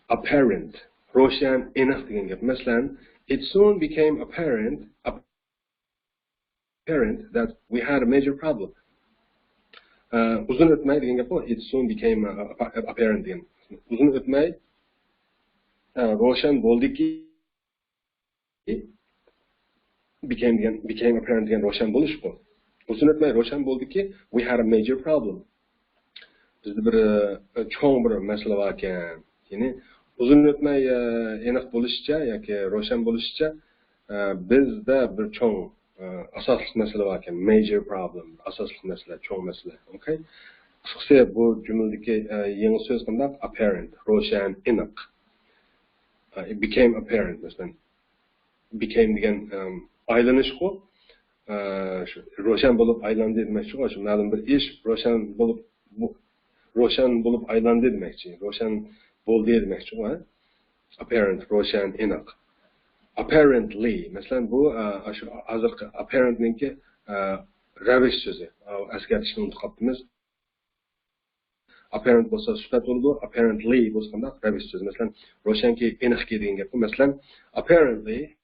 Apparent، روشەن، ئېنىق دېگەن گەپ. مەسىلەن، it soon became apparent، apparent that we had a major problem. ئۇزۇن ئۆتمەي دېگەن گەپقۇ. It soon became apparent دېگەن. ئۇزۇن ئۆتمەي روشەن بولدىكى، became دېگەن، became apparent دېگەن روشەن بولۇشقۇ. ئۇزۇن ئۆتمەي روشەن بولدىكى، we had a major problem. بىزدە بىر، ئە، چوڭ بىر مەسىلە باركەن. يەنى ئۇزۇن ئۆتمەي، ئە، ئېنىق بولۇشىچە ياكى روشەن بولۇشىچە، ئە، بىزدە بىر چوڭ، ئە، ئاساسلىق مەسىلە باركەن. Major problem، ئاساسلىق مەسىلە، چوڭ مەسىلە. Okay؟ قىسقىسى، بۇ جۈملىدىكى، ئە، يېڭى سۆز قانداق؟ Apparent، روشەن، ئېنىق. ئە، it became apparent، مەسىلەن. Became دېگەن، ئەم، ئايلىنىشقۇ. ئە، شۇ روشەن بولۇپ ئايلاندى دېمەكچىغۇ. شۇ مەلۇم بىر ئىش روشەن بولۇپ، بۇ، روشەن بولۇپ ئايلاندى دېمەكچى. روشەن بولدى دېمەكچىغۇ، ھە؟ Apparent، روشەن، ئېنىق. Apparently، مەسىلەن، بۇ، ئە، شۇ ھازىرقى apparent نىڭكى، ئە، رەۋىش سۆزى. ئە، ئەسكەرتىشنى ئۇنتۇپ قاپتىمىز. Apparent بولسا سۈپەت بولىدۇ، apparently بولسا قانداق؟ رەۋىش سۆزى. مەسىلەن، روشەنكى، ئېنىقكى دېگەن گەپكۇ. مەسىلەن، apparently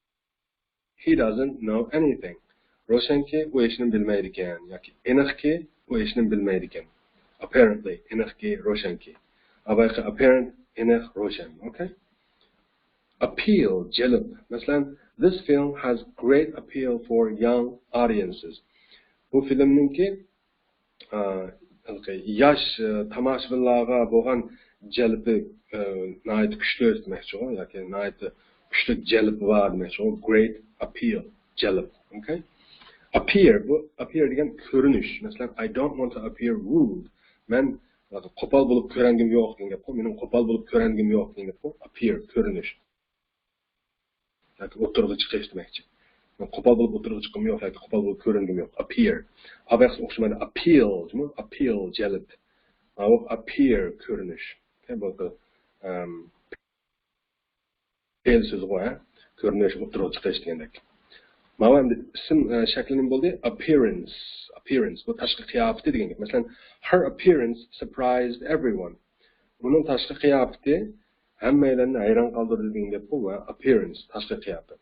he doesn't know anything. روشەنكى، ئۇ ھېچنېمە بىلمەيدىكەن. ياكى ئېنىقكى، ئۇ ھېچنېمە بىلمەيدىكەن. Apparently، ئېنىقكى، روشەنكى. ئاۋايقى apparent، ئېنىق، روشەن. Okay؟ Appeal، جەلپ. مەسىلەن، this film has great appeal for young audiences. بۇ فىلىمنىڭكى، ئا، ھېلىقى ياش، ئا، تاماشىبىنلارغا بولغان جەلپى، ئا، ناھايىتى كۈچلۈك دېمەكچىغۇ، ياكى ناھايىتى كۈچلۈك جەلپى بار دېمەكچىغۇ. Great appeal، جەلپ. Okay؟ Appear، بۇ appear دېگەن كۆرۈنۈش. مەسىلەن، I don't want to appear rude. مەن قوپال بولۇپ كۆرۈنگۈم يوق دېگەن گەپقۇ. مېنىڭ قوپال بولۇپ كۆرۈنگۈم يوق دېگەن گەپقۇ. Appear، كۆرۈنۈش. ياكى ئوتتۇرىغا چىقىش دېمەكچى. قوپال بولۇپ ئوتتۇرىغا چىققۇم يوق ياكى قوپال بولۇپ كۆرۈنگۈم يوق. Appear. ئاۋايقىسى ئوخشىمايدۇ. Appeal، جۇمۇ؟ Appeal، جەلپ. ئاۋۇ appear، كۆرۈنۈش. Okay، بۇ، ئەم، پېئىل سۆزىغۇ، ھە؟ كۆرۈنۈش، ئوتتۇرىغا چىقىش دېگەندەك. ماۋۇ ئەمدى ئىسىم، ئە، شەكلى نېمە بولدى؟ Appearance. Appearance. بۇ تاشقى قىياپىتى دېگەن گەپ. مەسىلەن، her appearance surprised everyone. ئۇنىڭ تاشقى قىياپىتى ھەممەيلەننى ھەيران قالدۇردى دېگەن گەپقۇ. ۋە appearance، تاشقى قىياپەت.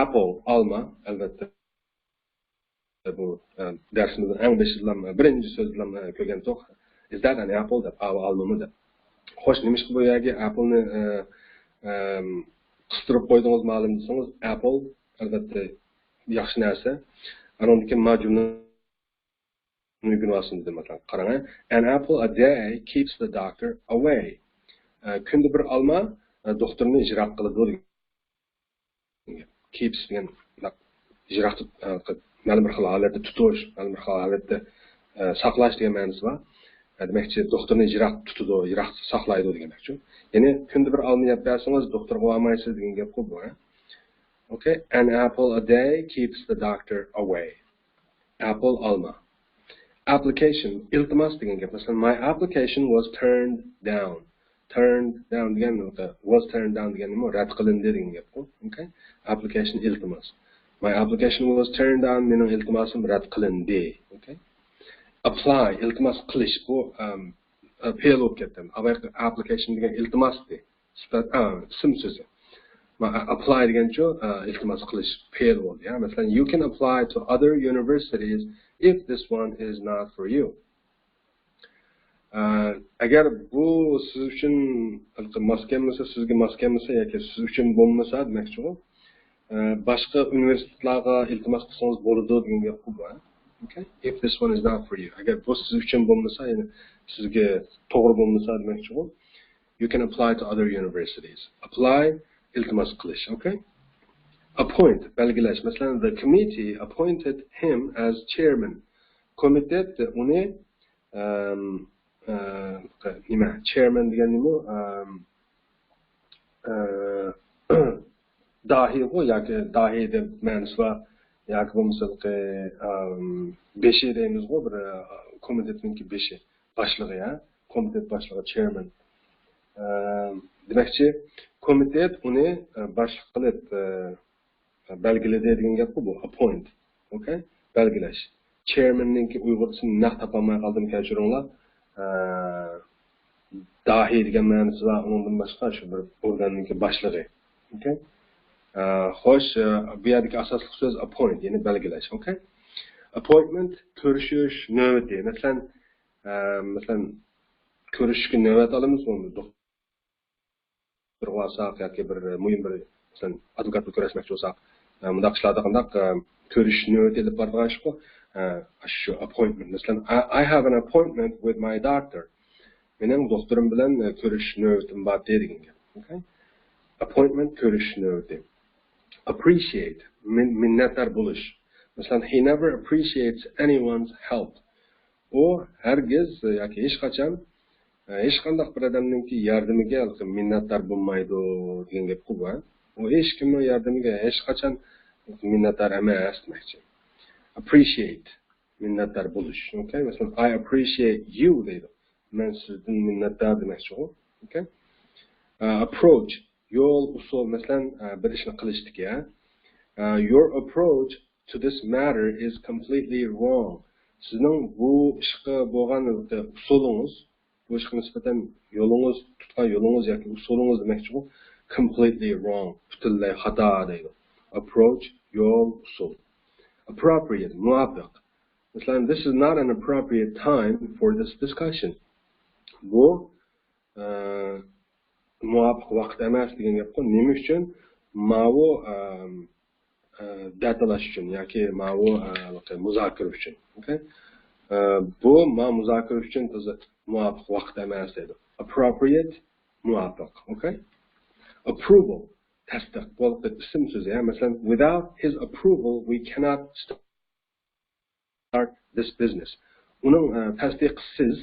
Apple، ئالما، ئەلۋەتتە. بۇ، ئە، دەرسىمىزنىڭ ئەڭ بېشىدىلا، بىرىنچى سۆزىدىلا، ئە، كۆرگەنتۇق. Is that an apple؟ دەپ، ئاۋۇ ئالمىمۇ دەپ. خوش، نېمىشقا بۇ يەرگە apple نى، ئە، ئەم، قىستۇرۇپ قويدىڭىز مالىم دېسىڭىز، apple، ئەلۋەتتە، ياخشى نەرسە. ئانىڭدىن كېيىن ما جۈملىنى ئۆگىنىۋالسۇن دېدىم، مەسىلەن. قاراڭ، ھە. An apple a day keeps the doctor away. ئە، كۈندە بىر ئالما، ئە، دوختۇرنى يىراق قىلىدۇ دېگەن. Keeps دېگەن يىراق تۇت-، ئە، مەلۇم بىر خىل ھالەتتە تۇتۇش، مەلۇم بىر خىل ھالەتتە، ئە، ساقلاش دېگەن مەنىسى بار. ئە، دېمەكچى، دوختۇرنى يىراق تۇتىدۇ، يىراق ساقلايدۇ دېگەن گەپچۇ. يەنى كۈندە بىر ئالما يەپ بەرسىڭىز، دوختۇرغا بارمايسىز دېگەن گەپقۇ بۇ، ھە. Okay, an apple a day keeps the doctor away. Apple، ئالما. Application، ئىلتىماس دېگەن گەپ. مەسىلەن، my application was turned down. turned down دېگەن، was turned down دېگەن نېمە؟ رەت قىلىندى دېگەن گەپقۇ. Okay. Application، ئىلتىماس. My application was turned down، مېنىڭ ئىلتىماسىم رەت قىلىندى. Okay. Apply، ئىلتىماس قىلىش، بۇ، ئەم، پېئىل بولۇپ كەتتى. ئاۋۋالقى application دېگەن ئىلتىماس ئىدى. سۈپەت، ئا، ئىسىم سۆزى. ما-، apply دېگەنچۇ، ئا، ئىلتىماس قىلىش پېئىل بولدى، يا. مەسىلەن، you can apply to other universities if this one is not for you. ئا، ئەگەر بۇ سىز ئۈچۈن ماس كەلمىسە، سىزگە ماس كەلمىسە ياكى سىز ئۈچۈن بولمىسا دېمەكچىغۇ. ئا، باشقا ئۇنىۋېرسىتېتلارغا ئىلتىماس قىلسىڭىز بولىدۇ دېگەن گەپقۇ بۇ. Okay? If this one is not for you. ئەگەر بۇ سىز ئۈچۈن بولمىسا، يەنى سىزگە توغرا بولمىسا دېمەكچىغۇ. You can apply to other universities. Apply، ئىلتىماس قىلىش. Okay. Appoint، بەلگىلەش. مەسىلەن، the committee appointed him as chairman. كومىتېت ئۇنى، ئەم، ئە، نېمە، chairman دېگەن نېمە؟ ئەم، ئە، داھىيغۇ ياكى داھىي دەپ مەنىسى بار ياكى بولمىسا، ئەم، بېشى دەيمىزغۇ، بىر، ئە، كومىتېتنىڭكى بېشى. باشلىقى، يا، كومىتېت باشلىقى، chairman. ئە، دېمەكچى، كومىتېت ئۇنى، ئە، باشلىق قىلىپ، ئە، بەلگىلىدى دېگەن گەپقۇ بۇ، appoint. Okay؟ بەلگىلەش. Chairman نىڭكى ئۇيغۇرچىسىنى نەق تاپالماي قالدىم، كەچۈرۈڭلار. ئە، داھىي دېگەن مەنىسى بار، ئۇنىڭدىن باشقا شۇ بىر ئورگاننىڭكى باشلىقى. Okay؟ ئە، خوش، ئە، بۇ يەردىكى ئاساسلىق سۆز appoint، يەنى بەلگىلەش. Okay؟ Appointment، كۆرۈشۈش نۆۋىتى. مەسىلەن، ئە، مەسىلەن، كۆرۈشۈشكە نۆۋەت ئالىمىز، ئۇنى دوختۇرغا بارساق ياكى بىر مۇھىم بىر، مەسىلەن، ئادۋوكاتنى كۆرۈشمەكچى بولساق، ئە، مۇنداق ئىشلاردا قانداق، ئە، كۆرۈشۈش نۆۋىتى ئېلىپ بارىدىغان ئىشقۇ، ئە، شۇ appointment. مەسىلەن، I, I have an appointment with my doctor. مېنىڭ دوختۇرۇم بىلەن، ئە، كۆرۈشۈش نۆۋىتىم بار دېگەن گەپ. Okay؟ Appointment، كۆرۈشۈش نۆۋىتى. Appreciate، مىن-، مىننەتدار بولۇش. مەسىلەن، he never appreciates anyone's help. ئۇ ھەرگىز ياكى ھېچقاچان، ئە، ھېچقانداق بىر ئادەمنىڭكى ياردىمىگە مىننەتدار بولمايدۇ دېگەن گەپقۇ بۇ. ئۇ ھېچكىمنىڭ ياردىمىگە ھېچقاچان مىننەتدار ئەمەس دېمەكچى. Appreciate، مىننەتدار بولۇش. Okay؟ مەسىلەن، I appreciate you دەيدۇ. مەن سىزدىن مىننەتدار دېمەكچىغۇ. Okay؟ ئە، approach، يول، ئۇسۇل، مەسىلەن، ئە، بىر ئىشنى قىلىشتىكى، ھە؟ ئە، your approach to this matter is completely wrong. سىزنىڭ بۇ ئىشقا بولغان ئۇسۇلىڭىز، بۇ ئىشقا نىسبەتەن يولىڭىز، تۇتقان يولىڭىز ياكى ئۇسۇلىڭىز دېمەكچىغۇ، completely wrong، پۈتۈنلەي خاتا دەيدۇ. Approach، يول، ئۇسۇل. Appropriate، مۇۋاپىق. مەسىلەن، this is not an appropriate time for this discussion. بۇ، ئە، مۇۋاپىق ۋاقىت ئەمەس دېگەن گەپقۇ. نېمە ئۈچۈن؟ ماۋۇ، ئە، ئە، دەتالاش ئۈچۈن ياكى ماۋۇ، ئە، مۇزاكىرە ئۈچۈن. Okay؟ ئە، بۇ ما مۇزاكىرە ئۈچۈن تازا مۇۋاپىق ۋاقىت ئەمەس دەيدۇ. Appropriate، مۇۋاپىق. Okay؟ Approval، تەستىق. بۇ ئىسىم سۆزى. يا، مەسىلەن، without his approval, we cannot start this business. ئۇنىڭ، ئە، تەستىقىسىز،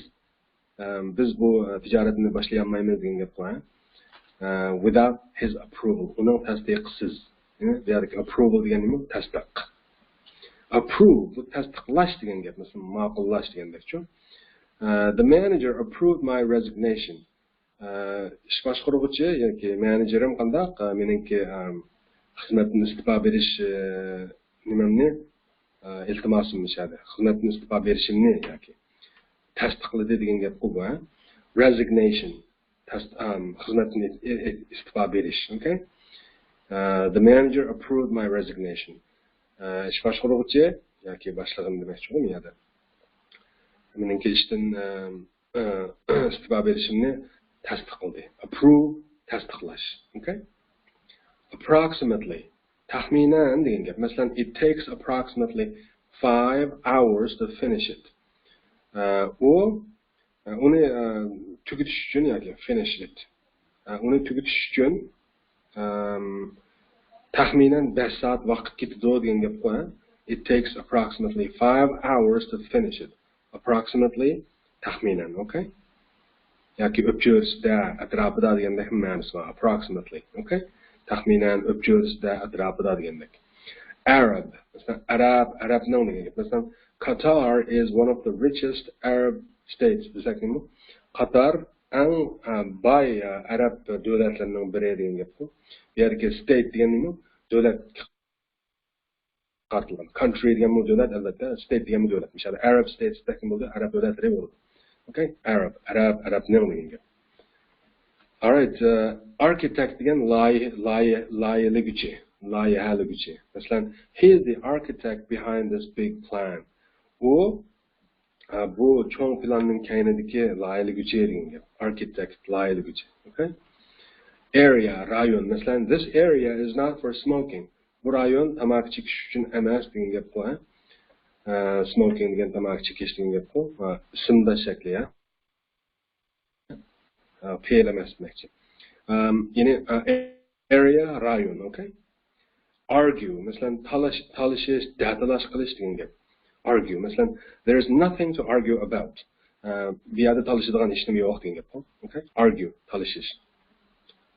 ئە، بىز بۇ، ئە، تىجارەتنى باشلىيالمايمىز دېگەن گەپ بۇ، ھە؟ ئە، without his approval، ئۇنىڭ تەستىقىسىز. ئە، بۇ يەردىكى approval دېگەن نېمە؟ تەستىق. Approve، بۇ تەستىقلاش دېگەن گەپ، مەسىلەن، ماقۇللاش دېگەندەكچۇ. ئە، the manager approved my resignation. ئە، ئىش باشقۇرغۇچى ياكى مېنېجېرىم قانداق، ئە، مېنىڭكى، ئە، خىزمەتتىن ئىستېپا بېرىش، ئە، نېمەمنى، ئە، ئىلتىماسىمنى، شەدە، خىزمەتتىن ئىستېپا بېرىشىمنى ياكى تەستىقلىدى دېگەن گەپقۇ بۇ، ھە؟ Resignation، تەست-، ئەم، خىزمەتتىن ئىت-، ئى-، ئى-، ئىستېپا بېرىش. Okay؟ ئە، the manager approved my resignation. ئە، ئىش باشقۇرغۇچى ياكى باشلىقىم دېمەكچىغۇ بۇ يەردە. مېنىڭكى ئىشتىن، ئەم، ئىستېپا بېرىشىمنى تەستىقلىدى. Approve، تەستىقلاش. Okay؟ Approximately، تەخمىنەن دېگەن گەپ. مەسىلەن، it takes approximately five hours to finish it. ئە، ئۇ، ئە، ئۇنى، ئە، تۈگىتىش ئۈچۈن ياكى finish it. ئە، ئۇنى تۈگىتىش ئۈچۈن، ئەم، تەخمىنەن بەش سائەت ۋاقىت كېتىدۇ دېگەن گەپقۇ، ھە؟ It takes approximately five hours to finish it. Approximately، تەخمىنەن، okay؟ ياكى ئۆپچۆرىسىدە، ئەتراپىدا دېگەندەك مەنىسى بار، approximately، okay؟ تەخمىنەن، ئۆپچۆرىسىدە، ئەتراپىدا دېگەندەك. Arab، مەسىلەن، ئەرەب، ئەرەبنىڭ دېگەن گەپ. مەسىلەن، Qatar is one of the richest Arab states دېسەك نېمە؟ قاتار ئەڭ، ئە، باي، ئە، ئەرەب دۆلەتلىرىنىڭ بىرى دېگەن گەپكۇ. بۇ يەردىكى state دېگەن نېمە؟ دۆلەت قارىتىلغان. Country دېگەنمۇ دۆلەت، ئەلۋەتتە. State دېگەنمۇ دۆلەت. مىسالى، Arab states دېسەك بولىدۇ، ئەرەب دۆلەتلىرى بولىدۇ. Okay؟ ئەرەب، ئەرەب، ئەرەبنىڭ دېگەن گەپ. Alright، ئە، architect دېگەن لايىھە، لايىھە، لايىھەلىگۈچى، لايىھەلىگۈچى. مەسىلەن، he is the architect behind this big plan. ئۇ، ئە، بۇ چوڭ پىلاننىڭ كەينىدىكى لايىھەلىگۈچى دېگەن گەپ. Architect، لايىھەلىگۈچى. Okay؟ Area، رايون. مەسىلەن، this area is not for smoking. بۇ رايون تاماكا چېكىش ئۈچۈن ئەمەس دېگەن گەپقۇ، ھە؟ ئە، smoking دېگەن تاماكا چېكىش دېگەن گەپقۇ. ئە، ئىسىمدا شەكلى، ھە؟ ئە، پېئىل ئەمەس دېمەكچى. ئەم، يەنى، ئە، area، رايون، okay؟ Argue، مەسىلەن، تالاش، تالىشىش، دەتالاش قىلىش دېگەن گەپ. Argue، مەسىلەن، there is nothing to argue about. ئە، بۇ يەردە تالىشىدىغان ھېچنېمە يوق دېگەن گەپقۇ. Okay؟ Argue، تالىشىش.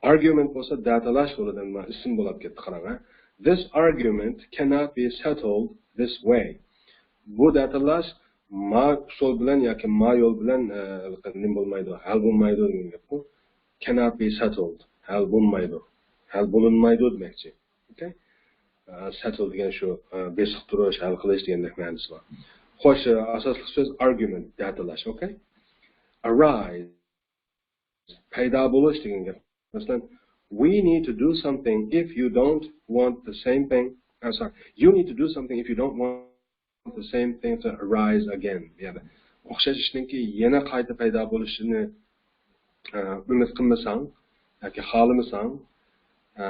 Argument بولسا دەتالاش بولىدۇ، ئەمما ئىسىم بولاپ كەتتى، قاراڭ، ھە. This argument cannot be settled this way. بۇ دەتالاش ما ئۇسۇل بىلەن ياكى ما يول بىلەن، ئە، نېمە بولمايدۇ، ھەل بولمايدۇ دېگەن گەپقۇ. Cannot be settled. ھەل بولمايدۇ. ھەل بولۇنمايدۇ دېمەكچى. Okay؟ ئە، settle دېگەن شۇ، ئە، بېسىقتۇرۇش، ھەل قىلىش دېگەندەك مەنىسى بار. خوش، ئە، ئاساسلىق سۆز argument، دەتالاش، okay؟ Arise. پەيدا بولۇش دېگەن گەپ. مەسىلەن، we need to do something if you don't want the same thing. ئە، sorry. You need to do something if you don't want the same thing to arise again. يەنى ئوخشاش ئىشنىڭكى يەنە قايتا پەيدا بولۇشىنى، ئە، ئۈمىد قىلمىساڭ ياكى خالىمىساڭ، ئە،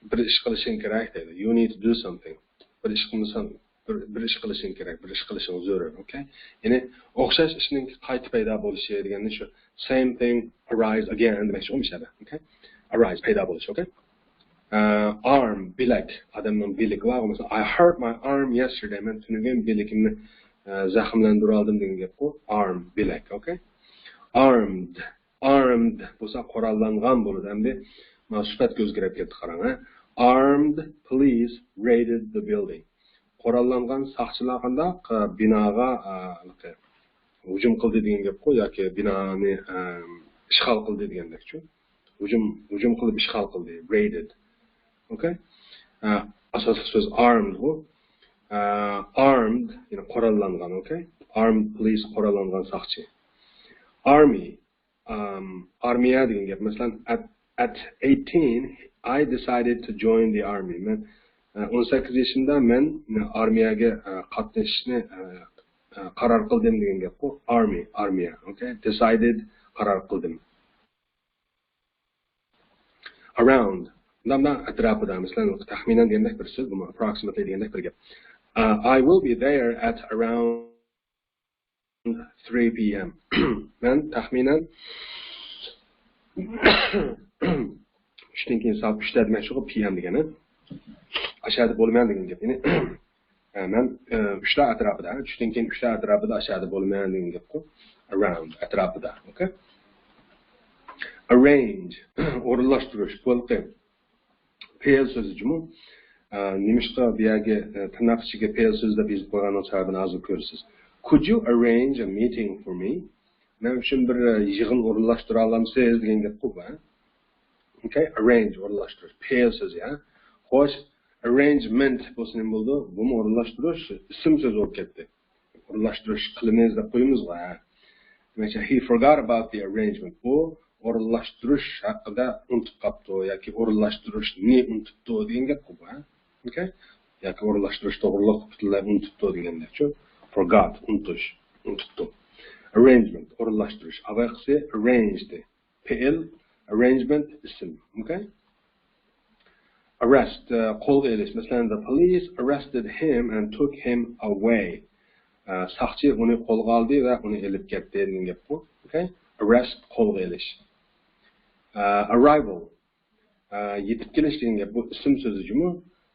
بىر ئىش قىلىشىڭ كېرەك دەيدۇ. You need to do something. بىر ئىش قىلمىساڭ، بىر، بىر ئىش قىلىشىڭ كېرەك، بىر ئىش قىلىشىڭ زۆرۈر. Okay؟ يەنى ئوخشاش ئىشنىڭ قايتا پەيدا بولۇشى دېگەننى شۇ same thing arise again دېمەكچى ئۇ مۇشۇ يەردە. Okay؟ Arise، پەيدا بولۇش. Okay؟ ئە، arm، بىلەك، ئادەمنىڭ بىلىكى بار. مەسىلەن، I hurt my arm yesterday. مەن تۈنۈگۈن بىلىكىمنى، ئە، زەخىملەندۈرۈۋالدىم دېگەن گەپقۇ. Arm، بىلەك. Okay؟ Armed. Armed بولسا قوراللانغان بولىدۇ. ئەمدى مانا سۈپەتكە ئۆزگىرىپ كەتتى، قاراڭ، ھە. Armed police raided the building. قوراللانغان ساقچىلار قانداق، ئە، بىناغا، ئە، ھۇجۇم قىلدى دېگەن گەپقۇ، ياكى بىنانى، ئە، ئىشغال قىلدى دېگەندەكچۇ. ھۇجۇم، ھۇجۇم قىلىپ ئىشغال قىلدى. Raided. Okay؟ ئە، ئاساسلىق سۆز armed بۇ. ئە، armed، يەنى قوراللانغان، okay؟ Armed police، قوراللانغان ساقچى. Army، ئارمىيە دېگەن گەپ. مەسىلەن، at, at eighteen, I decided to join the army. مەن، ئە، ئون سەككىز يېشىمدا مەن ئارمىيەگە، ئە، قاتنىشىشنى، ئە، ئە، قارار قىلدىم دېگەن گەپقۇ. Army، ئارمىيە. Okay؟ Decided، قارار قىلدىم. Around. مۇنداق، مۇنداق ئەتراپىدا. مەسىلەن، تەخمىنەن دېگەندەك بىر سۆز، بۇمۇ approximately دېگەندەك بىر گەپ. ئە، I will be there at around three P M. مەن تەخمىنەن ئۈچتىن كېيىن سائەت ئۈچتە دېمەكچىغۇ، P M دېگەنى. ئاشۇ يەردە بولىمەن دېگەن گەپ. يەنى، ئە، مەن، ئە، ئۈچتە ئەتراپىدا، چۈشتىن كېيىن ئۈچتە ئەتراپىدا ئاشۇ يەردە بولىمەن دېگەن گەپقۇ. Around، ئەتراپىدا. Okay؟ Arrange، ئورۇنلاشتۇرۇش، بۇ ھېلىقى پېئىل سۆزى جۇمۇ. ئە، نېمىشقا بۇ يەرگە، ئە، تىرناق ئىچىگە پېئىل سۆزى دەپ يېزىپ قويغاننىڭ سەۋەبىنى ھازىر كۆرىسىز. Could you arrange a meeting for me? مەن ئۈچۈن بىر، ئە، يىغىن ئورۇنلاشتۇرالامسىز دېگەن گەپقۇ بۇ، ھە؟ Okay، arrange، ئورۇنلاشتۇرۇش. پېئىل سۆزى، ھە؟ خوش، arrangement بولسا نېمە بولىدۇ؟ بۇمۇ ئورۇنلاشتۇرۇش، ئىسىم سۆزى بولۇپ كەتتى. ئورۇنلاشتۇرۇش قىلىمىز دەپ قويىمىزغۇ، ھە؟ دېمەكچى، he forgot about the arrangement. ئۇ ئورۇنلاشتۇرۇش ھەققىدە ئۇنتۇپ قاپتۇ ياكى ئورۇنلاشتۇرۇشنى ئۇنتۇپتۇ دېگەن گەپقۇ بۇ، ھە؟ Okay؟ ياكى ئورۇنلاشتۇرۇش توغرۇلۇق پۈتۈنلەي ئۇنتۇپتۇ دېگەندەكچۇ. Forgot، ئۇنتۇش، ئۇنتۇپتۇ. Arrangement، ئورۇنلاشتۇرۇش. ئاۋاقىسى arranged. پېئىل، arrangement، ئىسىم. Okay؟ Arrest، ئە، قولغا ئېلىش. مەسىلەن، the police arrested him and took him away. ئە، ساقچى ئۇنى قولغا ئالدى ۋە ئۇنى ئېلىپ كەتتى دېگەن گەپقۇ. Okay؟ Arrest، قولغا ئېلىش. ئە، arrival، ئە، يېتىپ كېلىش دېگەن گەپ. بۇ ئىسىم سۆزى جۇمۇ.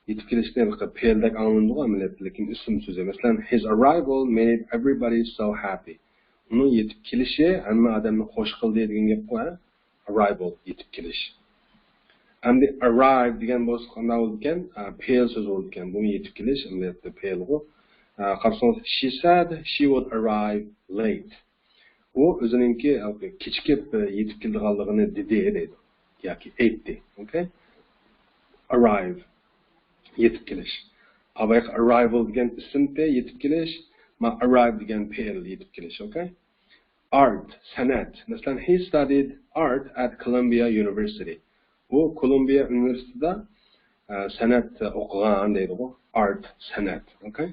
يېتىپ كېلىشنى ھېلىقى پېئىلدەك ئاڭلىنىدىغۇ ئەمەلىيەتتە، لېكىن ئىسىم سۆزى. مەسىلەن، his arrival made everybody so happy. ئۇنىڭ يېتىپ كېلىشى ھەممە ئادەمنى خوش قىلدى دېگەن گەپقۇ، ھە؟ Arrival، يېتىپ كېلىش. ئەمدى arrive دېگەن بولسا قانداق بولىدىكەن؟ ئە، پېئىل سۆزى بولىدىكەن. بۇمۇ يېتىپ كېلىش، ئەمەلىيەتتە پېئىلغۇ. ئە، قارىسىڭىز، she said she would arrive late. ئۇ ئۆزىنىڭكى كېچىكىپ يېتىپ كېلىدىغانلىقىنى دېدى دەيدۇ ياكى ئېيتتى. ئوكەي؟ ئارايۋ، يېتىپ كېلىش. ئاۋايقى ئارايۋل دېگەن ئىسىم پېئىل، يېتىپ كېلىش. ما ئارايۋ دېگەن پېئىل، يېتىپ كېلىش. ئوكەي؟ ئارت، سەنئەت. مەسىلەن، he studied art at Columbia University. ئۇ كولومبىيە ئۇنىۋېرسىتېتىدا ئە، سەنئەت ئوقۇغان دەيدىغۇ. ئارت، سەنئەت. ئوكەي؟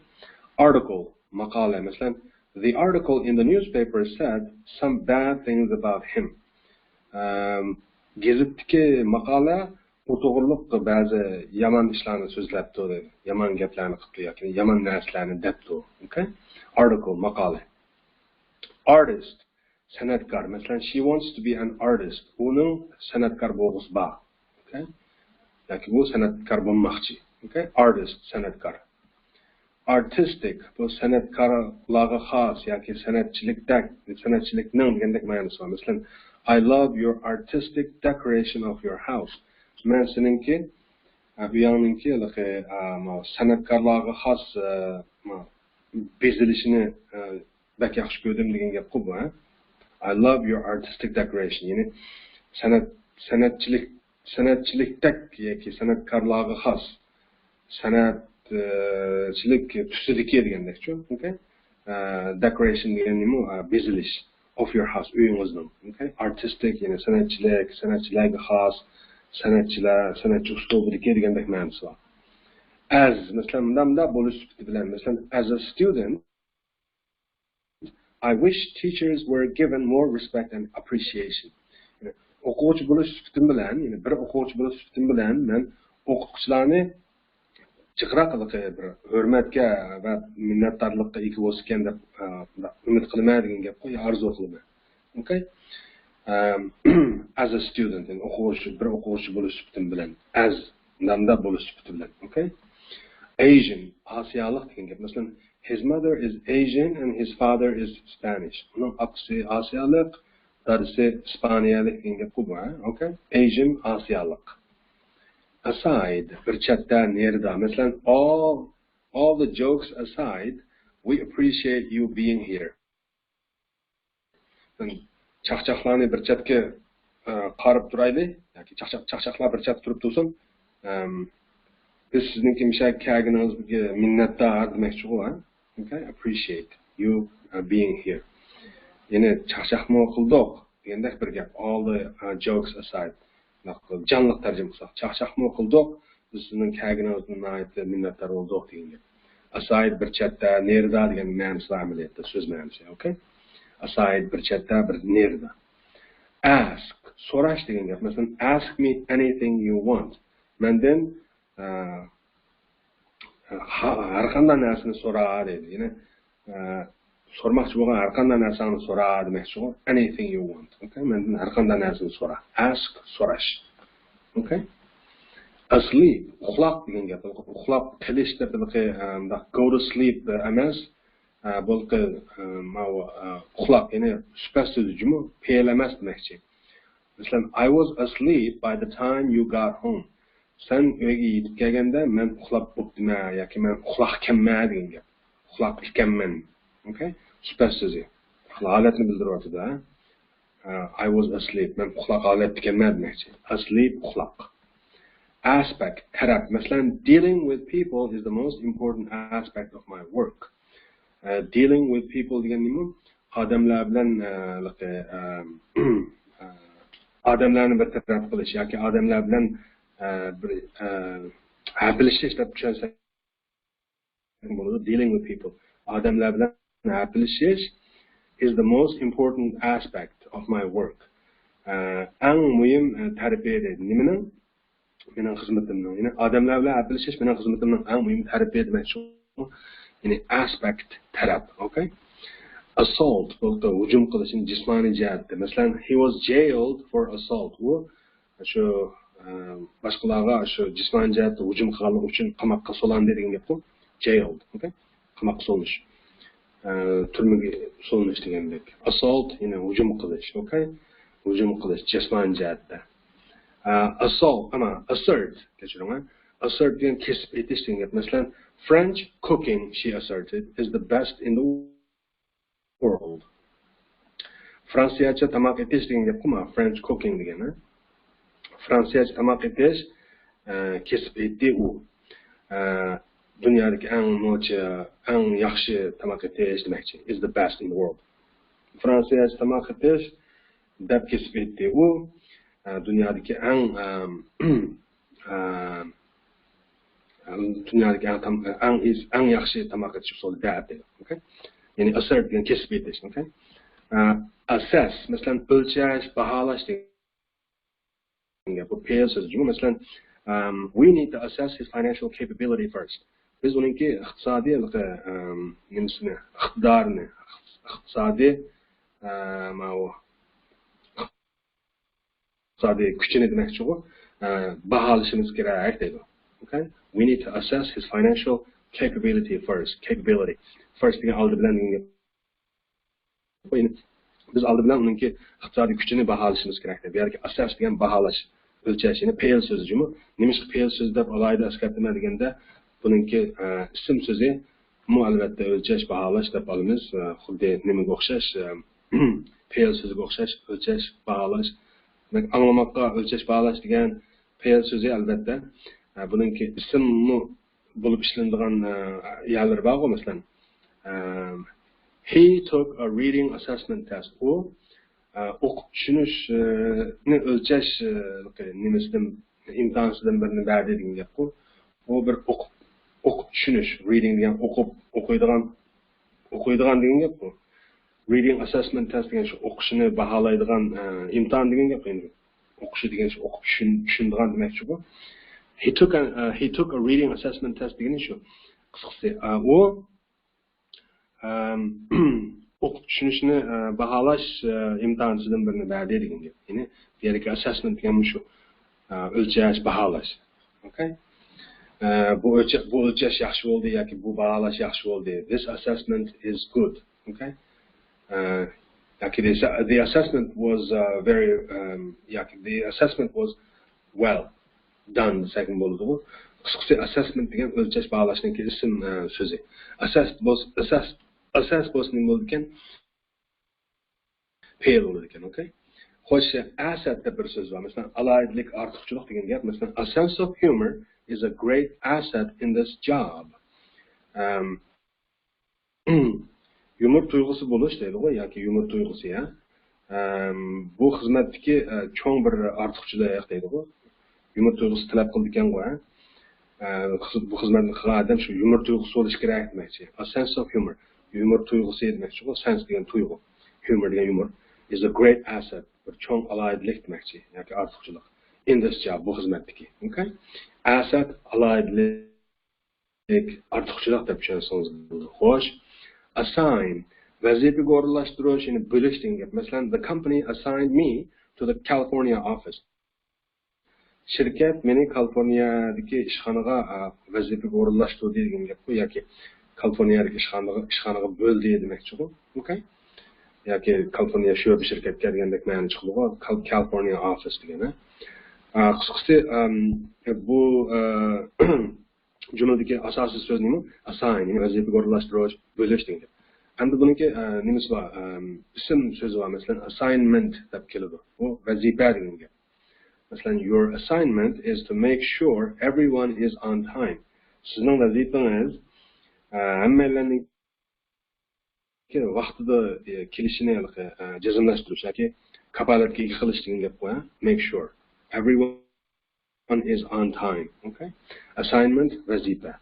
ئارتىكل، ماقالە. مەسىلەن، the article in the newspaper said some bad things about him. ئەم، گېزىتتىكى ماقالە ئۇ توغرۇلۇق بەزى يامان ئىشلارنى سۆزلەپتۇ دەيدۇ. يامان گەپلەرنى قىپتۇ ياكى يامان نەرسىلەرنى دەپتۇ. ئوكەي؟ ئارتىكل، ماقالە. ئارتىست، سەنئەتكار. مەسىلەن، she wants to be an artist. ئۇنىڭ سەنئەتكار بولغۇسى بار. ئوكەي؟ ياكى بۇ سەنئەتكار بولماقچى. ئوكەي؟ ئارتىست، سەنئەتكار. ئارتىستىك، بۇ سەنئەتكارلارغا خاس ياكى سەنئەتچىلىكتەك، سەنئەتچىلىكنىڭ دېگەندەك مەنىسى بار. مەسىلەن، I love your artistic decoration of your house. مەن سېنىڭكى، ئە، ئۆيۈڭنىڭكى ھېلىقى، ئە، ماۋۇ سەنئەتكارلارغا خاس، ئە، ماۋۇ بېزىلىشىنى، ئە، بەك ياخشى كۆردۈم دېگەن گەپقۇ بۇ، ھە؟ I love your artistic decoration. يەنى سەنئەت، سەنئەتچىلىك، سەنئەتچىلىكتەك ياكى سەنئەتكارلارغا خاس سەنئەتچىلىك تۈسىدىكى دېگەندەكچۇ. ئوكەي؟ ئە، دېكورەيشن دېگەن نېمە؟ ئە، بېزىلىش. Of your house، ئۆيىڭىزنىڭ. ئوكەي؟ ئارتىستىك، يەنى سەنئەتچىلىك، سەنئەتچىلەرگە خاس، سەنئەتچىلەر، سەنئەتچى ئۇسلۇبىدىكى دېگەندەك مەنىسى بار. As، مەسىلەن، مۇنداق، مۇنداق بولۇش سۈپىتى بىلەن، مەسىلەن، as a student, I wish teachers were given more respect and appreciation. يەنى ئوقۇغۇچى بولۇش سۈپىتىم بىلەن، يەنى بىر ئوقۇغۇچى بولۇش سۈپىتىم بىلەن، مەن ئوقۇتقۇچىلارنى جىقراق ھېلىقى بىر ھۆرمەتكە ۋە مىننەتدارلىققا ئىگە بولسىكەن دەپ، ئە، ئۈمىد قىلىمەن دېگەن گەپقۇ، يا ئارزۇ قىلىمەن. ئوكەي؟ ئەم، as a student، يەنى ئوقۇغۇچى، بىر ئوقۇغۇچى بولۇش سۈپىتىم بىلەن، as، نامدا بولۇش سۈپىتى بىلەن. ئوكەي؟ Asian، ئاسىيالىق دېگەن گەپ. مەسىلەن، his mother is Asian and his father is Spanish. ئۇنىڭ ئاپىسى ئاسىيالىق، دادىسى ئىسپانىيەلىك دېگەن گەپقۇ بۇ، ھە؟ ئوكەي؟ ئېيژىن، ئاسىيالىق. Aside، بىر چەتتە، نېرىدا. مەسىلەن، all, all the jokes aside, we appreciate you being here. چاقچاقلارنى بىر چەتكە، ئە، قايرىپ تۇرايلى. ياكى چاقچاق، چاقچاقلار بىر چەتتە تۇرۇپ تۇرسۇن. ئەم، بىز سىزنىڭكى مۇشۇ كەلگىنىڭىزگە مىننەتدار دېمەكچىغۇ، ھە؟ ئوكەي؟ Appreciate you, uh, being here. يەنى چاقچاقمۇ قىلدۇق دېگەندەك بىر گەپ. All the, uh, jokes aside. جانلىق تەرجىمە قىلساق، چاقچاقمۇ قىلدۇق، بىز سىزنىڭ كەلگىنىڭىزدىن ناھايىتى مىننەتدار بولدۇق دېگەن گەپ. Aside، بىر چەتتە، نېرىدا دېگەن مەنىسى بار ئەمەلىيەتتە، سۆز مەنىسى. ئوكەي؟ Aside، بىر چەتتە، بىر نېرىدا. Ask، سوراش دېگەن گەپ. مەسىلەن، ask me anything you want. مەندىن، ئە، ھا-، ھەر قانداق نەرسىنى سورا دەيدۇ. يەنى، ئە، سورىماقچى بولغان ھەر قانداق نەرسەڭنى سورا دېمەكچىغۇ. Anything you want. ئوكەي؟ مەندىن ھەر قانداق نەرسىنى سورا. Ask، سوراش. ئوكەي؟ Asleep، ئۇخلاق دېگەن گەپ. ئۇخلاپ قېلىش دەپ، ھېلىقى، ئە، مۇنداق go to sleep ئەمەس. ئە، بولقى، ئە، ماۋۇ، ئە، ئۇخلاق، يەنى سۈپەتسىز جۇمۇ، پېئىل ئەمەس دېمەكچى. مەسىلەن، I was asleep by the time you got home. سەن ئۆيگە يېتىپ كەلگەندە مەن ئۇخلاپ بوپتىمەن ياكى مەن ئۇخلاقكەنمەن دېگەن گەپ. ئۇخلاق ئىكەنمەن. ئوكەي؟ سۈپەتسىزى. ھالەتنى بىلدۈرۈۋاتىدۇ، ھە؟ ئە، I was asleep. مەن ئۇخلاق ھالەتتىكەنمەن دېمەكچى. Asleep، ئۇخلاق. Aspect، تەرەپ. مەسىلەن، dealing with people is the most important aspect of my work. ئە، dealing with people دېگەن نېمە؟ ئادەملەر بىلەن، ئە، ھېلىقى، ئە، ئە، ئادەملەرنى بىر تەرەپ قىلىش ياكى ئادەملەر بىلەن، ئە، بىر، ئە، ھەپىلىشىش دەپ چۈشەنسەك بولىدۇ. Dealing with people. ئادەملەر بىلەن ھەپىلىشىش is the most important aspect of my work. ئە، ئەڭ مۇھىم، ئە، تەرىپى دەيدۇ. نېمىنىڭ؟ مېنىڭ خىزمىتىمنىڭ، يەنى ئادەملەر بىلەن ھەپىلىشىش مېنىڭ خىزمىتىمنىڭ ئەڭ مۇھىم تەرىپى دېمەكچى. يەنى aspect، تەرەپ. ئوكەي؟ Assault، بولۇپتۇ ھۇجۇم قىلىش، يەنى جىسمانىي جەھەتتە. مەسىلەن، he was jailed for assault. ئۇ شۇ، ئە، باشقىلارغا شۇ جىسمانىي جەھەتتە ھۇجۇم قىلغانلىقى ئۈچۈن قاماققا سولانىدۇ دېگەن گەپقۇ. Jailed. ئوكەي؟ قاماققا سولىنىش. ئە، تۈرمىگە سولىنىش دېگەندەك. Assault، يەنى ھۇجۇم قىلىش. ئوكەي؟ ھۇجۇم قىلىش، جىسمانىي جەھەتتە. ئە، assault، ئەمما assert، كەچۈرۈڭ، ھە؟ Assert دېگەن كېسىپ ئېيتىش دېگەن گەپ. مەسىلەن، French cooking، she asserted, is the best in the world. فرانسىيەچە تاماق ئېتىش دېگەن گەپقۇ، ما، French cooking دېگەن، ھە؟ فرانسىيەچە تاماق ئېتىش، ئە، كەسىپ ئېتى ئۇ. ئە، دۇنيادىكى ئەڭ نوچى، ئەڭ ياخشى تاماق ئېتىش دېمەكچى. Is the best in the world. فرانسىيەچە تاماق ئېتىش دەپ كەسىپ ئېتى ئۇ. ئە، دۇنيادىكى ئەڭ، ئەم، ئەم، ئەم، دۇنيادىكى ئەڭ تام-، ئەڭ ئىز-، ئەڭ ياخشى تاماق ئېتىش ئۇسۇلى دەپ دەيدۇ. ئوكەي؟ يەنى ئەسەر دېگەن كەسىپ ئېتىش. ئوكەي؟ ئە، ئەسەس، مەسىلەن، ئۆلچەش، باھالاش دېگەن گەپ. بۇ پېئېل سۆزى جۇمۇ. مەسىلەن، ئەم، we need to assess his financial capability first. بىز ئۇنىڭكى ئىقتىسادىي، ئەم، نېمىسىنى، ئىقتىدارىنى، ئىقتىسادىي، ئە، ماۋۇ، ئىقتىسادىي كۈچىنى دېمەكچىغۇ، ئە، باھالىشىمىز كېرەك دەيدۇ. Okay? We need to assess his financial capability first. Capability. First دېگەن ئالدى بىلەن دېگەن گەپ. بىز ئالدى بىلەن ئۇنىڭكى ئىقتىسادىي كۈچىنى باھالىشىمىز كېرەك. بۇ يەردىكى ئەسەس دېگەن باھالاش، ئۆلچەش، يەنى پېئېل سۆزى جۇمۇ. نېمىشقا پېئېل سۆزى دەپ ئالاھىدە ئەسكەرتىمەن دېگەندە، بۇنىڭكى، ئە، ئىسىم سۆزى مۇ، ئەلۋەتتە، ئۆلچەش، باھالاش دەپ ئالىمىز. ئە، خۇددى نېمىگە ئوخشاش، ئە، پېئېل سۆزىگە ئوخشاش، ئۆلچەش، باھالاش. دېمەك، ئاڭلىماققا ئۆلچەش، باھالاش دېگەن پېئېل سۆزى، ئەلۋەتتە. ئە، بۇنىڭكى ئىسىممۇ بولۇپ ئىشلىنىدىغان، ئە، يەرلىرى بارغۇ، مەسىلەن، ئە، he took a reading assessment test. ئۇ، ئە، ئوقۇپ چۈشىنىش، ئە، نى ئۆلچەش، ئە، نېمىسىدىن، ئىمتىھانسىدىن بىرنى بەردى دېگەن گەپقۇ. ئۇ بىر ئوقۇپ، ئوقۇپ چۈشىنىش، reading دېگەن ئوقۇپ، ئوقۇيدىغان، ئوقۇيدىغان دېگەن گەپقۇ. Reading assessment test دېگەن شۇ ئوقۇشىنى باھالايدىغان، ئە، ئىمتىھان دېگەن گەپ ئەمدى. ئوقۇشى دېگەن شۇ ئوقۇپ چۈشىن-، چۈشىنىدىغان دېمەكچىغۇ. He took a, ئە، he took a reading assessment test دېگىنى شۇ. قىسقىسى، ئە، ئۇ، ئەم، ئوقۇپ چۈشىنىشنى، ئە، باھالاش، ئە، ئىمتىھانچىدىن بىرنى بەردى دېگەن گەپ. يەنى بۇ يەردىكى ئەسەسمېنت دېگەن مۇشۇ، ئە، ئۆلچەش، باھالاش. ئوكەي؟ ئە، بۇ ئۆلچە-، بۇ ئۆلچەش ياخشى بولدى ياكى بۇ باھالاش ياخشى بولدى. This assessment is good. ئوكەي؟ ئە، ياكى the, the assessment was, uh, very, um, ياكى the assessment was well done دېسەكمۇ بولىدىغۇ. قىسقىسى، ئەسەسمېنت دېگەن ئۆلچەش، باھالاشنىڭكى ئىسىم، ئە، سۆزى. ئەسەس بولسا، ئەسەس، ئەسەس بولسا نېمە بولىدىكەن؟ پېئىل بولىدىكەن، ئوكەي؟ خوش، ئەسەت دەپ بىر سۆز بار. مەسىلەن، ئالاھىدىلىك، ئارتۇقچىلىق دېگەن گەپ. مەسىلەن، a sense of humor is a great asset in this job. ئەم، يۇمۇر تۇيغۇسى بولۇش دەيدىغۇ، ياكى يۇمۇر تۇيغۇسى، يا. ئەم، بۇ خىزمەتتىكى، ئە، چوڭ بىر ئارتۇقچىلىق دەيدىغۇ. يۇمۇر تۇيغۇسى تەلەپ قىلىدىكەنغۇ، ھە؟ ئە، خىز-، بۇ خىزمەتنى قىلغان ئادەم شۇ يۇمۇر تۇيغۇسى بولۇشى كېرەك دېمەكچى. A sense of humor. يۇمۇر تۇيغۇسى دېمەكچىغۇ. Sense دېگەن تۇيغۇ. Humor دېگەن يۇمۇر. Is a great asset. بىر چوڭ ئالاھىدىلىك دېمەكچى. ياكى ئارتۇقچىلىق. In this job. بۇ خىزمەتتىكى. ئوكەي؟ Asset، ئالاھىدىلىك، ئارتۇقچىلىق دەپ چۈشەنسىڭىز بولىدۇ. خوش. Assign. ۋەزىپىگە ئورۇنلاشتۇرۇش، يەنى بۆلۈش دېگەن گەپ. مەسىلەن، the company assigned me to the California office. شىركەت مېنى كالىفورنىيەدىكى ئىشخانىغا، ئا، ۋەزىپىگە ئورۇنلاشتۇردى دېگەن گەپقۇ، ياكى كالىفورنىيەدىكى ئىشخانىغا، ئىشخانىغا بۆلدى دېمەكچىغۇ. ئوكەي؟ ياكى كالىفورنىيە شۆبە شىركەتكە دېگەندەك مەنە چىقىدىغۇ. كال-، كالىفورنىيە ئوفىس دېگەن، ھە؟ ئا، قىسقىسى، ئەم، بۇ، ئە، جۈملىدىكى ئاساسىي سۆز نېمە؟ Assign، يەنى ۋەزىپىگە ئورۇنلاشتۇرۇش، بۆلۈش دېگەن گەپ. ئەمدى بۇنىڭكى، ئە، نېمىسى بار؟ ئەم، ئىسىم سۆزى بار. مەسىلەن، assignment دەپ كېلىدۇ. بۇ ۋەزىپە دېگەن گەپ. مەسىلەن، your assignment is to make sure everyone is on time. سىزنىڭ ۋەزىپىڭىز، ئە، ھەممەيلەننىڭ ۋاقتىدا، ئە، كېلىشىنى، ئە، جەزملەشتۈرۈش ياكى كاپالەتكە ئىگە قىلىش دېگەن گەپ قوي، ھە؟ Make sure everyone is on time. ئوكەي؟ Assignment، ۋەزىپە.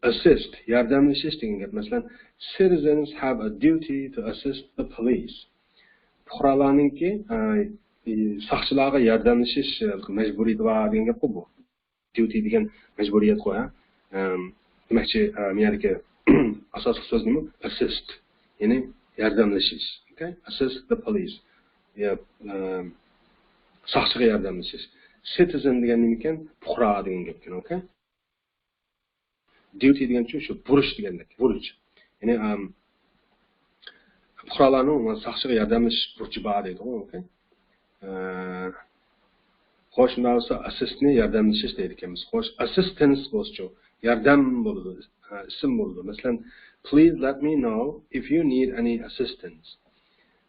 Assist، ياردەملىشىش دېگەن گەپ. مەسىلەن، citizens have a duty to assist the police. پۇقرالارنىڭكى، ئە، ساقچىلارغا ياردەملىشىش، ئە، مەجبۇرىيىتى بار دېگەن گەپقۇ بۇ. Duty دېگەن مەجبۇرىيەتقۇ، ھە؟ ئەم، دېمەكچى، ئە، مەيەردىكى ئاساسلىق سۆز نېمە؟ Assist. يەنى ياردەملىشىش. ئوكەي؟ Assist the police. يا، ئەم، ساقچىغا ياردەملىشىش. Citizen دېگەن نېمىكەن؟ پۇقرا دېگەن گەپكەن، ئوكەي؟ Duty دېگەن شۇ، شۇ بۇرچ دېگەندەك، بۇرچ. يەنى، ئەم، پۇقرالارنىڭ ساقچىغا ياردەملىشىش بۇرچى بار دەيدىغۇ، ئوكەي؟ ئە، خوش، شۇنداق بولسا assist نى ياردەملىشىش دەيدىكەنمىز. خوش، assistance بولسىچۇ؟ ياردەم بولىدۇ، ئە، ئىسىم بولىدۇ. مەسىلەن، please let me know if you need any assistance.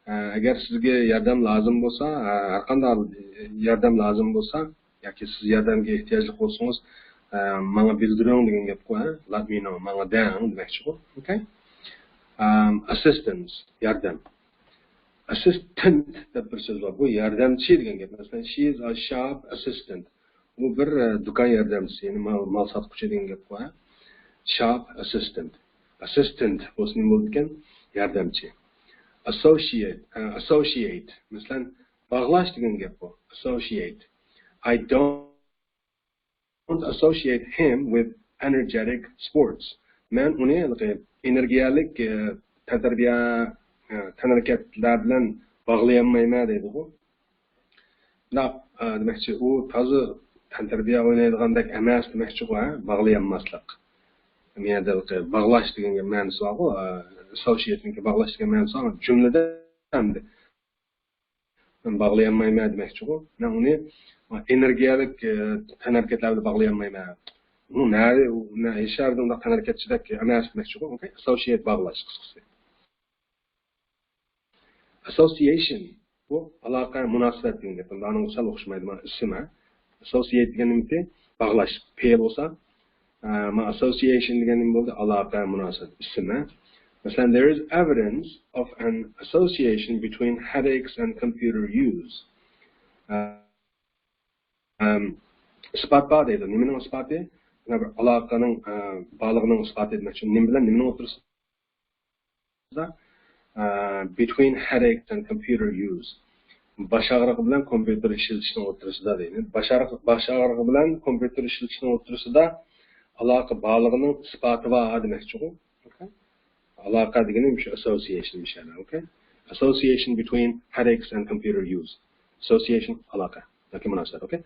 ئەگەر سىزگە ياردەم لازىم بولسا، ھەر قانداق ياردەم لازىم بولسا ياكى سىز ياردەمگە ئېھتىياجلىق بولسىڭىز، ماڭا بىلدۈرۈڭ دېگەن گەپقۇ. Let me know، ماڭا دەڭ دېمەكچىغۇ. ئوكەي. Assistance، ياردەم. Assistant دەپ بىر سۆز بار. بۇ ياردەمچى دېگەن گەپ. مەسىلەن، she is a shop assistant. ئۇ بىر، ئە، دۇكان ياردەمچىسى، يەنى مال، مال ساتقۇچى دېگەن گەپ بار. Shop assistant. Assistant بولسا نېمە بولىدىكەن؟ ياردەمچى. Associate، ئە، associate. مەسىلەن، باغلاش دېگەن گەپ بۇ. Associate. I don't associate him with energetic sports. مەن ئۇنى ھېلىقى ئېنېرگىيەلىك، ئە، تەنتەربىيە، ئە، تەنھەرىكەتلەر بىلەن باغلىيالمايمەن دەيدىغۇ. ناق، ئە، دېمەكچى، ئۇ تازا تەنتەربىيە ئوينايدىغاندەك ئەمەس دېمەكچىغۇ، ھە؟ باغلىيالماسلىق. يەنە ھېلىقى باغلاش دېگەن مەنىسى بارغۇ، ئە، associate نىڭكى باغلاش دېگەن مەنىسى بار. جۈملىدە ئەمدى. مەن باغلىيالمايمەن دېمەكچىغۇ. مەن ئۇنى ئېنېرگىيەلىك، ئە، تەنھەرىكەتلەر بىلەن باغلىيالمايمەن. ئۇ نەدە، ئۇ نە-، ھېچ يەردە ئۇنداق تەنھەرىكەتچىدەك ئەمەس دېمەكچىغۇ. ئوكەي؟ Associate باغلاش قىسقىسى. Association، بۇ ئالاقە، مۇناسىۋەت دېگەن گەپ. ئانىڭغا سەل ئوخشىمايدۇ، مانا ئىسىم، ھە؟ Associate دېگەن نېمىتى؟ باغلاش. پېئىل بولسا، ئە، مانا association دېگەن نېمە بولدى؟ ئالاقە، مۇناسىۋەت، ئىسىم، ھە؟ مەسىلەن، there is evidence of an association between headaches and computer use. ئە، ئەم، ئىسپات بار دەيدۇ. نېمىنىڭ ئىسپاتى؟ مانا بىر ئالاقىنىڭ، ئە، بارلىقىنىڭ ئىسپاتى دېمەكچى. نېمە بىلەن نېمىنىڭ ئوتتۇرىسىدا؟ ئە، between headaches and computer use. باش ئاغرىقى بىلەن كومپيۇتېر ئىشلىتىشنىڭ ئوتتۇرىسىدا دەيدۇ. باش ئاغرىقى، باش ئاغرىقى بىلەن كومپيۇتېر ئىشلىتىشنىڭ ئوتتۇرىسىدا ئالاقە بارلىقىنىڭ ئىسپاتى بار دېمەكچىغۇ. ئوكەي؟ ئالاقە دېگىنى شۇ association مۇشۇ يەردە. ئوكەي؟ Association between headaches and computer use. Association، ئالاقە ياكى مۇناسىۋەت. ئوكەي؟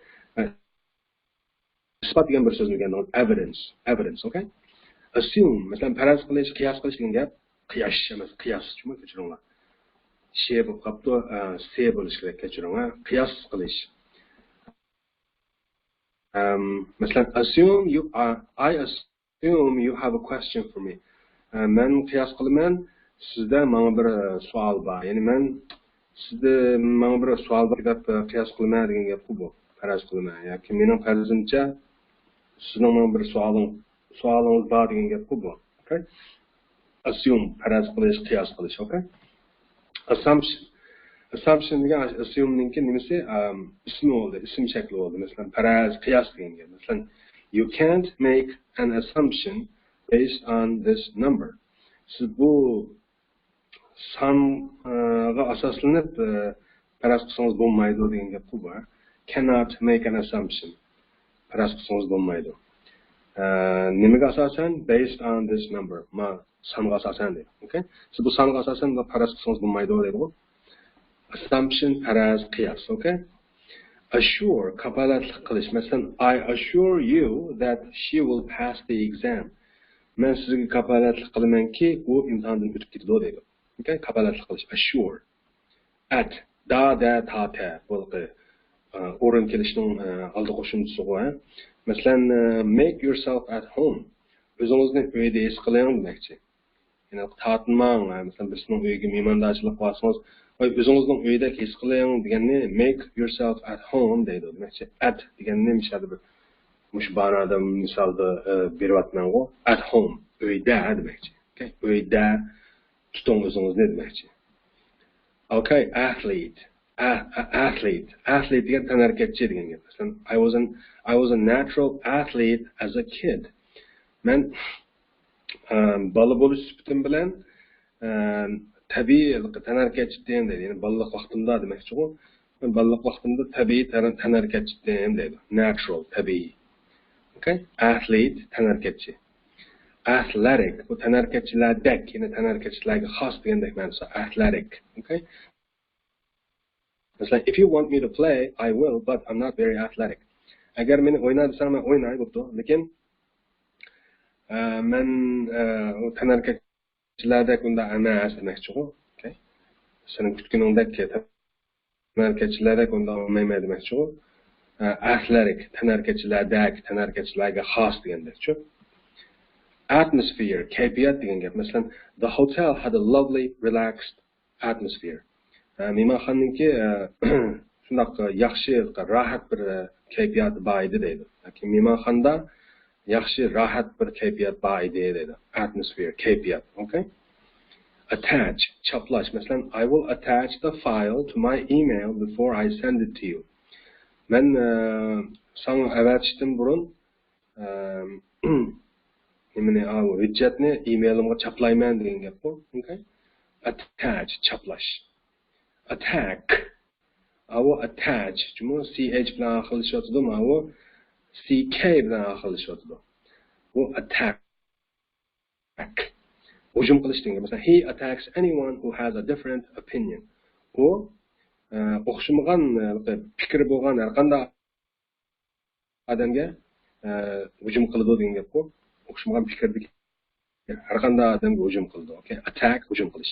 ئىسپات دېگەن بىر سۆزنى ئۆگەندىڭىز. Evidence. Evidence، ئوكەي؟ Assume، مەسىلەن، پەرەز قىلىش، قىياس قىلىش دېگەن گەپ. قىياش ئەمەس، قىياس. چۈشۈندىڭىزمۇ؟ كەچۈرۈڭلار. شې بولۇپ قاپتۇ، ئە، سې بولۇشى كېرەك، كەچۈرۈڭ، ھە؟ قىياس قىلىش. ئەم، مەسىلەن، assume you are، I assume you have a question for me. ئە، مەن قىياس قىلىمەن، سىزدە ماڭا بىر، ئە، سوئال بار. يەنى مەن سىزدە ماڭا بىر سوئال بار دەپ، ئە، قىياس قىلىمەن دېگەن گەپقۇ بۇ. پەرەز قىلىمەن. ياكى مېنىڭ پەرىزىمچە، سىزنىڭ ماڭا بىر سوئالىڭ، سوئالىڭىز بار دېگەن گەپقۇ بۇ. ئوكەي؟ Assume، پەرەز قىلىش، قىياس قىلىش. ئوكەي؟ Assumption. Assumption دېگەن assume نىڭكى نېمىسى؟ ئەم، ئىسمى بولدى، ئىسىم شەكلى بولدى. مەسىلەن، پەرەز، قىياس دېگەن گەپ. مەسىلەن، you can't make an assumption based on this number. سىز بۇ سانغا ئاساسلىنىپ، ئە، پەرەز قىلسىڭىز بولمايدۇ دېگەن گەپقۇ بۇ. Cannot make an assumption. پەرەز قىلسىڭىز بولمايدۇ. ئە، نېمىگە ئاساسەن؟ Based on this number. ما سانغا ئاساسەن دەيدۇ. ئوكەي؟ سىز بۇ سانغا ئاساسەن بۇ پەرەز قىلسىڭىز بولمايدۇ دەيدىغۇ. Assumption، پەرەز، قىياس. ئوكەي؟ Assure، كاپالەتلىك قىلىش. مەسىلەن، I assure you that she will pass the exam. مەن سىزگە كاپالەتلىك قىلىمەنكى، ئۇ ئىمتىھاندىن ئۆتۈپ كېتىدۇ دەيدۇ. ئوكەي؟ كاپالەتلىك قىلىش. Assure. At، دا، دە، تا، تە. بۇ ھېلىقى، ئە، ئورۇن كېلىشنىڭ، ئە، ئالدى قوشۇمچىسىغۇ، ھە؟ مەسىلەن، ئە، make yourself at home. ئۆزىڭىزنى ئۆيدە ھېس قىلىڭ دېمەكچى. يەنى تارتىنماڭ، ھە؟ مەسىلەن، بىرسىنىڭ ئۆيىگە مېھماندارچىلىققا بارسىڭىز، ۋاي، ئۆزىڭىزنىڭ ئۆيدەك ھېس قىلىڭ دېگەننى make yourself at home دەيدۇ. دېمەكچى، at دېگەننى مۇشۇ يەردە بىر، مۇشۇ بانادا مىسالدا، ئە، بېرىۋاتىمەنغۇ. At home، ئۆيدە دېمەكچى. ئوكەي؟ ئۆيدە تۇتۇڭ ئۆزىڭىزنى دېمەكچى. ئوكەي، athlete. ئە-، ئە-، athlete. Athlete دېگەن تەنھەرىكەتچى دېگەن گەپ. مەسىلەن، I was an، I was a natural athlete as a kid. مەن، ئە، بالا بولۇش سۈپىتىم بىلەن، ئە، تەبىئىي تەنھەرىكەتچى ئىدىم دەيدۇ. يەنى بالىلىق ۋاقتىمدا دېمەكچىغۇ. مەن بالىلىق ۋاقتىمدا تەبىئىي تەن-، تەنھەرىكەتچى ئىدىم دەيدۇ. Natural، تەبىئىي. ئوكەي؟ Athlete، تەنھەرىكەتچى. Athletic، بۇ تەنھەرىكەتچىلەردەك، يەنى تەنھەرىكەتچىلەرگە خاس دېگەندەك مەنىسى. Athletic. ئوكەي؟ مەسىلەن، if you want me to play, I will, but I'm not very athletic. ئەگەر مېنى ئوينا دېسەڭ، مەن ئويناي، بوپتۇ. لېكىن، ئە، مەن، ئە، ئۇ تەنھەرىكەتچىلەردەك ئۇنداق ئەمەس دېمەكچىغۇ. ئوكەي؟ سېنىڭ كۈتكىنىڭدەك تەنھەرىكەتچىلەردەك ئۇنداق ئوينايمەن دېمەكچىغۇ. ئە، athletic، تەنھەرىكەتچىلەردەك، تەنھەرىكەتچىلەرگە خاس دېگەندەكچۇ. Atmosphere، كەيپىيات دېگەن گەپ. مەسىلەن، the hotel had a lovely, relaxed atmosphere. ئە، مېھمانخانىنىڭكى، ئە، شۇنداق ياخشى، راھەت بىر، ئە، كەيپىياتى بار ئىدى دەيدۇ. ياكى مېھمانخانىدا ياخشى، راھەت بىر كەيپىيات بار ئىدى دەيدۇ. Atmosphere، كەيپىيات. ئوكەي؟ Attach، چاپلاش. مەسىلەن، I will attach the file to my email before I send it to you. مەن، ئە، ساڭا ئەۋەتىشتىن بۇرۇن، ئە، نېمىنى، ئاۋۇ ھۆججەتنى ئىمېيلىمغا چاپلايمەن دېگەن گەپقۇ. ئوكەي؟ Attach، چاپلاش. Attack. ئاۋۇ attach. جۇمۇ C H بىلەن ئاخىرلىشىۋاتىدۇ، ماۋۇ C K بىلەن ئاخىرلىشىۋاتىدۇ. بۇ attack. ھۇجۇم قىلىش دېگەن. مەسىلەن، he attacks anyone who has a different opinion. ئۇ، ئە، ئوخشىمىغان، ئە، پىكرى بولغان ھەر قانداق ئادەمگە، ئە، ھۇجۇم قىلىدۇ دېگەن گەپقۇ. ئوخشىمىغان پىكىردىكى ھەر قانداق ئادەمگە ھۇجۇم قىلىدۇ. ئوكەي؟ Attack، ھۇجۇم قىلىش.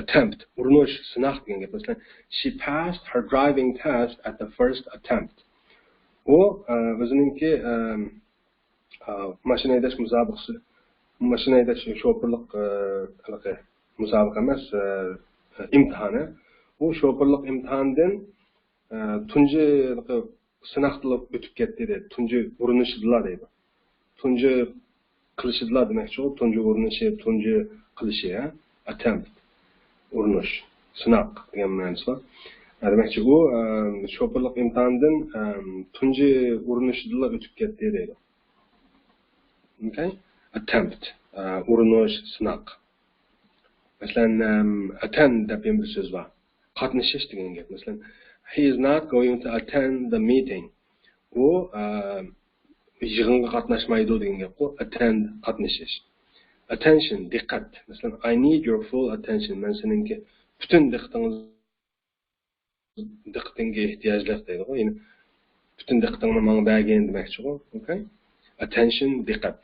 Attempt، ئۇرۇنۇش، سىناق دېگەن گەپ. مەسىلەن، she passed her driving test at the first attempt. ئۇ، ئە، ئۆزىنىڭكى، ئە، ئە، ماشىنا ھەيدەش مۇسابىقىسى، ماشىنا ھەيدەش شوپۇرلۇق، ئە، ھېلىقى مۇسابىقە ئەمەس، ئە، ئىمتىھانى. ئۇ شوپۇرلۇق ئىمتىھانىدىن، ئە، تۇنجى ھېلىقى سىناقتىلا ئۆتۈپ كەتتى دەيدۇ. تۇنجى ئۇرۇنۇشىدىلا دەيدۇ. تۇنجى قىلىشىدىلا دېمەكچىغۇ، تۇنجى ئۇرۇنۇشى، تۇنجى قىلىشى، ھە؟ Attempt، ئۇرۇنۇش، سىناق دېگەن مەنىسى بار. ھە، دېمەكچى، ئۇ، ئەم، شوپۇرلۇق ئىمتىھانىدىن، ئەم، تۇنجى ئۇرۇنۇشىدىلا ئۆتۈپ كەتتى دەيدۇ. ئوكەي؟ Attempt، ئە، ئۇرۇنۇش، سىناق. مەسىلەن، ئەم، attend دەپ يەنە بىر سۆز بار. قاتنىشىش دېگەن گەپ. مەسىلەن، he is not going to attend the meeting. ئۇ، ئە، يىغىنغا قاتناشمايدۇ دېگەن گەپقۇ. Attend، قاتنىشىش. Attention، دىققەت. مەسىلەن، I need your full attention. مەن سېنىڭكى پۈتۈن دىققىتىڭىز، دىققىتىڭگە ئېھتىياجلىق دەيدىغۇ. يەنى پۈتۈن دىققىتىڭنى ماڭا بەرگىن دېمەكچىغۇ. ئوكەي؟ Attention، دىققەت.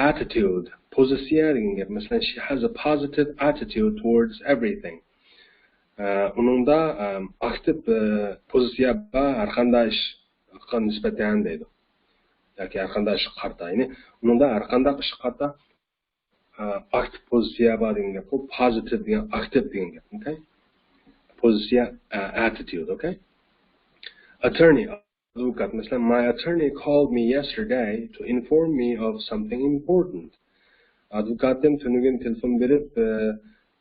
Attitude، پوزىتسىيە دېگەن گەپ. مەسىلەن، she has a positive attitude towards everything. ئە، ئۇنىڭدا، ئە، ئاكتىپ، ئە، پوزىتسىيە بار، ھەر قانداق ئىشقا نىسبەتەن دەيدۇ. ياكى ھەر قانداق ئىشقا قارىتا. يەنى ئۇنىڭدا ھەر قانداق ئىشقا قارىتا، ئە، ئاكتىپ پوزىتسىيە بار دېگەن گەپ. بۇ پوزىتىپ دېگەن، ئاكتىپ دېگەن گەپ. ئوكەي؟ پوزىتسىيە، ئە، attitude، ئوكەي؟ Attorney، ئادۋوكات. مەسىلەن، my attorney called me yesterday to inform me of something important. ئادۋوكاتىم تۈنۈگۈن تېلېفون بېرىپ، ئە،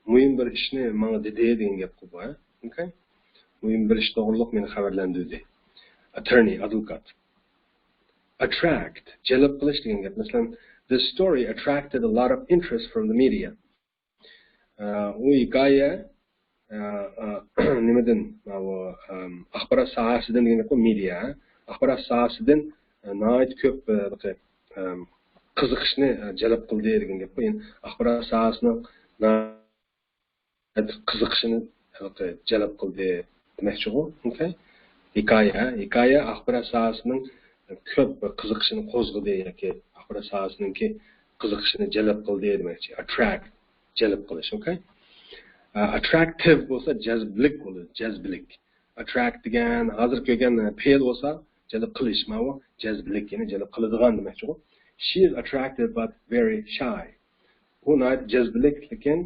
مۇھىم بىر ئىشنى ماڭا دېدى دېگەن گەپقۇ بۇ، ھە؟ ئوكەي؟ مۇھىم بىر ئىش توغرۇلۇق مېنى خەۋەرلەندۈردى. Attorney، ئادۋوكات. Attract، جەلپ قىلىش دېگەن گەپ. مەسىلەن، this story attracted a lot of interest from the media. ئە، ئۇ ھېكايە، ئە، ئە، نېمىدىن، ماۋۇ، ئەم، ئاخبارات ساھەسىدىن دېگەن گەپقۇ، مېدىيا، ئاخبارات ساھەسىدىن، ئە، ناھايىتى كۆپ، ئە، بىر، ئەم، قىزىقىشنى، ئە، جەلپ قىلدى دېگەن گەپقۇ. يەنى ئاخبارات ساھەسىنىڭ ناھايىتى قىزىقىشىنى، ھېلىقى، جەلپ قىلدى دېمەكچىغۇ. ئوكەي؟ ھېكايە، ھېكايە ئاخبارات ساھەسىنىڭ كۆپ قىزىقىشىنى قوزغىدى ياكى ئاخبارات ساھەسىنىڭكى قىزىقىشىنى جەلپ قىلدى دېمەكچى. Attract، جەلپ قىلىش، ئوكەي؟ ئە، attractive بولسا جەزبىلىك بولىدۇ، جەزبىلىك. Attract دېگەن ھازىر كۆرگەن پېئىل بولسا جەلپ قىلىش، ماۋۇ جەزبىلىك، يەنى جەلپ قىلىدىغان دېمەكچىغۇ. She is attractive but very shy. ئۇ ناھايىتى جەزبىلىك، لېكىن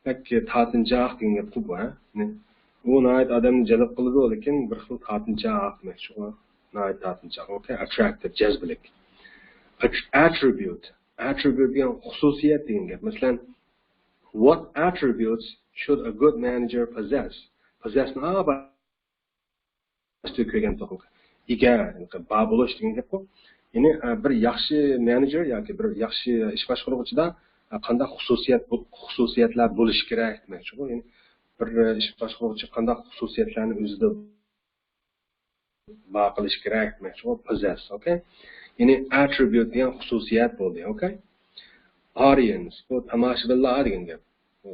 بەك تارتىنچاق دېگەن گەپقۇ بۇ، ھە؟ يەنى ئۇ ناھايىتى ئادەمنى جەلپ قىلىدۇ، لېكىن بىر خىل تارتىنچاق دېمەكچىغۇ. ناھايىتى تارتىنچاق، ئوكەي؟ Attractive، جەزبىلىك. Att-، attribute، attribute دېگەن خۇسۇسىيەت دېگەن گەپ. مەسىلەن، what attributes should a good manager possess؟ Possess نى باشتا كۆرگەن تۇغۇق. ئىگە، بار بولۇش دېگەن گەپقۇ. يەنى، ئە، بىر ياخشى مېنېجېر ياكى بىر ياخشى ئىش باشقۇرغۇچىدا، ئە، قانداق خۇسۇسىيەت، خۇسۇسىيەتلەر بولۇشى كېرەك دېمەكچىغۇ. يەنى بىر، ئە، ئىش باشقۇرغۇچى قانداق خۇسۇسىيەتلەرنى ئۆزىدە بار قىلىش كېرەك دېمەكچىغۇ، possess، ئوكەي؟ يەنى attribute دېگەن خۇسۇسىيەت بولدى، ئوكەي؟ Audience، بۇ تاماشىبىنلار دېگەن گەپ. بۇ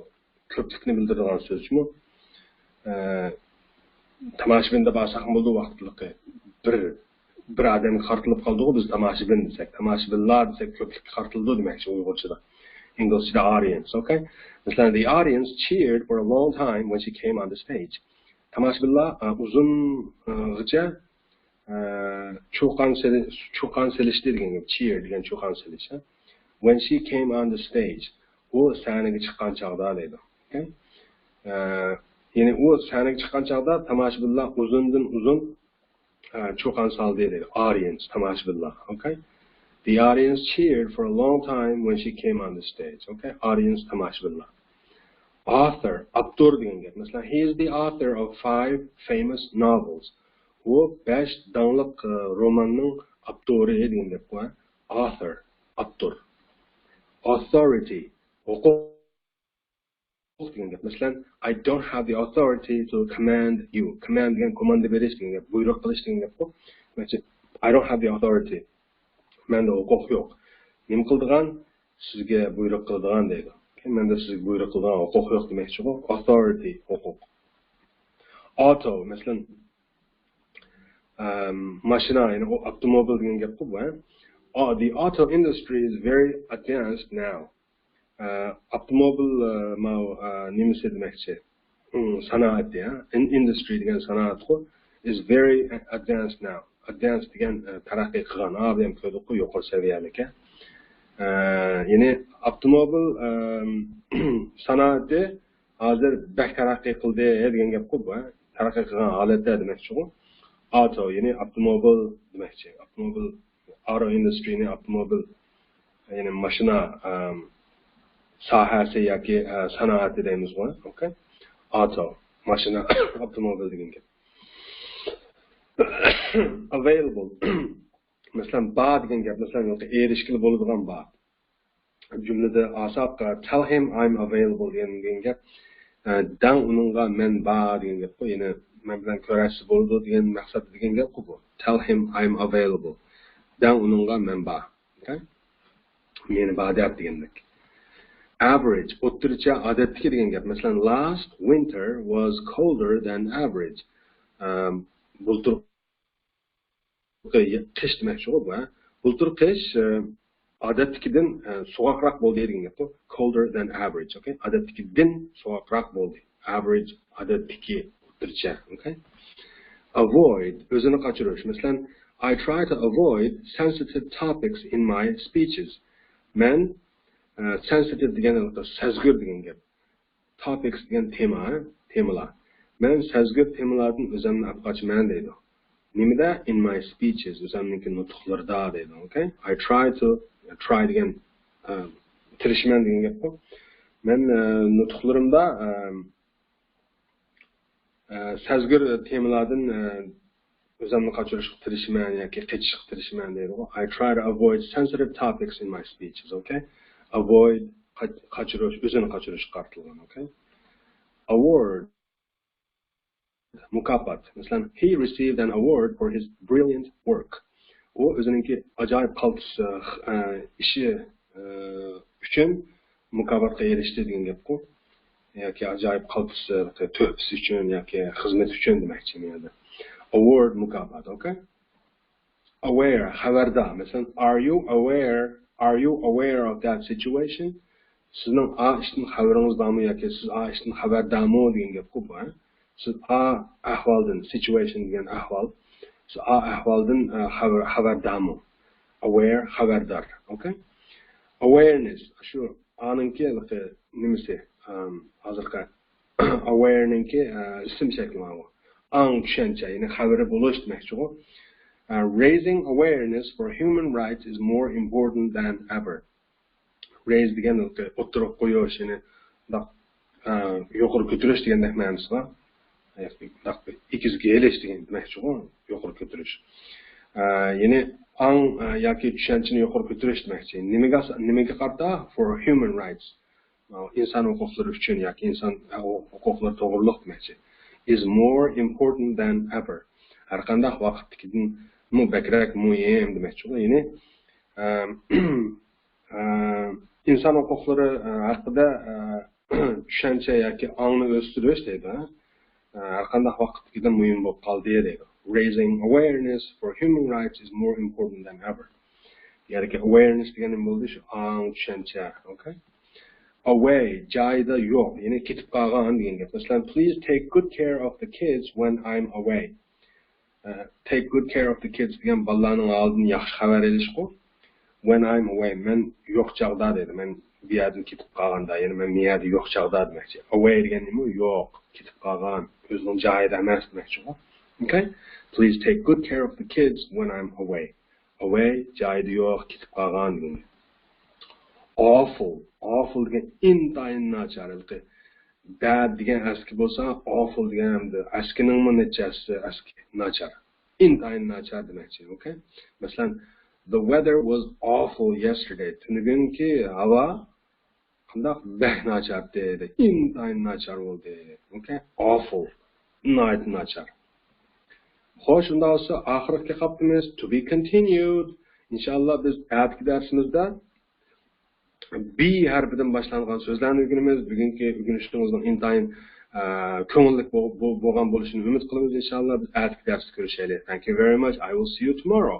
كۆپلۈكنى بىلدۈرىدىغان سۆزمۇ؟ ئە، تاماشىبىن دەپ ئالساقمۇ بولىدۇ ۋاقىتلىقى. بىر، بىر ئادەمگە قارىتىلىپ قالدىغۇ بىز تاماشىبىن دېسەك. تاماشىبىنلار دېسەك كۆپلۈككە قارىتىلىدۇ دېمەكچى ئۇيغۇرچىدا. ئىنگلىزچىدا audience، ئوكەي؟ مەسىلەن، the audience cheered for a long time when she came on the stage. تاماشىبىنلار، ئە، ئۇزۇنغىچە، ئە، چۇقان سېلى-، چۇقان سېلىشتى دېگەن گەپ. Cheer دېگەن چۇقان سېلىش، ھە؟ When she came on the stage. ئۇ سەھنىگە چىققان چاغدا دەيدۇ. ئوكەي؟ ئە، يەنى ئۇ سەھنىگە چىققان چاغدا تاماشىبىنلار ئۇزۇندىن ئۇزۇن، ئە، چۇقان سالدى دەيدۇ. Audience، تاماشىبىنلار. Okay? The audience cheered for a long time when she came on the stage. Okay? Audience، تاماشىبىنلار. Author، ئاپتور دېگەن گەپ. مەسىلەن، he is the author of five famous novels. ئۇ بەش داڭلىق، ئە، روماننىڭ ئاپتورى دېگەن گەپ بۇ. Author، ئاپتور. Authority، ھوقۇق دېگەن گەپ. مەسىلەن، I don't have the authority to command you. Command دېگەن كوماندا بېرىش دېگەن گەپ، بۇيرۇق قىلىش دېگەن گەپقۇ. دېمەكچى، I don't have the authority. مەندە ھوقۇق يوق. نېمە قىلىدىغان؟ سىزگە بۇيرۇق قىلىدىغان دەيدۇ. مەندە سىزگە بۇيرۇق قىلىدىغان ھوقۇق يوق دېمەكچىغۇ. Authority، ھوقۇق. Auto، مەسىلەن، ئەم، ماشىنا، يەنى ئۇ ئاپتوموبىل دېگەن گەپقۇ بۇ، ھە؟ Uh, the auto industry is very advanced now. ئە، ئاپتوموبىل، ئە، ماۋۇ، ئە، نېمىسى دېمەكچى؟ ئۇ سانائەت، يا. In-، industry دېگەن سانائەتقۇ. Is very advanced now. Advanced دېگەن، ئە، تەرەققىي قىلغان. ئا، بۇ يەنە كۆردۇققۇ، يۇقىرى سەۋىيەلىك، ھە. ئە، يەنى ئاپتوموبىل، ئە، سانائىتى ھازىر بەك تەرەققىي قىلدى دېگەن گەپقۇ بۇ، ھە. تەرەققىي قىلغان ھالەتتە دېمەكچىغۇ. Auto، يەنى ئاپتوموبىل دېمەكچى. ئاپتوموبىل، auto industry نى ئاپتوموبىل، يەنى ماشىنا، ئەم، ساھەسى ياكى، ئە، سانائىتى دەيمىزغۇ، okay؟ Auto، ماشىنا، ئاپتوموبىل دېگەن گەپ. Available. مەسىلەن، بار دېگەن گەپ، مەسىلەن، ئېرىشكىلى بولىدىغان بار. جۈملىدە ئاساق، tell him I'm available دېگەن، دېگەن گەپ، ئە، دەڭ ئۇنىڭغا مەن بار دېگەن گەپقۇ. يەنى مەن بىلەن كۆرۈشسە بولىدۇ دېگەن مەقسەتتە دېگەن گەپقۇ بۇ. Tell him I'm available. دەڭ ئۇنىڭغا مەن بار. Okay؟ مېنى بار دەپ دېگەندەك. Average، ئوتتۇرىچە، ئادەتتىكى دېگەن گەپ. مەسىلەن، last winter was colder than average. ئەم، بۇلتۇر قىش دېمەكچىغۇ بۇ، ھە. بۇلتۇر قىش، ئە، ئادەتتىكىدىن، ئە، سوغۇقراق بولدى دېگەن گەپقۇ. Colder than average، okay؟ ئادەتتىكىدىن سوغۇقراق بولدى. Average، ئادەتتىكى، ئوتتۇرىچە، okay؟ Avoid، ئۆزىنى قاچۇرۇش. مەسىلەن، I try to avoid sensitive topics in my speeches. مەن، ئە، sensitive دېگەن سەزگۈر دېگەن گەپ. Topics دېگەن تېما، تېمىلار. مەن سەزگۈر تېمىلاردىن ئۆزۈمنى ئاپ قاچىمەن دەيدۇ. نېمىدە؟ In my speeches، ئۆزۈمنىڭكى نۇتۇقلىرىدا دەيدۇ. Okay؟ I try to، try دېگەن، ئە، تىرىشىمەن دېگەن گەپقۇ. مەن، ئە، نۇتۇقلىرىمدا، ئە، ئە، سەزگۈر تېمىلاردىن، ئە، ئۆزۈمنى قاچۇرۇشقا تىرىشىمەن ياكى قېچىشقا تىرىشىمەن دەيدىغۇ. I try to avoid sensitive topics in my speeches, okay? Avoid، قاچ-، قاچۇرۇش، ئۆزىنى قاچۇرۇشقا قارىتىلغان، okay? Award، مۇكاپات. مەسىلەن، he received an award for his brilliant work. ئۇ ئۆزىنىڭكى ئاجايىپ قالتىس، ئە، ئىشى، ئە، ئۈچۈن مۇكاپاتقا ئېرىشتى دېگەن گەپقۇ. ياكى ئاجايىپ قالتىس، تۆھپىسى ئۈچۈن ياكى خىزمىتى ئۈچۈن دېمەكچى بۇ يەردە. Award، مۇكاپات، okay؟ Aware، خەۋەردار. مەسىلەن، are you aware, are you aware of that situation? سىزنىڭ ئا ئىشتىن خەۋىرىڭىز بارمۇ ياكى سىز ئا ئىشتىن خەۋەردارمۇ دېگەن گەپقۇ بۇ، ھە؟ سىز ئا ئەھۋالدىن، situation دېگەن ئەھۋال. سىز ئا ئەھۋالدىن، ئە، خەۋەر-، خەۋەردارمۇ؟ Aware، خەۋەردار. Okay؟ Awareness، شۇ ئانىڭكى ھېلىقى نېمىسى، ئەم، ھازىرقى aware نىڭكى، ئە، ئىسىم شەكلى ماۋۇ. ئاڭ، چۈشەنچە، يەنى خەۋىرى بولۇش دېمەكچىغۇ. ئە، raising awareness for human rights is more important than ever. Raise دېگەن ئوتتۇرىغا قويۇش، يەنى مۇنداق، ئە، يۇقىرى كۆتۈرۈش دېگەندەك مەنىسى بار. ياكى مۇنداق بىر ئېگىزگە ئېلىش دېگەن دېمەكچىغۇ، يۇقىرى كۆتۈرۈش. ئە، يەنى ئاڭ، ئە، ياكى چۈشەنچىنى يۇقىرى كۆتۈرۈش دېمەكچى. نېمىگە، نېمىگە قارىتا؟ For human rights. ئىنسان ھوقۇقلىرى ئۈچۈن ياكى ئىنسان ھوقۇقلىرى توغرۇلۇق دېمەكچى. Is more important than ever. ھەر قانداق ۋاقىتتىكىدىنمۇ بەكرەك مۇھىم دېمەكچىغۇ. يەنى، ئە، ئە، ئىنسان ھوقۇقلىرى، ئە، ھەققىدە، ئە، چۈشەنچە ياكى ئاڭنى ئۆستۈرۈش دەيدۇ، ھە؟ ئە، ھەر قانداق ۋاقىتتىكىدىن مۇھىم بولۇپ قالدى دەيدۇ. Raising awareness for human rights is more important than ever. يەنى awareness دېگەن نېمە بولدى؟ شۇ ئاڭ، چۈشەنچە. Okay؟ Away، جايىدا يوق، يەنى كېتىپ قالغان دېگەن گەپ. مەسىلەن، please take good care of the kids when I'm away. ئە، take good care of the kids دېگەن بالىلارنىڭ ھالىدىن ياخشى خەۋەر ئېلىشقۇ. When I'm away، مەن يوق چاغدا دەيدۇ. مەن بۇ يەردىن كېتىپ قالغاندا، يەنى مەن بۇ يەردە يوق چاغدا دېمەكچى. Away دېگەن نېمە؟ يوق، كېتىپ قالغان، ئۆزىنىڭ جايىدا ئەمەس دېمەكچىغۇ. Okay? Please take good care of the kids when I'm away. Away، جايىدا يوق، كېتىپ قالغان دېگەن. Awful. Awful دېگەن ئىنتايىن ناچار. ھېلىقى bad دېگەن ئەسكى بولسا، awful دېگەن ئەمدى ئەسكىنىڭمۇ نەچچە ھەسسە ئەسكى، ناچار. ئىنتايىن ناچار دېمەكچى. Okay؟ مەسىلەن، the weather was awful yesterday. تۈنۈگۈنكى ھاۋا قانداق؟ بەك ناچار دېدى. ئىنتايىن ناچار بولدى. Okay؟ Awful. ناھايىتى ناچار. خوش، ئۇنداق بولسا ئاخىرقى قاپتىمىز. To be continued. ئىنشاللا بىز ئەتىكى دەرسىمىزدە B ھەرپىدىن باشلانغان سۆزلەرنى ئۆگىنىمىز. بۈگۈنكى ئۆگىنىشىڭىزنىڭ ئىنتايىن، ئە، كۆڭۈللۈك بو-، بو-، بولغان بولۇشىنى ئۈمىد قىلىمىز ئىنشاللا. بىز ئەتىكى دەرستە كۆرۈشەيلى. Thank you very much. I will see you tomorrow.